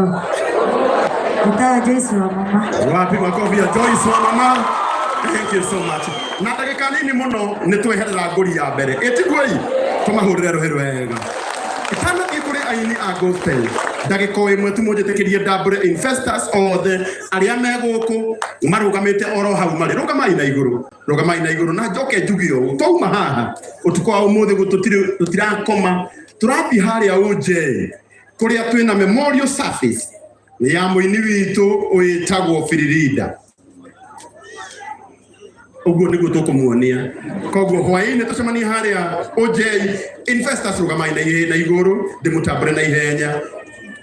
Njĩtagwo Joyce wa mama. Wapi makofi ya Joyce wa mama. Thank you so much. Na ndagĩka nini mũno nĩ tweherera ngũri ya mbere. Ĩtiguoi tũmahũrĩre rũhĩ rwega. Itanathiĩ kũrĩ aini a gospel ndagĩka o ĩmwe tu mũnjĩtĩkĩrie ndambũre investors othe arĩa me gũkũ marũgamĩte oro hau marĩ. Rũgamai na igũrũ, rũgamai na igũrũ na njoke njuge ũũ, twauma haha ũtukũ wa ũmũthĩ tũtirakoma, tũrathiĩ harĩa ũnjei kũrĩa twĩna memorial service ya mũini witũ wĩtagwo Firirinda. Ũguo nĩguo tũkũmuonia. Koguo hwaĩ-inĩ tũcemanie harĩa OJ investors rũgamai na igũrũ ndĩmũtambũre na ihenya.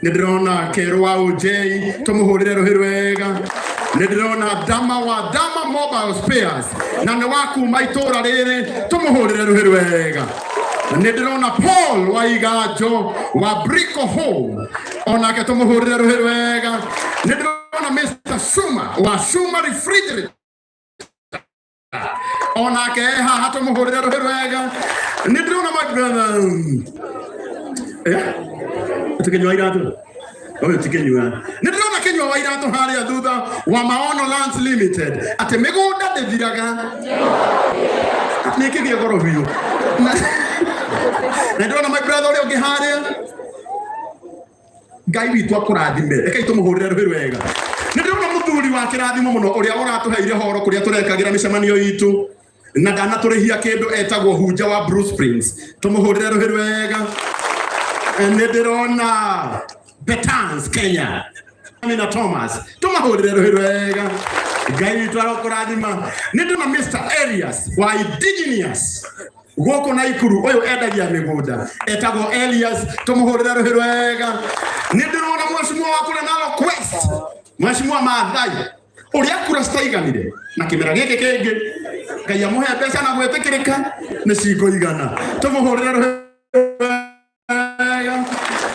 Nĩ ndĩrona Kerũ wa OJ tũmũhũrĩre rũhĩ rwega. Nĩ ndĩrona Dama wa Dama Mobile Spares na nĩ wa kuma itũra rĩrĩ tũmũhũrĩre rũhĩ rwega. Nĩ ndĩrona Paul wa Iganjo wa Brico Home onake tũmũhũrĩre rũhĩ rwega. Nĩ ndĩrona Mr. Shuma wa Shuma Refrigerator onake e haha tũmũhũrĩre rũhĩ rwega. Nĩ ndĩrona my brother ti Kĩnyua wa Iratũ, ũyũ ti Kĩnyua. Nĩ ndĩrona Kĩnyua wa Iratũ harĩa thutha wa Maono Lands Limited atĩ mĩgũnda ndĩthiraga nĩ kĩgĩa goro biũ. Na ndĩrona my brother ũrĩa ũngĩ harĩa, Ngai witũ akũrathime. Rekei tũmũhũrĩre rũhĩ rwega. Nĩ ndĩrona mũthuri wa kĩrathimo mũno ũrĩa ũratũheire horo kũrĩa tũrekagĩra mĩcemanio itũ na ndanatũrĩhia kĩndũ, etagwo Hunja wa Bruce Prince, tũmũhũrĩre rũhĩ rwega. Nĩ ndĩrona Betans Kenya na Thomas, tũmahũrĩre rũhĩ rwega. Ngai witũ arokũrathima. Nĩ ndĩrona Mr. Elias wa Indigenous gũkũ Naikuru, ũyũ endagia mĩgũnda etagwo Elias, tũmũhũrĩre rũhĩ rwega. Nĩ ndĩrona mheshimiwa wa kũrĩa Narok West, mheshimiwa Maathai ũrĩa kura citaiganire na kĩmera gĩkĩ kĩngĩ, Ngai amũhe mbeca na gwĩtĩkĩrĩka nĩ cikũigana, tũmũhũrĩre rũhĩ wega.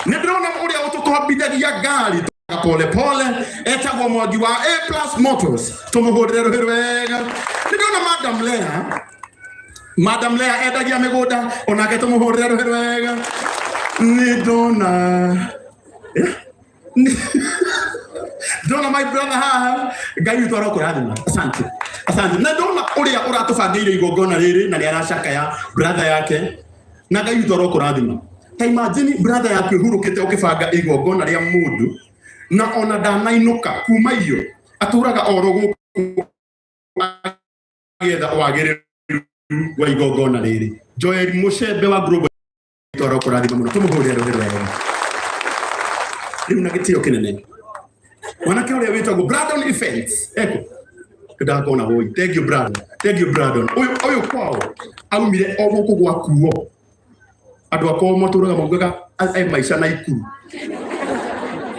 Nĩ ndĩrona ũrĩa ũtũkombithagia ngari pole pole etagwo Mwangi wa A Plus Motors, tũmũhũrĩre rũhĩ rwega. Nĩ ndĩrona Madam Lea, Madam Lea endagia mĩgũnda onake tũmũhũrĩre rũhĩ rwega. Nĩ ndona ndona my brother haha, Ngai witũ arokũrathima. Asante, asante. Na ndona ũrĩa ũratũbangĩire igongona rĩrĩ na nĩ aracakaya brother yake. Na Ngai witũ arokũrathima. Ta imagine brother yaku ĩhurũkĩte ũkĩbanga igongona rĩa mũndũ na ona ndanainũka kuma iyo atũraga oro gũkũ agĩetha wagĩrĩru wa igongona rĩrĩ. Joel Mucembe wa Global arokũrathima mũno, tũmũhũrĩre rũhĩ rwega rĩu na gĩtĩo kĩnene. Mwanake ũrĩa wĩtagwo Brandon Events eko ndakona woi. Thank you Brandon, thank you Brandon. Ũyũ ũyũ kwao aumire o gũkũ gwakuo, andũ akwao matũraga maugaga e maica na ikuru.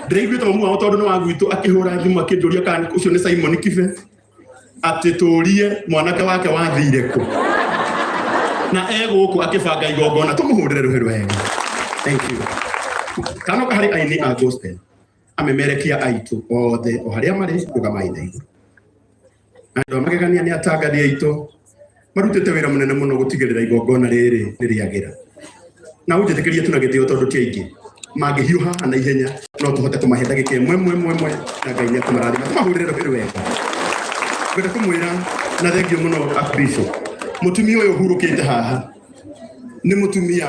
Ndĩraiguĩte mamu wao tondũ nĩ wa gwitũ akĩhũra thimũ akĩnjũria kana ũcio nĩ Simon Kibe, atĩ tũrie mwanake wake wathire kũ na e gũkũ akĩbanga igongona. Tũmũhũrĩre rũhĩ rwega. Thank you. Kanoka harĩ aini a gospel amemerekia aitũ othe o harĩa marĩ, rũgamai na igũrũ. Na andũ a magegania nĩ atangathi aitũ marutĩte wĩra mũnene mũno gũtigĩrĩra igongona rĩrĩ nĩ rĩagĩra. Na ũnjĩtĩkĩrie tu na gĩtĩo, tondũ ti aingĩ mangĩhiũha na ihenya, no tũhote kũmahe ndagĩka ĩmwe ĩmwe ĩmwe ĩmwe na Ngai nĩ akũmarathima. Tũmahũrĩre rũhĩ rwega. Ngwenda kũmwĩra na thengio mũno Archbishop, mũtumia ũyũ ũhurũkĩte haha nĩ mũtumia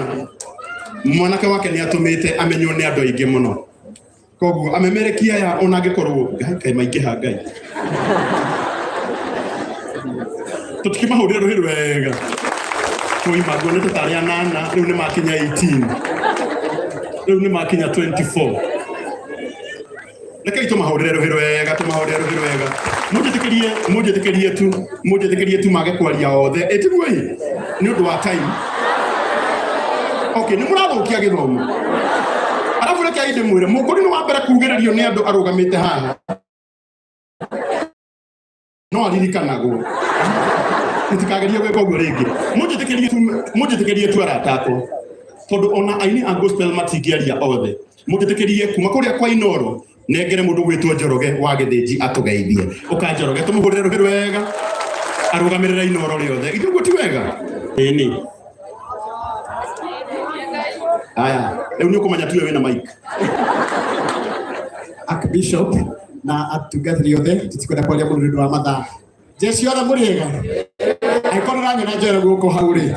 mwanake wake nĩ atũmĩte amenywo nĩ andũ aingĩ mũno, koguo amemerekia aya ona angĩkorwo Ngai kaĩ maingĩha, Ngai tũtikĩmahũrĩre rũhĩ rwega. Tũima nguonete tarĩ anana, rĩu nĩ makinya 18, rĩu nĩ makinya 24. Rekei tũmahũrĩre rũhĩ rwega, tũmahũrĩre rũhĩ rwega. Mũnjĩtĩkĩrie, mũnjĩtĩkĩrie tu, mũnjĩtĩkĩrie tu mage kwaria othe, ĩtiguo ĩ nĩ ũndũ wa time. Okay, nĩ mũrathũkia gĩthomo. Arabu rekei ndĩmwĩre, mũkũri nĩ wa mbere kugĩrĩrio nĩ andũ arũgamĩte haha, no aririkanagwo. Mũtikagerie gwĩka ũguo rĩngĩ. Mũnjĩtĩkĩrie tu, mũnjĩtĩkĩrie tu arata akwa, tondũ ona aini a gospel matingĩaria othe. Mũnjĩtĩkĩrie kuma kũrĩa kwa Inoro nengere mũndũ gwĩtwo Njoroge wa Gĩthĩnji atũgeithie. Ũka Njoroge, tũmũhũrĩre rũhĩ rwega, arũgamĩrĩre Inoro rĩothe. Ithuĩ ũguo ti wega? Ĩni. Aya, rĩu nĩ ũkũmenya tiwe wĩna mic. Archbishop na atungatĩri othe, tutikwenda kwaria mũno nĩ ũndũ wa mathaa. Jeshi othe mũrĩ ega? Angĩkorwo nĩũranyona njoere guoko hau rĩ,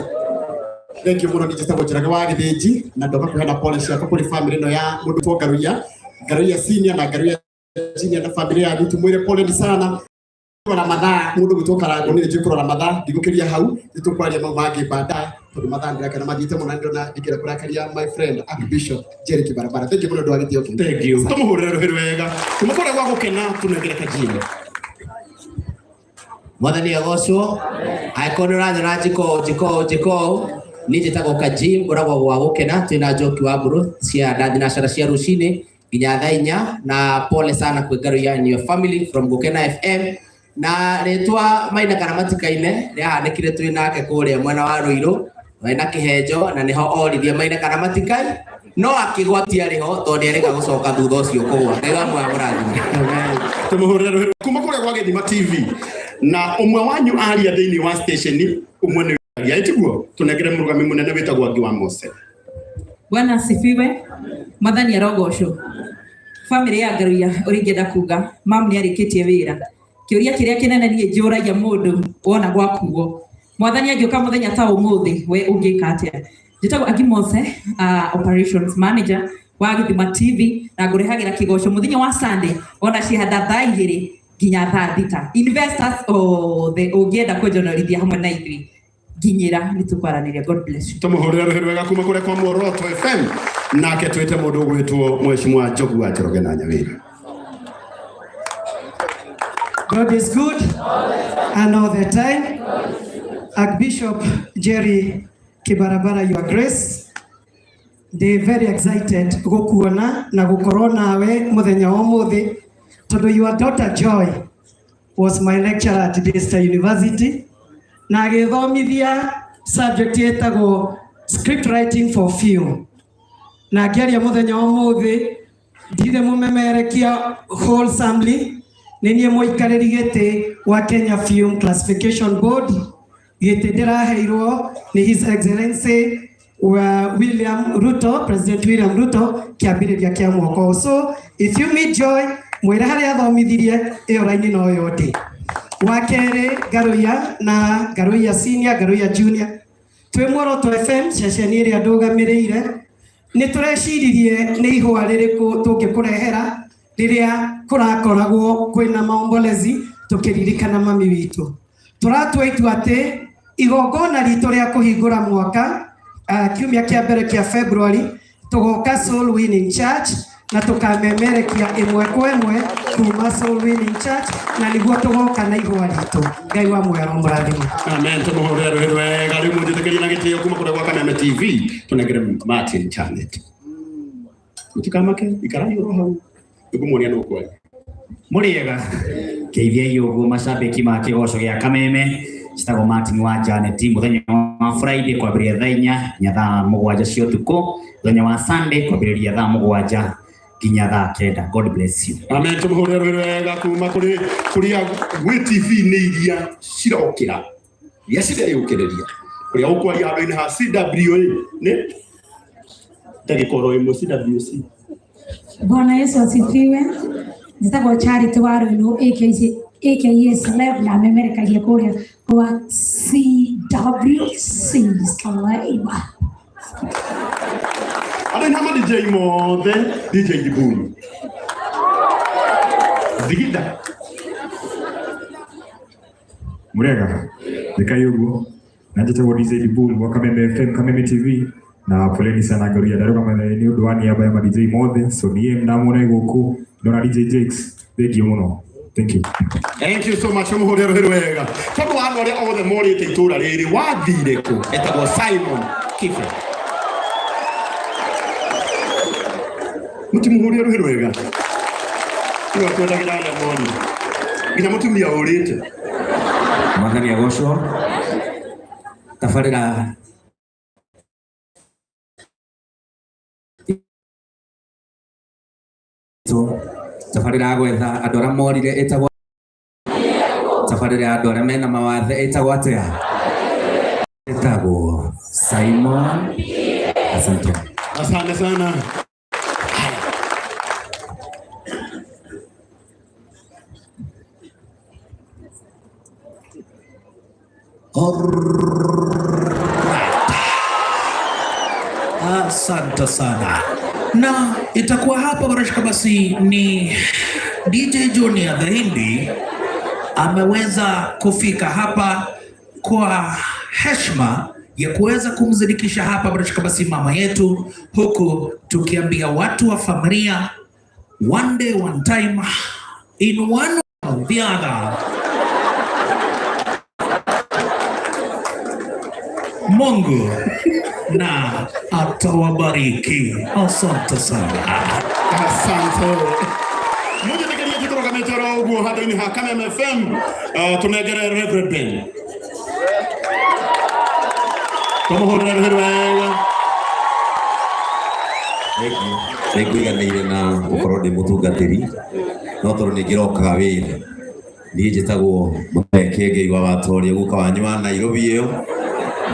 thank you mũno. Niĩ njĩtagwo Njoroge wa Gĩthĩnji na ndoka kũheana pole ciakwa kũrĩ family ĩno ya mũndũ two Ngaruiya, Ngaruiya senior na Ngaruiya junior na family yanyu, tumwĩre poleni sana. Kũrora mathaa, mũndũ gwĩtwo Karangũ nĩ njũĩ kũrora mathaa, ndigũkĩria hau, nĩ tũkwaria mau mangĩ baadaye tondũ mathaa ndĩrakena mathiĩte mũno na ndĩrona ndingĩenda kũrakaria my friend Archbishop Jerry Kibarabara. Thank you mũno ũndũ wa gĩtĩo kĩu. Thank you. Tũmũhũrĩre rũhĩ rwega. Kuma kũrĩa gwa gũkena tũnengere kajini. Mwathani agocwo. Angĩkorwo nĩ ũranyona njĩka ũũ njĩka ũũ njĩka ũũ, niĩ njĩtagwo Kajim, ngoragwo gwa gũkena, twĩna Njoki wa Mbũrũ cia na thinacara cia rũcinĩ nginya thaa 4, na pole sana kwĩ Ngaruiya and your family from Gũkena FM. Na rĩtwa Maina kana Matikaine rĩahanĩkire twĩ nake kũrĩa mwena wa Ruiru, twarĩ na kĩhenjo na nĩho oririe Maina kana Matikai, no akĩgwatia rĩho tondũ nĩerĩga gũcoka thutha ũcio kũgwa. Ngai wa muoyo amũrathime. Tũmũhũrĩre rũhĩ kuma kũrĩa gwa Gĩthima TV, na ũmwe wanyu aria thĩinĩ wa station ũmwe nĩ aria ĩtiguo. Tũnengere mũrũgami mũnene wĩtagwo Angi wa Mose. Bwana asifiwe. Mwathani arogocwo. Family ya Ngaruiya, ũrĩa ingĩenda kuga, mam nĩ arĩkĩtie wĩra. Kĩũria kĩrĩa kĩnene niĩ njũragia mũndũ wona gwakuo, Mwathani angĩũka mũthenya ta ũmũthĩ, we ũngĩka atĩa? Njĩtagwo Angi Mose, operations manager wa Gĩthima TV, na ngũrehagĩra kĩgoco mũthenya wa Sunday wona cihanda thaa 2 nginya thaa 6. Investors othe ũngĩenda kwĩnjonorithia hamwe na ithuĩ, nginyĩra nĩ tũkwaranĩria. God bless you. Tũmũhũrĩre rũhĩ rwega kuma kũrĩa kwa Muoroto FM, nake twĩte mũndũ ũgwĩtwo Mheshimiwa Njogu wa Njoroge na Nyawĩra. God is good and all the time. Archbishop Jerry Kibarabara, Your Grace, ndĩ very excited gũkuona na gũkorwo nawe mũthenya wa ũmũthĩ tondũ your daughter Joy was my lecturer at Daystar University na agĩthomithia subject ĩtagwo script writing for film, na ngĩaria mũthenya wa ũmũthĩ ndirĩ mũmemerekia wholesomely, nĩ niĩ mũikarĩri gĩtĩ wa Kenya Film Classification Board. Gĩtĩ ndĩraheirwo nĩ His Excellency wa William Ruto, President William Ruto, kĩambĩrĩria kĩa mwaka ũyũ. So if you meet Joy, mwĩre harĩa athomithirie ĩyo raini no yo ndĩ. Wa kerĩ, Ngaruiya na Ngaruiya senior, Ngaruiya junior. Twĩ Muoroto FM ceceni ĩrĩa ndũgamĩrĩire nĩ tũreciririe nĩ ihũa rĩrĩkũ tũngĩkũrehera rĩrĩa kũrakoragwo kwĩna maombolezi tũkĩririkana mami witũ. Tũratua itua atĩ igongona ritũ rĩa kũhingũra mwaka kiumia kĩa mbere kĩa February tũgoka Soul Winning Church na tũkamemerekia ĩmwe kwa ĩmwe kuma Soul Winning Church na nĩguo tũgoka na ihũa ritũ. Ngai wa muoyo mũrathime. Amen. Tumuhurire ruhi rwega riu munjitikirie na gitio kuma kuria gwa Kameme TV tunengere Martin Janet. Mutikamake ikarai oro hau ngumuonia no kwaria. Mũrĩega ngeithiai ũguo macambĩki ma kĩgoco gĩa Kameme citagwo Martin wa Janet mũthenya wa Friday kwambĩrĩria thaa inya nginya thaa mũgwanja cia ũtukũ mũthenya wa Sunday kwambĩrĩria thaa mũgwanja nginya thaa kenda. God bless you. Amen. Tumuhurire ruhi rwega kuma kuri kuria gwĩ TV nĩ iria cirokĩra iria cireyũkĩrĩria kuria ũkwaria handũ-inĩ ha CWA nĩ ndagĩka oro ĩmwe CWC. Bwana Yesu asifiwe. Njĩtagwo Charity wa Ruinu aka Celeb na memerekagia kũrĩa kwa CWC Celeb. Andũ ha ma DJ mothe DJ Dibuni Thigida Murega thikai uguo na njĩtagwo DJ Dibul wa Kameme FM, Kameme TV na poleni sana Ngaruiya ndarũgama nĩ ũndũ wa niaba ya ma DJ mothe, so niĩ ndamwona gũkũ ndona DJ Jakes, thank you mũno, thank you. Thank you so much muhurire ruhi rwega tondu wa andũ arĩa othe morĩte itũra rĩrĩ wathire kũ etagwo Simon Kibe mũtimuhũrire ruhi rwega nĩwe twendagĩra arĩa moni nginya mũtumia ũrĩte. Mwathani agocwo. Tabarĩra tabarĩra ya gwetha andũ arĩa morire ĩtagwo tabarĩra ya andũ arĩa mena mawathe ĩtagwo atĩa? Ĩtagwo Simon. Asante. Asante sana. Asante sana, na itakuwa hapa barashika. Basi ni DJ Junior the Hindi ameweza kufika hapa kwa heshima ya kuweza kumzidikisha hapa barashika basi mama yetu, huku tukiambia watu wa familia one day one time in one or the other Mungu na atawabariki. Asante sana. Asante. Mũnjĩtĩkĩrie tũtũrũgamĩte oro ũguo handũ-inĩ ha Kameme FM tũnengere Reverend Ben. Tũmũhũrĩre rũhĩ rwega. Nĩ ngũiganĩire na gũkorwo ndĩ mũtungatĩri no tondũ nĩ ngĩrokaga wĩra niĩ njĩtagwo Mũthee Kĩengei wa Watoria guka wanyu wa Nairobi ĩyo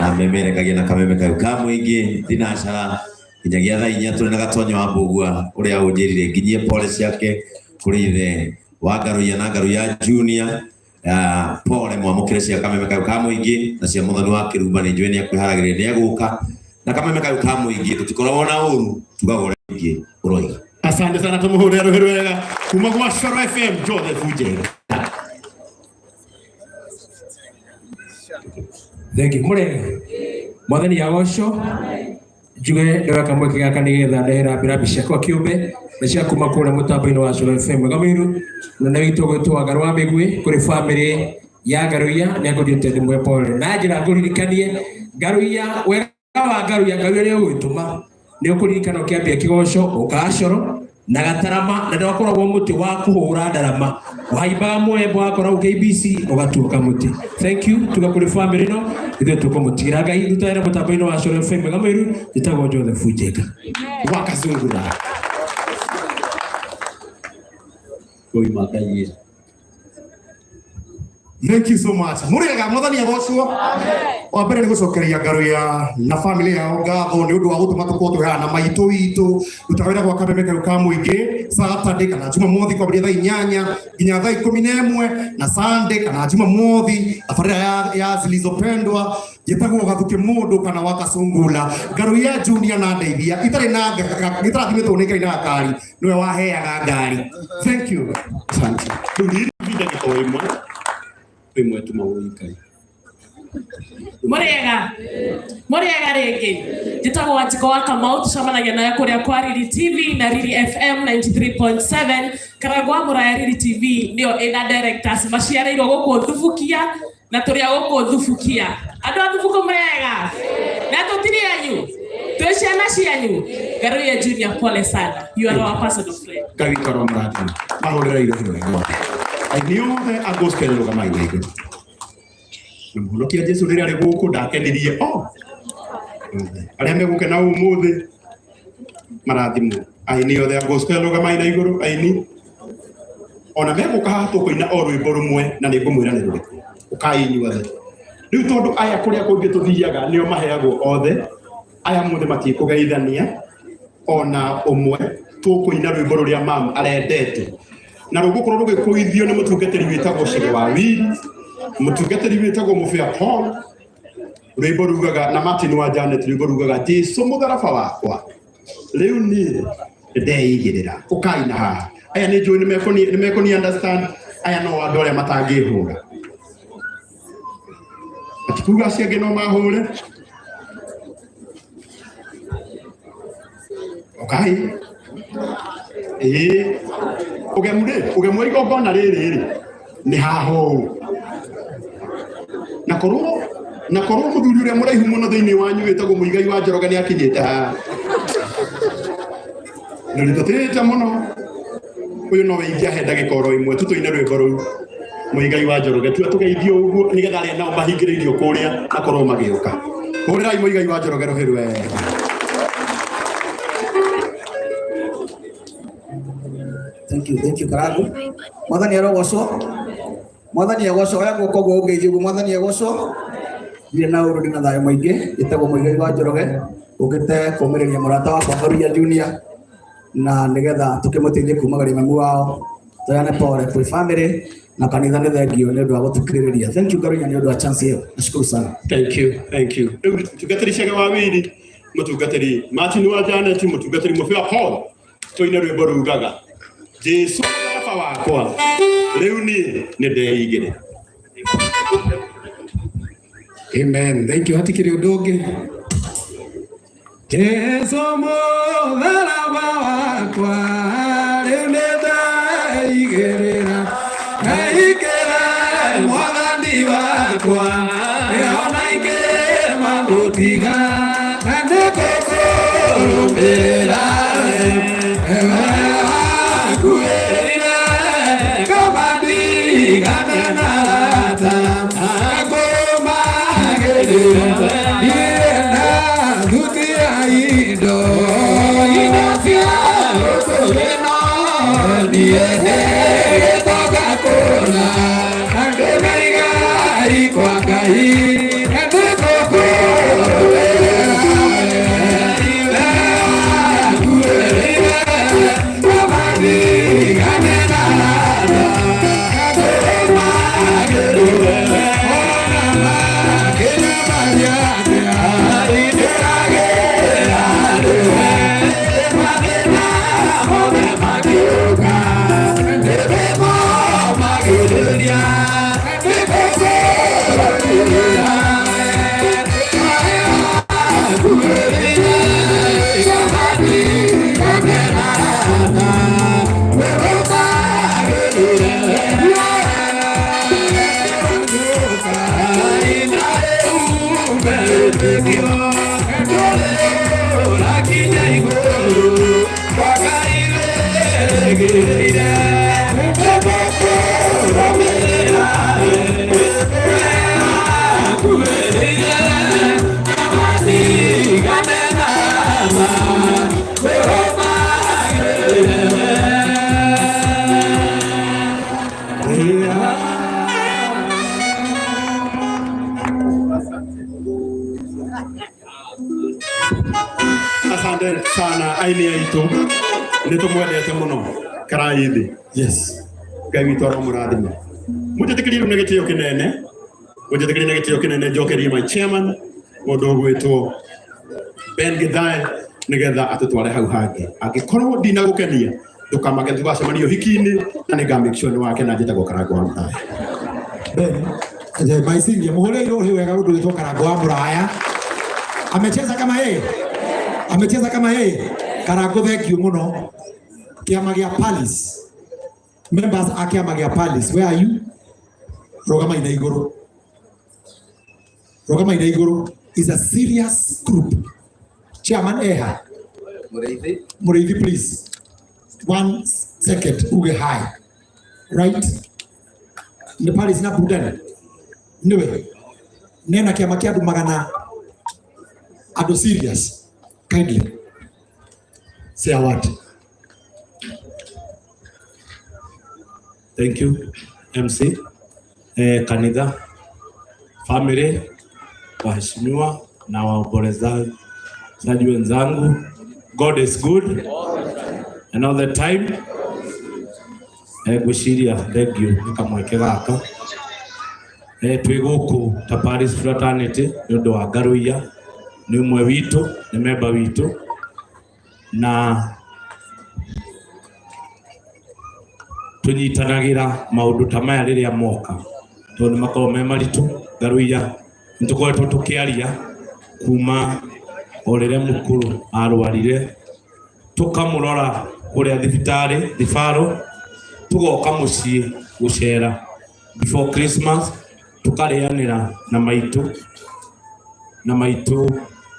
na memerekagia na kameme kau ka mũingĩ thinacara nginyagia thaa inya tũrĩ na Gatonyo wa Mbũgua ũrĩa ũnjĩrire nginyie pole ciake kũrĩ ithe wa Ngaruiya na Ngaruiya Junior. Pole mwamũkĩre cia kameme kau ka mũingĩ na cia Mũthoni wa Kĩrumba nĩ njũĩ nĩ akwĩharagĩrĩria nĩ egũka na kameme kau ka mũingĩ tũtikoragwo na ũru tugaga ũrĩa mũingĩ ũroiga. Asante sana tũmũhũrĩre rũhĩ rwega kuma gwa Coro FM Joseph Njenga. Thank you. Murega. Mwathani agocwo. Njuge ndoya kamweke gaka nigetha ndehera mbirabi ciakwa kiumbe na cia kuma kũrĩa mũtambo-inĩ wa Coro FM Mwega mũnene witũ gwĩtwo Ngarũ wa Mĩguĩ kũrĩ famĩlĩ ya Ngaruiya nĩ angũnjĩte ndĩmũhe pole na njĩra ngũririkanie Ngaruiya wega wa Ngaruiya Ngaruiya nĩ ũgwĩtũma nĩ ũkũririkana ũkĩambia kĩgoco ũkacoro na gatarama na ndwakoragwo mũtĩ wa kũhũra ndarama wahaimbaga mũembe wakora KBC ũgatuĩka mũtĩ. Thank you tuga kũrĩ famĩlĩ ĩno ithuĩ tũkũmũtigĩra Ngai rutagĩra mũtambo-inĩ wa Coro FM Mwega Mũiru njĩtagwo Joseph Njenga wakazungura Koima kaiye. Thank you so much. Murega mwathani agocwo. Wa mbere nĩ gũcokeria Ngaruiya na family yao ngatho nĩ ũndũ wa gũtũma tũkorwo twĩ haha na maitũ witũ rutaga wĩra gwa Kameme kau ka mũingĩ Saturday kana Jumamothi kwambĩrĩria thaa 8 nginya thaa 11 na Sunday kana Jumamothi tabarĩra ya zilizopendwa. Njĩtagwo Gathuki mũndũ kana wa Kasungula. Ngaruiya Junior na ndeithia itarĩ na gĩtarathimĩtwo nĩ Ngai na gakari, nĩwe waheaga ngari. Thank you. Asante. Rĩu niĩ ndagĩka o ĩmwe ĩmwe tu maũĩ Ngai. Muriega muriega ringi, njitagwo Wanjiko wa Kamau, tucemanagia nawe kuria kwa Riri TV na Riri FM 93.7. Karangũ wa Muraya, Riri TV nĩyo ĩna directors maciarĩirwo gũkũ Thubukia na tũrĩ a gũkũ Thubukia. Andũ a Thubuku, mũrĩega na tũtirĩ anyu, twĩ ciana cianyu. Ngaruiya Junior, pole sana, you are our personal friend. Ngai witũ aromũrathima. Mahũrĩra irohiro wega. Aini othe a gospel, rũgamai na igũrũ. Na mũhonokia Jesu rĩrĩa arĩ gũkũ ndakenirie o arĩa megũkena ũmũthĩ, marathimwo. Aini othe a gospel, rũgamai na igũrũ. Aini ona megũka haha, tũkũina o rwĩmbo rũmwe na nĩ ngũmwĩra nĩ rũrĩkũ. Ũkai inyuothe rĩu, tondũ aya kũrĩa kũngĩ tũthiaga nĩo maheagwo othe. Aya mũthĩ matikũgeithania ona ũmwe. Tũkũina rwĩmbo rũrĩa mam arendete na rũgũkorwo rũgĩkũithio nĩ mũtungatĩri wĩtagwo Cege wa Wili, mũtungatĩri wĩtagwo Mũbĩa Paul. Rwĩmbo rugaga na Martin wa Janet, rwĩmbo rugaga, "Jesu mũtharaba wakwa rĩu niĩ ndeigĩrĩra." Ũkai na haha. Aya nĩ njũĩ nĩ mekũni understand. Aya no andũ arĩa matangĩhũra, atikuga acio angĩ no mahũre. Ũkai. Ĩĩ, ũgemu rĩ, ũgemu wa igongona rĩrĩ rĩ nĩ haha ũũ, na korwo mũthuri ũrĩa mũraihu mũno thĩinĩ wanyu wĩtagwo Mũigai wa Njoroge nĩ akinyĩte haha na nĩ tũtĩĩte mũno. Ũyũ nowe ingĩahe ndagĩka oro ĩmwe tu tũine rwĩmbo rũu. Mũigai wa Njoroge, tua tũgeithio ũguo nĩgetha arĩa nao mahingĩrĩirio kũrĩa makorwo magĩũka. Hũrĩrai Mũigai wa Njoroge rũhĩ rwega. Thank you, thank you, Karagu. Mwathani arogocwo. Mwathani agocwo. Oya guoko guo ũngeithie ũguo. Mwathani agocwo. Ndirĩ na ũru, ndĩ na thayũ mũingĩ. Njĩtagwo Mũigai wa Njoroge. Ũkĩte kũmĩrĩria mũrata wakwa Ngaruiya Junior na nĩgetha tũkĩmũteithie kumagaria mamu wao. Tũheane pole kwĩ family na kanitha. Nĩ thengio nĩ ũndũ wa gũtũkirĩrĩria. Thank you, Ngaruiya, nĩ ũndũ wa chance ĩyo. Nashukuru sana. Thank you, thank you. Rĩu mũtungatĩri Cege wa Wili, mũtungatĩri Martin wa Janet, mũtungatĩri Mũbĩa Paul, tũine rwĩmbo rugaga, "Jesu mũtharaba wakwa rĩu niĩ nĩ ndeigĩrĩra." Amen. Thank you. Hatikiri ũndũ ũngĩ. Jesu mũtharaba wakwa rĩu nĩ ndaigĩrĩra, ndaigĩra mwathani wakwa, ona ingĩ magũtiga na nĩ ngũkũrũmĩrĩra. Wakuĩrire kaba ndigane na arata akũmagĩrĩra, ndienda thuti ya indo, indo cia gũkũ ĩno. Niĩ ndĩgĩtonga kũna na ndĩna igai kwa Ngai na nĩngũkũrũmĩrĩra. Wakuĩrire kaba ndigane na arata akũmagĩrĩra, ona makĩnyamaria atĩa, ndĩragĩra nĩwe. Mathĩna mothe makĩũka, nĩndĩmomagĩrĩria, nĩngũkũrũmĩrĩra. Wakuĩrire kaba ndigane na arata wĩrũmagĩrĩre. Aini aitũ nĩ tũmwendete mũno karai thĩ. Yes. Ngai witũ aromũrathima. Mũnjĩtĩkĩrie rĩu na gĩtĩo kĩnene, mũnjĩtĩkĩrie na gĩtĩo kĩnene njokerie my chairman mũndũ ũgwĩtwo Ben Githae nĩgetha atũtware hau hangĩ. Angĩkorwo ndinagũkenia ndũkamake, tũgacemania ũhiki-inĩ na nĩnga make sure nĩ wakena. Njĩtagwo Karango wa Mũraya. Ben, je, my senior, muhurire rũhĩ wega ũndũ wĩtwo Karango wa Mũraya. Amecheza kama yeye. Amecheza kama yeye. Karango, thank you mũno. Kĩama gĩa Palace. Members a kĩama gĩa Palace, where are you? Rũgama ina igũrũ. Rũgama ina igũrũ is a serious group. Chairman eha. Mũrĩithi. Mũrĩithi, please. 1 second, uge hi. Right? Nĩ Palace na burudani. Nĩwe. Nena kĩama kĩa andũ magana andũ serious. Kindly. Say a word. Thank you, MC. Kanitha, family, waheshimiwa na waombolezaji wenzangu. God is good and all the time. Ngwĩciria thank you nĩ kamweke gaka. Twĩ gũkũ ta Paris Fraternity nĩ ũndũ wa Ngaruiya, nĩ ũmwe witũ, nĩ memba witũ na tũnyitanagĩra maũndũ ta maya rĩrĩa moka tondũ nĩ makoragwo me maritũ. Ngaruiya nĩ tũkoretwo tũkĩaria kuma o rĩrĩa mũkũrũ arwarire, tũkamũrora kũrĩa thibitarĩ thibaro, tũgoka mũciĩ gũcera before Christmas, tũkarĩanĩra na maitũ na maitũ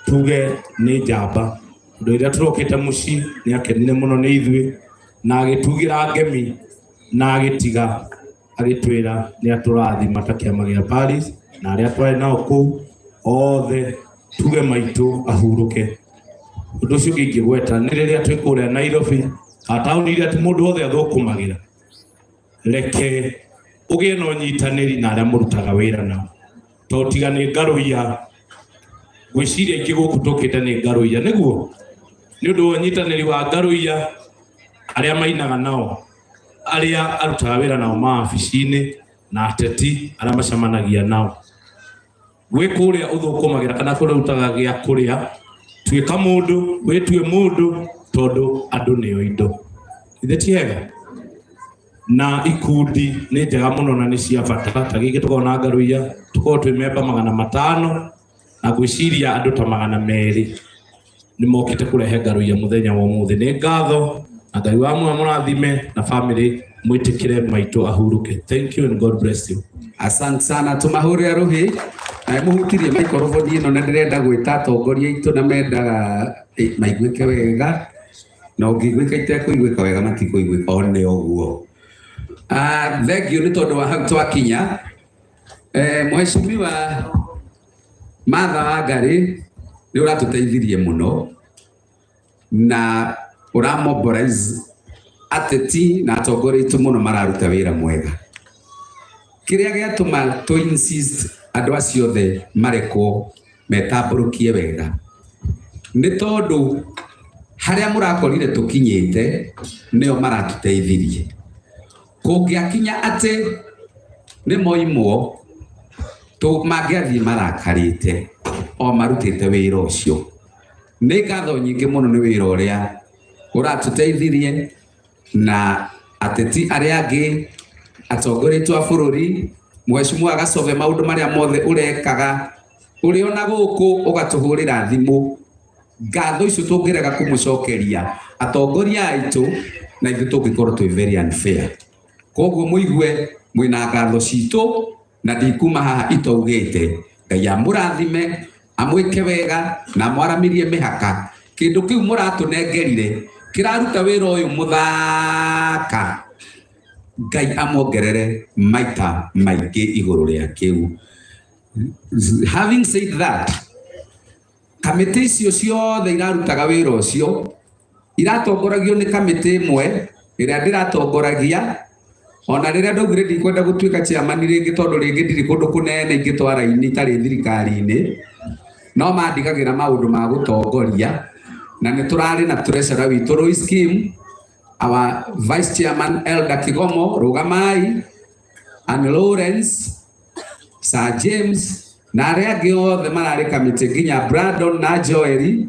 tuge nĩ njamba tondũ rĩrĩa tũrokĩte mũciĩ nĩ akenire mũno nĩ ithuĩ na agĩtugĩra ngemi na agĩtiga agĩtwĩra nĩ atũrathima ta kĩama gĩa Paris na arĩa twarĩ nao kũu othe, tuge maitũ ahurũke. Ũndũ ũcio ũngĩ ingĩgweta nĩ rĩrĩa twĩ kũrĩa Nairobi kana taũni iria ti mũndũ wothe athũkũmagĩra, reke ũgĩe na ũnyitanĩri na arĩa mũrutaga wĩra nao, tondũ tiga nĩ Ngaruiya, ngwĩciria aingĩ gũkũ tũkĩte nĩ Ngaruiya nĩguo nĩ ũndũ wa ũnyitanĩri wa Ngaruiya, arĩa mainaga nao, arĩa arutaga wĩra nao mawabici-inĩ na ateti arĩa macemanagia nao. Gwĩ kũrĩa ũthũkũmagĩra kana kũrĩa ũrutaga gĩa kũrĩa, tuĩka mũndũ, wĩtue mũndũ tondũ andũ nĩo indo. Ithe ti hega? Na ikundi nĩ njega mũno na nĩ cia bata, ta gĩkĩ tũkoragwo na Ngaruiya, tũkoragwo twĩ memba 500 na ngwĩciria andũ ta 200 nĩ mokĩte kũrehe Ngaruiya mũthenya wa ũmũthĩ. Nĩ ngatho na Ngai wa muoyo mũrathime na family mwĩtĩkĩre maitũ ahurũke. Thank you and God bless you. Asante sana, tũmahũrĩre rũhĩ na mũhutirie maikoroboni ĩno na ndĩrenda gwĩta atongoria aitũ na mendaga maiguĩke wega na ũngĩiguĩka itekũiguĩka wega matikũiguĩka o nĩ ũguo. Ah, thank you nĩ tondũ wa hau twakinya. Mheshimiwa Martha Wangari, nĩ ũratũteithirie mũno na ũramobilize ateti na atongoria aitũ mũno, mararuta wĩra mwega. Kĩrĩa gĩatũma tũ insist andũ acio othe marekwo metambũrũkie wega nĩ tondũ harĩa mũrakorire tũkinyĩte nĩo maratũteithirie. Kũngĩakinya atĩ nĩ moimwo tũ mangĩathiĩ marakarĩte o marutĩte wĩra ũcio. Nĩ ngatho nyingĩ mũno nĩ wĩra ũrĩa ũratũteithirie na ateti arĩa angĩ, atongoria aitũ a bũrũri, Mheshimiwa Gacove, maũndũ marĩa mothe ũrekaga ũrĩ ona gũkũ ũgatũhũrĩra thimũ, ngatho icio tũngĩrega kũmũcokeria atongoria aitũ na ithuĩ tũngĩkorwo twĩ very unfair. Koguo mũigue mwĩna ngatho citũ na ndikuma haha itaugĩte Ngai amũrathime, amwĩke wega na amwaramirie mĩhaka. Kĩndũ kĩu mũratũnengerire kĩraruta wĩra ũyũ mũthaka, Ngai amuongerere maita maingĩ igũrũ rĩa kĩu. Having said that, kamĩtĩ icio ciothe irarutaga wĩra ũcio iratongoragio nĩ kamĩtĩ ĩmwe ĩrĩa ndĩratongoragia ona rĩrĩa ndaugire ndikwenda gũtuĩka chairman rĩngĩ tondũ rĩngĩ ndirĩ kũndũ kũnene ingĩtwara ini itarĩ thirikari-inĩ, no mandigagĩra maũndũ ma gũtongoria. Na nĩ tũrarĩ na treasurer witũ Roy Scheme, our vice chairman Elder Kigomo Rugamai, and Lawrence, Sir James na arĩa angĩ othe mararĩ kamĩtĩ nginya Brandon na Joeli.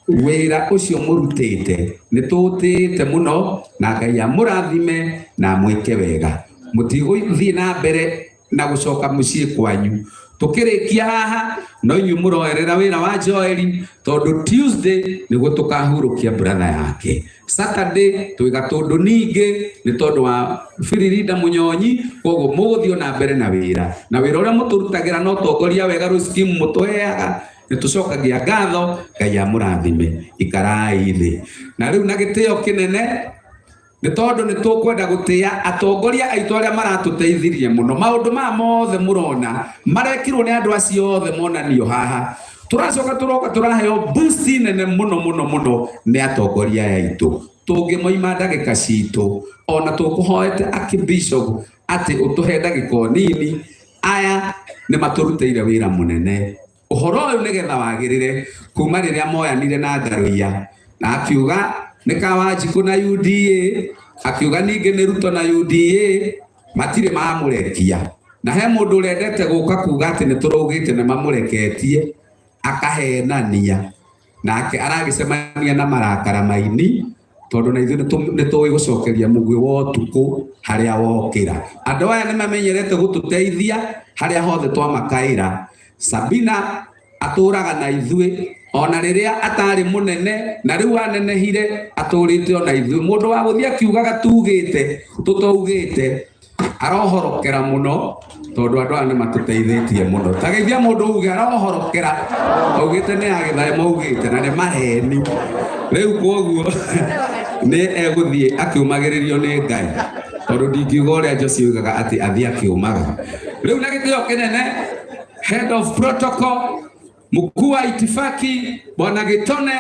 Wĩra ũcio mũrutĩte nĩ tũũtĩĩte mũno, na Ngai amũrathime na amwĩke wega. Mũtigũthiĩ na mbere na gũcoka mũciĩ kwanyu. Tũkĩrĩkia haha no inyuĩ mũroerera wĩra wa Joeli, tondũ Tuesday nĩguo tũkahurũkia brother yake. Saturday twĩ Gatũndũ ningĩ nĩ tondũ wa Biririnda Mũnyonyi, koguo mũgũthiĩ na mbere na wĩra, na wĩra ũrĩa mũtũrutagĩra no tongoria wega rũ scheme mũtũheaga, nĩ tũcokagia ngatho. Ngai amũrathime. Ikarai thĩ na rĩu na gĩtĩo kĩnene, nĩ tondũ nĩ tũkwenda gũtĩa atongoria aitũ arĩa maratũteithirie mũno. Maũndũ maya mothe mũrona marekirwo nĩ andũ acio othe monanio haha. Tũracoka tũroka tũraheo boost nene mũno mũno mũno nĩ atongoria aya aitũ. Tũngĩmoima ndagĩka citũ, ona tũkũhoete Archbishop atĩ ũtũhe ndagĩka o nini. Aya nĩ matũrutĩire wĩra mũnene ũhoro ũyũ nĩgetha wagĩrĩre kuma rĩrĩa moyanire na Ngaruiya, na akiuga nĩ Kawanjikũ na UDA, akiuga ningĩ nĩ Ruto na UDA, matirĩ mamũrekia. Na he mũndũ ũrendete gũka kuga atĩ nĩ tũraugĩte nĩ mamũreketie, akahenania, nake aragĩcemania na marakara maini, tondũ na ithuĩ nĩ tũĩ gũcokeria mũguĩ wa ũtukũ harĩa wokĩra. Andũ aya nĩ mamenyerete gũtũteithia harĩa hothe twamakaĩra. Sabina atũraga na ithuĩ ona rĩrĩa atarĩ mũnene, na rĩu anenehire atũrĩte ona ithuĩ. Mũndũ wa gũthiĩ akiugaga tugĩte tũtaugĩte arohorokera mũno, tondũ andũ aya nĩ matũteithĩtie mũno. Ta geithia mũndũ uge arohorokera, augĩte nĩ agĩthae maugĩte na nĩ maheni. Rĩu koguo nĩ egũthiĩ akiumagĩrĩrio nĩ Ngai, tondũ ndingiuga ũrĩa Josi oigaga atĩ athiĩ akiumaga. Rĩu na gĩtĩo kĩnene, head of protocol, mkuu wa itifaki Bwana Gitone,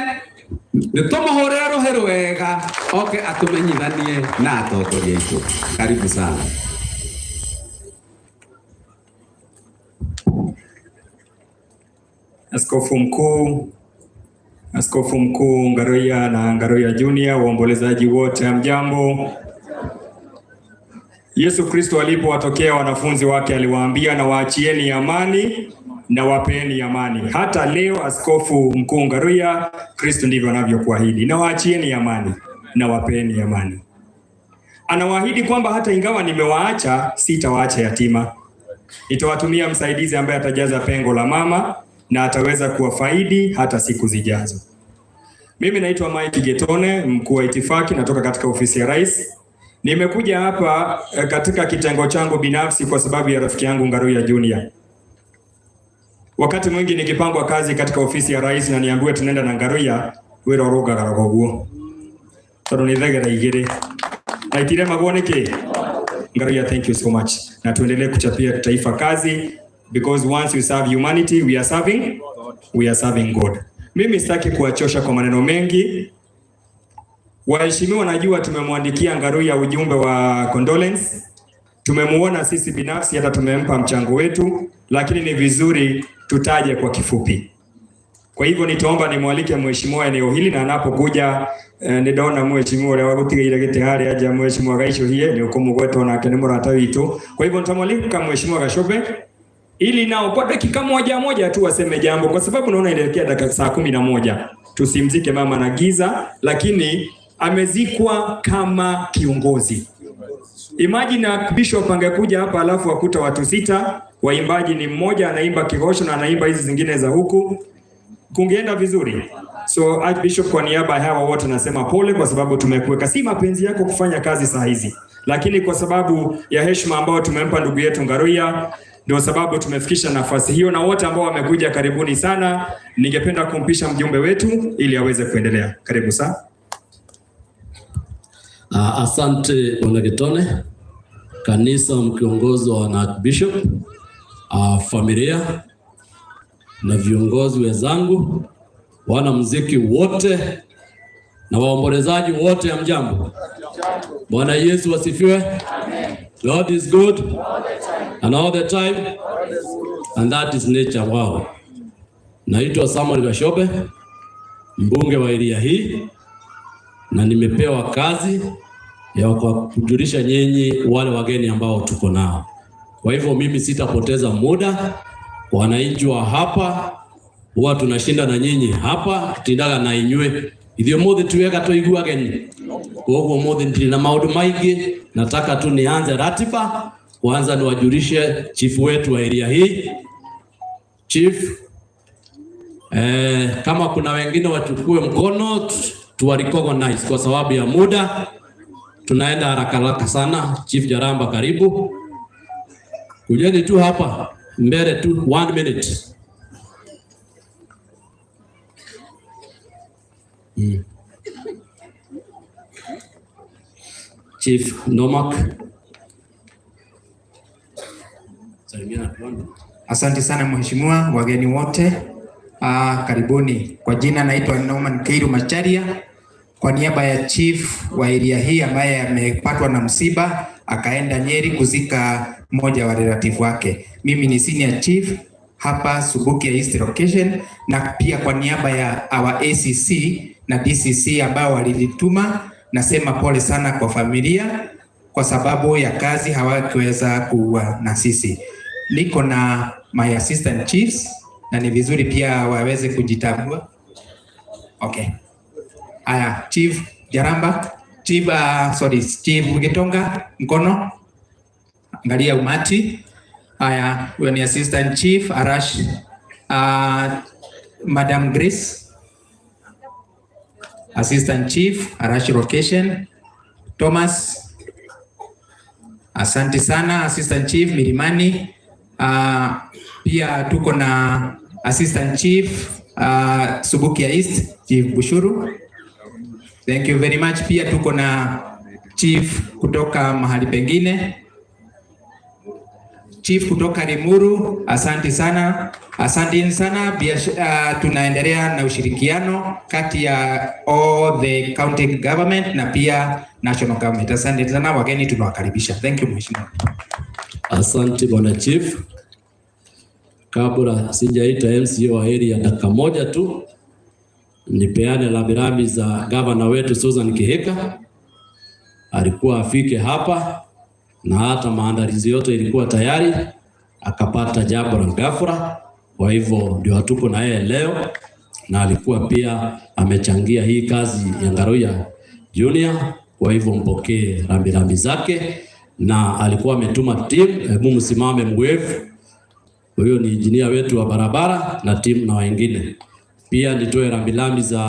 nĩ tũmũhũrĩre rũhĩ rwega oke atũmenyithanie na atongoria aitũ. Karibu sana. Askofu Mkuu Ngaruiya na Ngaruiya Junior, waombolezaji wote, hamjambo. Yesu Kristo alipowatokea wanafunzi wake aliwaambia, na waachieni amani na wapeni amani. Hata leo Askofu Mkuu Ngaruiya, Kristo ndivyo anavyokuahidi, na waachieni amani na wapeni amani. Anawaahidi kwamba hata ingawa nimewaacha, sitawaacha yatima. Nitawatumia msaidizi ambaye atajaza pengo la mama na ataweza kuwafaidi hata siku zijazo. Mimi naitwa Mike Getone, mkuu wa itifaki, natoka katika ofisi ya Rais. Nimekuja hapa katika kitengo changu binafsi kwa sababu ya rafiki yangu Ngaruiya Junior. Wakati mwingi nikipangwa kazi katika ofisi ya Rais na niambiwe tunaenda na Ngaruiya, wĩra ũrũngagara ũguo. Tondũ nĩ thegera igĩrĩ. Na itiremagwo nĩkĩ? Ngaruiya, thank you so much. Na tuendelee kuchapia taifa kazi, because once you serve humanity, we are serving God. Mimi sitaki kuwachosha kwa maneno mengi. Waheshimiwa, najua tumemwandikia Ngaruiya ujumbe wa condolence. Tumemuona sisi binafsi, hata tumempa mchango wetu, lakini ni vizuri tutaje kwa kifupi. Kwa hivyo nitaomba nimwalike mheshimiwa eneo hili, na anapokuja nĩndona mheshimiwa ũrĩa wagũtigĩire gĩtĩ harĩa nja, mheshimiwa Gaicũhie, nĩ ũkũmũgweta onake nĩ mũrata witũ. Kwa hivyo nitamwalika mheshimiwa Gachobe ili nao kwa dakika moja moja tu waseme jambo, kwa sababu naona inaelekea dakika saa 11. Tusimzike mama na giza, lakini amezikwa kama kiongozi. Imagine Bishop angekuja hapa alafu akuta watu 6, waimbaji ni mmoja anaimba kigosho na anaimba hizi zingine za huku, kungeenda vizuri. So Archbishop, kwa niaba ya hawa wote nasema pole, kwa sababu tumekuweka. Si mapenzi yako kufanya kazi saa hizi, lakini kwa sababu ya heshima ambayo tumempa ndugu yetu Ngaruiya, ndio sababu tumefikisha nafasi hiyo, na wote ambao wamekuja karibuni sana. Ningependa kumpisha mjumbe wetu ili aweze kuendelea. Karibu sana. Asante Bwana Gitone, kanisa mkiongozwa na Archbishop, familia na viongozi wenzangu, wanamuziki wote na waombolezaji wote, hamjambo. Bwana Yesu asifiwe. God is good and all the time, and that is nature. Wow. Naitwa Samuel Gashobe, mbunge wa area hii, na nimepewa kazi ya kwa kujulisha nyinyi wale wageni ambao tuko nao. Kwa hivyo mimi sitapoteza muda. Wananchi wa hapa huwa tunashinda na nyinyi hapa, tutindaga na inywe ithuĩ mũthĩ tuwega tũigu ageni koguo mũthĩ ndirĩ na maũndũ maingĩ. Nataka tu nianze ratiba. Kwanza niwajulishe chifu wetu wa area hii, chief. Kama kuna wengine wachukue mkono tuwa recognize kwa sababu ya muda, tunaenda haraka haraka sana. Chief Jaramba, karibu. Kujeni tu hapa mbele tu, 1 minute. Chief Nomak. Salimiana tuone. Asante sana mheshimiwa, wageni wote karibuni. Kwa jina naitwa Norman Keiru Macharia, kwa niaba ya chief wa area hii ambaye amepatwa na msiba akaenda Nyeri kuzika mmoja wa relative wake. Mimi ni senior chief hapa Subukia East Location, na pia kwa niaba ya our ACC na DCC ambao walilituma, nasema pole sana kwa familia kwa sababu ya kazi hawakuweza kuwa na sisi. Niko na my assistant chiefs na ni vizuri pia waweze kujitambua. Okay. Aya, Chief Jaramba, Chief, sorry, Chief Gitonga, mkono. Angalia umati. Aya, huyo ni assistant chief Arash, Madam Grace, assistant chief Arash location, Thomas, asante sana assistant chief Milimani. Pia tuko na assistant chief Subukia East, Chief Bushuru. Thank you very much. Pia tuko na chief kutoka mahali pengine, chief kutoka Limuru, asante sana, asante sana. Tunaendelea na ushirikiano kati ya all the county government na pia national government. Asante sana wageni, tunawakaribisha. Thank you mheshimiwa. Asante bwana chief. Kabla sijaita MCA wa area dakika moja tu nipeane rambirambi za gavana wetu Susan Kihika. Alikuwa afike hapa na hata maandalizi yote ilikuwa tayari, akapata jambo la ghafla. Kwa hivyo ndio hatuko na yeye leo, na alikuwa pia amechangia hii kazi ya Ngaruiya Junior. Kwa hivyo mpokee rambirambi zake, na alikuwa ametuma team. Hebu msimame mwevu. Huyo ni injinia wetu wa barabara na timu na wengine. Pia nitoe rambirambi za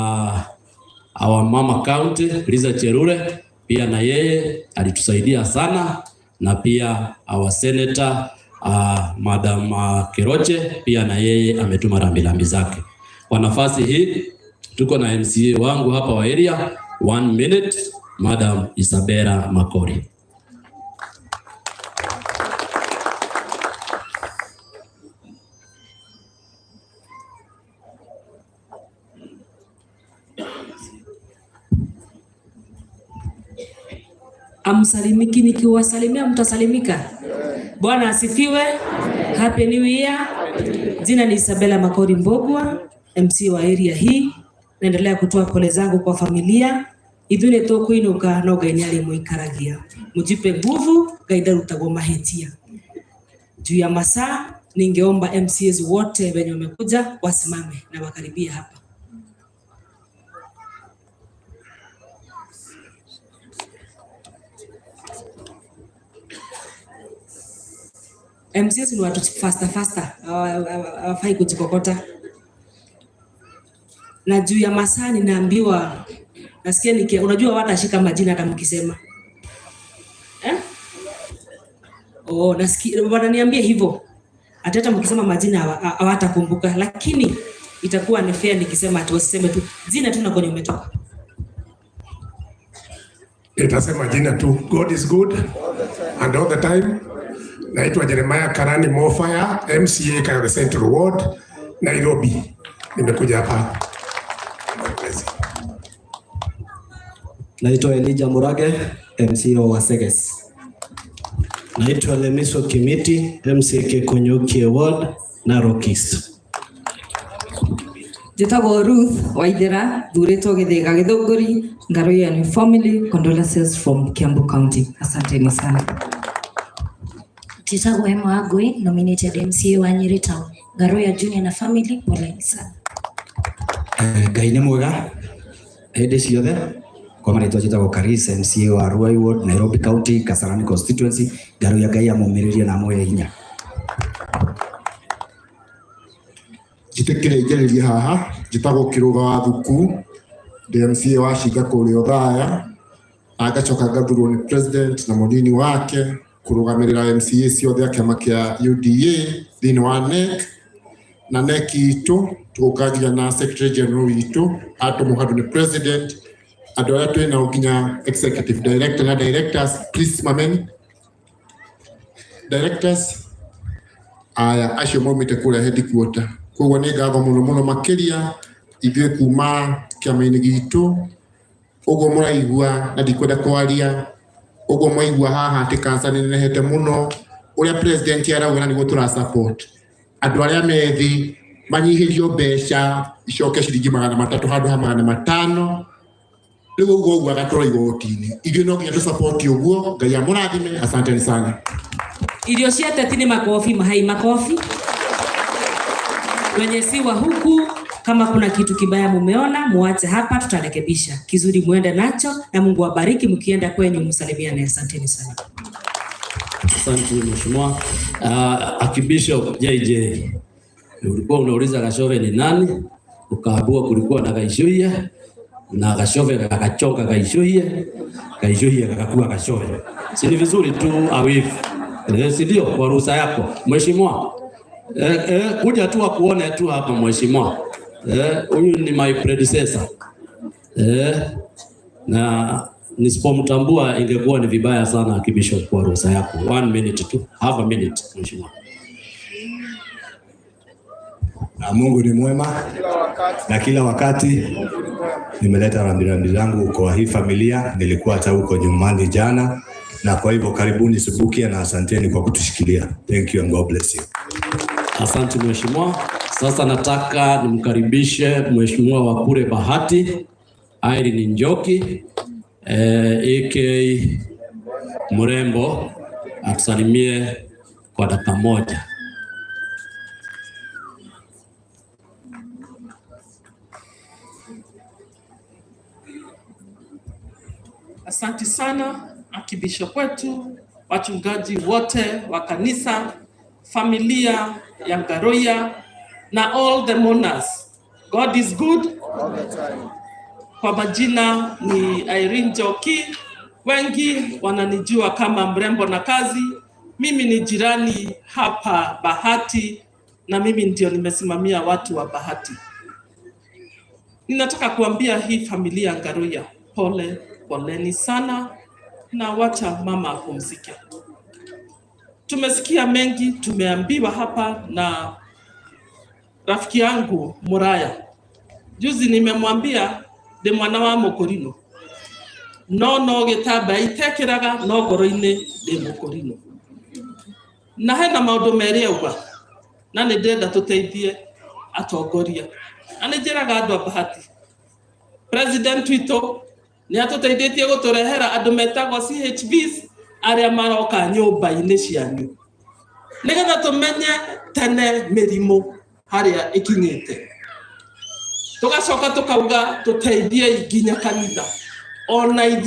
our mama county Liza Cherure, pia na yeye alitusaidia sana, na pia our senator Madam Keroche pia na yeye ametuma rambirambi zake. Kwa nafasi hii tuko na MCA wangu hapa wa area, 1 minute, Madam Isabella Makori. Amsalimiki, nikiwasalimia mtasalimika. Bwana asifiwe. Happy New Year. Jina ni Isabella Makori Mbogwa, MC wa area hii. Naendelea kutoa pole zangu kwa familia. Ithuĩ nĩ tũkũinũka no Ngai nĩ arĩmũikaragia. Mujipe nguvu, Ngai ndarutagwo mahĩtia. Juu ya masaa, ningeomba MCAs wote wenye wamekuja wasimame na wakaribie hapa. MCAs ni watu faster faster, hawafai kujikokota. Na juu ya masaa ninaambiwa, nasikia niki, unajua watashika majina hata mkisema. Eh? Oh, nasikia wananiambia hivyo. Hata mkisema majina hawatakumbuka, lakini itakuwa ni fair nikisema ati wasiseme tu jina tu na kwenye umetoka. Nitasema jina tu. God is good and all the time. Naitwa Jeremiah Karani Mofaya, MCA Kayole Central Ward, Nairobi. Nimekuja hapa. Naitwa Elijah Murage, MCA wa Seges. Naitwa Lemiso Kimiti, MCA Konyuki Ward, Narok East. Njĩtagwo Ruth Waithera, thurĩtwo Gĩthĩga Gĩthũngũri, Ngaruiya ni family, condolences from Kiambu County. Asanteni sana. Njĩtagwo Emma Wangui, nominated MCA wa Nyeri Town. Ngaruiya Junior na family, poleni sana. Ngai nĩ mwega hĩndĩ ciothe. Kwa marĩtwa njĩtagwo Karis, MCA wa Ruai Ward, Nairobi County, Kasarani constituency. Ngaruiya Ngai amũmĩrĩrie na amũhe hinya. Njĩtĩkĩre njarĩrie haha. Njĩtagwo Kĩrũga wa Thuku, ndĩ MCA wa Cinga kũrĩa Othaya, na ngacoka ngathurwo nĩ president na mũnini wake kũrũgamĩrĩra MCA ciothe a kĩama kĩa UDA thĩinĩ wa NEC, na NEC itũ tũgũka nginya na secretary general witũ atũmwo handũ nĩ president, andũ arĩa twĩ nao nginya executive director na directors, please simameni directors aya acio maumĩte kũrĩa headquarter. Koguo nĩ ngatho mũno mũno makĩria ithuĩ kuma kĩama-inĩ gitũ. Ũguo mũraigua na ndikwenda kwaria ũguo mwaigua haha atĩ cancer nĩ nenehete mũno, ũrĩa president arauga na nĩguo tũra support andũ arĩa methi manyihĩrio mbeca icoke ciringi 300 handũ ha 500. Rĩu ũguo ũguo agatwarwo igoti-inĩ, ithuĩ no nginya tũ support ũguo. Ngai amũrathime, asanteni sana. Irio cia teti ni makofi, mahai makofi. Wenye si wa huku, kama kuna kitu kibaya mumeona, muache hapa, tutarekebisha. Kizuri muende nacho na Mungu awabariki. Mkienda kwenyu msalimiane. Asanteni sana. Asante mheshimiwa. Archbishop JJ, ulikuwa unauliza Gachove ni nani, ukaambiwa kulikuwa na Gaicũhia na Gachove gakachonga Gaicũhia, Gaicũhia gakakuwa Gachove. Si ni vizuri tu awivu, si ndio? Kwa ruhusa yako mheshimiwa. Kuja tu akuone tu hapa mheshimiwa. Huyu ni my predecessor. Na nisipomtambua ingekuwa ni vibaya sana Archbishop, kwa ruhusa yako. 1 minute tu, half a minute mheshimiwa. Na Mungu ni mwema na kila wakati. Nimeleta rambirambi zangu kwa hii familia, nilikuwa hata huko nyumbani jana, na kwa hivyo karibuni Subukia na asanteni kwa kutushikilia. Thank you and God bless you. Asante mheshimiwa. Sasa nataka nimkaribishe mheshimiwa wa kule Bahati, Irene Njoki, AK Mrembo, atusalimie kwa dakika moja. Asante sana Archbishop wetu, wachungaji wote wa kanisa, familia ya Ngaruiya na all the mourners. God is good all the time. Kwa majina ni Irene Njoki, wengi wananijua kama mrembo na kazi. Mimi ni jirani hapa Bahati na mimi ndio nimesimamia watu wa Bahati. Ninataka kuambia hii familia Ngaruiya pole, poleni sana, na wacha mama apumzike. Tumesikia mengi, tumeambiwa hapa na rafiki yangu Muraya. Juzi nimemwambia ndi mwana wa mukurino, no no gitamba itekiraga no ngoro-inĩ ndi mukurino. Na hena maundu merĩ auga, na nĩ ndĩrenda tũteithie atongoria. Na nĩ njĩraga andũ a Bahati, president witũ nĩ atũteithĩtie gũtũrehera andũ metagwo CHVs arĩa maroka nyũmba-inĩ cianyu, nĩgetha tũmenye tene mĩrimũ harĩa ĩkinyĩte. Tũgacoka tũkauga tũteithiei nginya kanitha ona ithuĩ.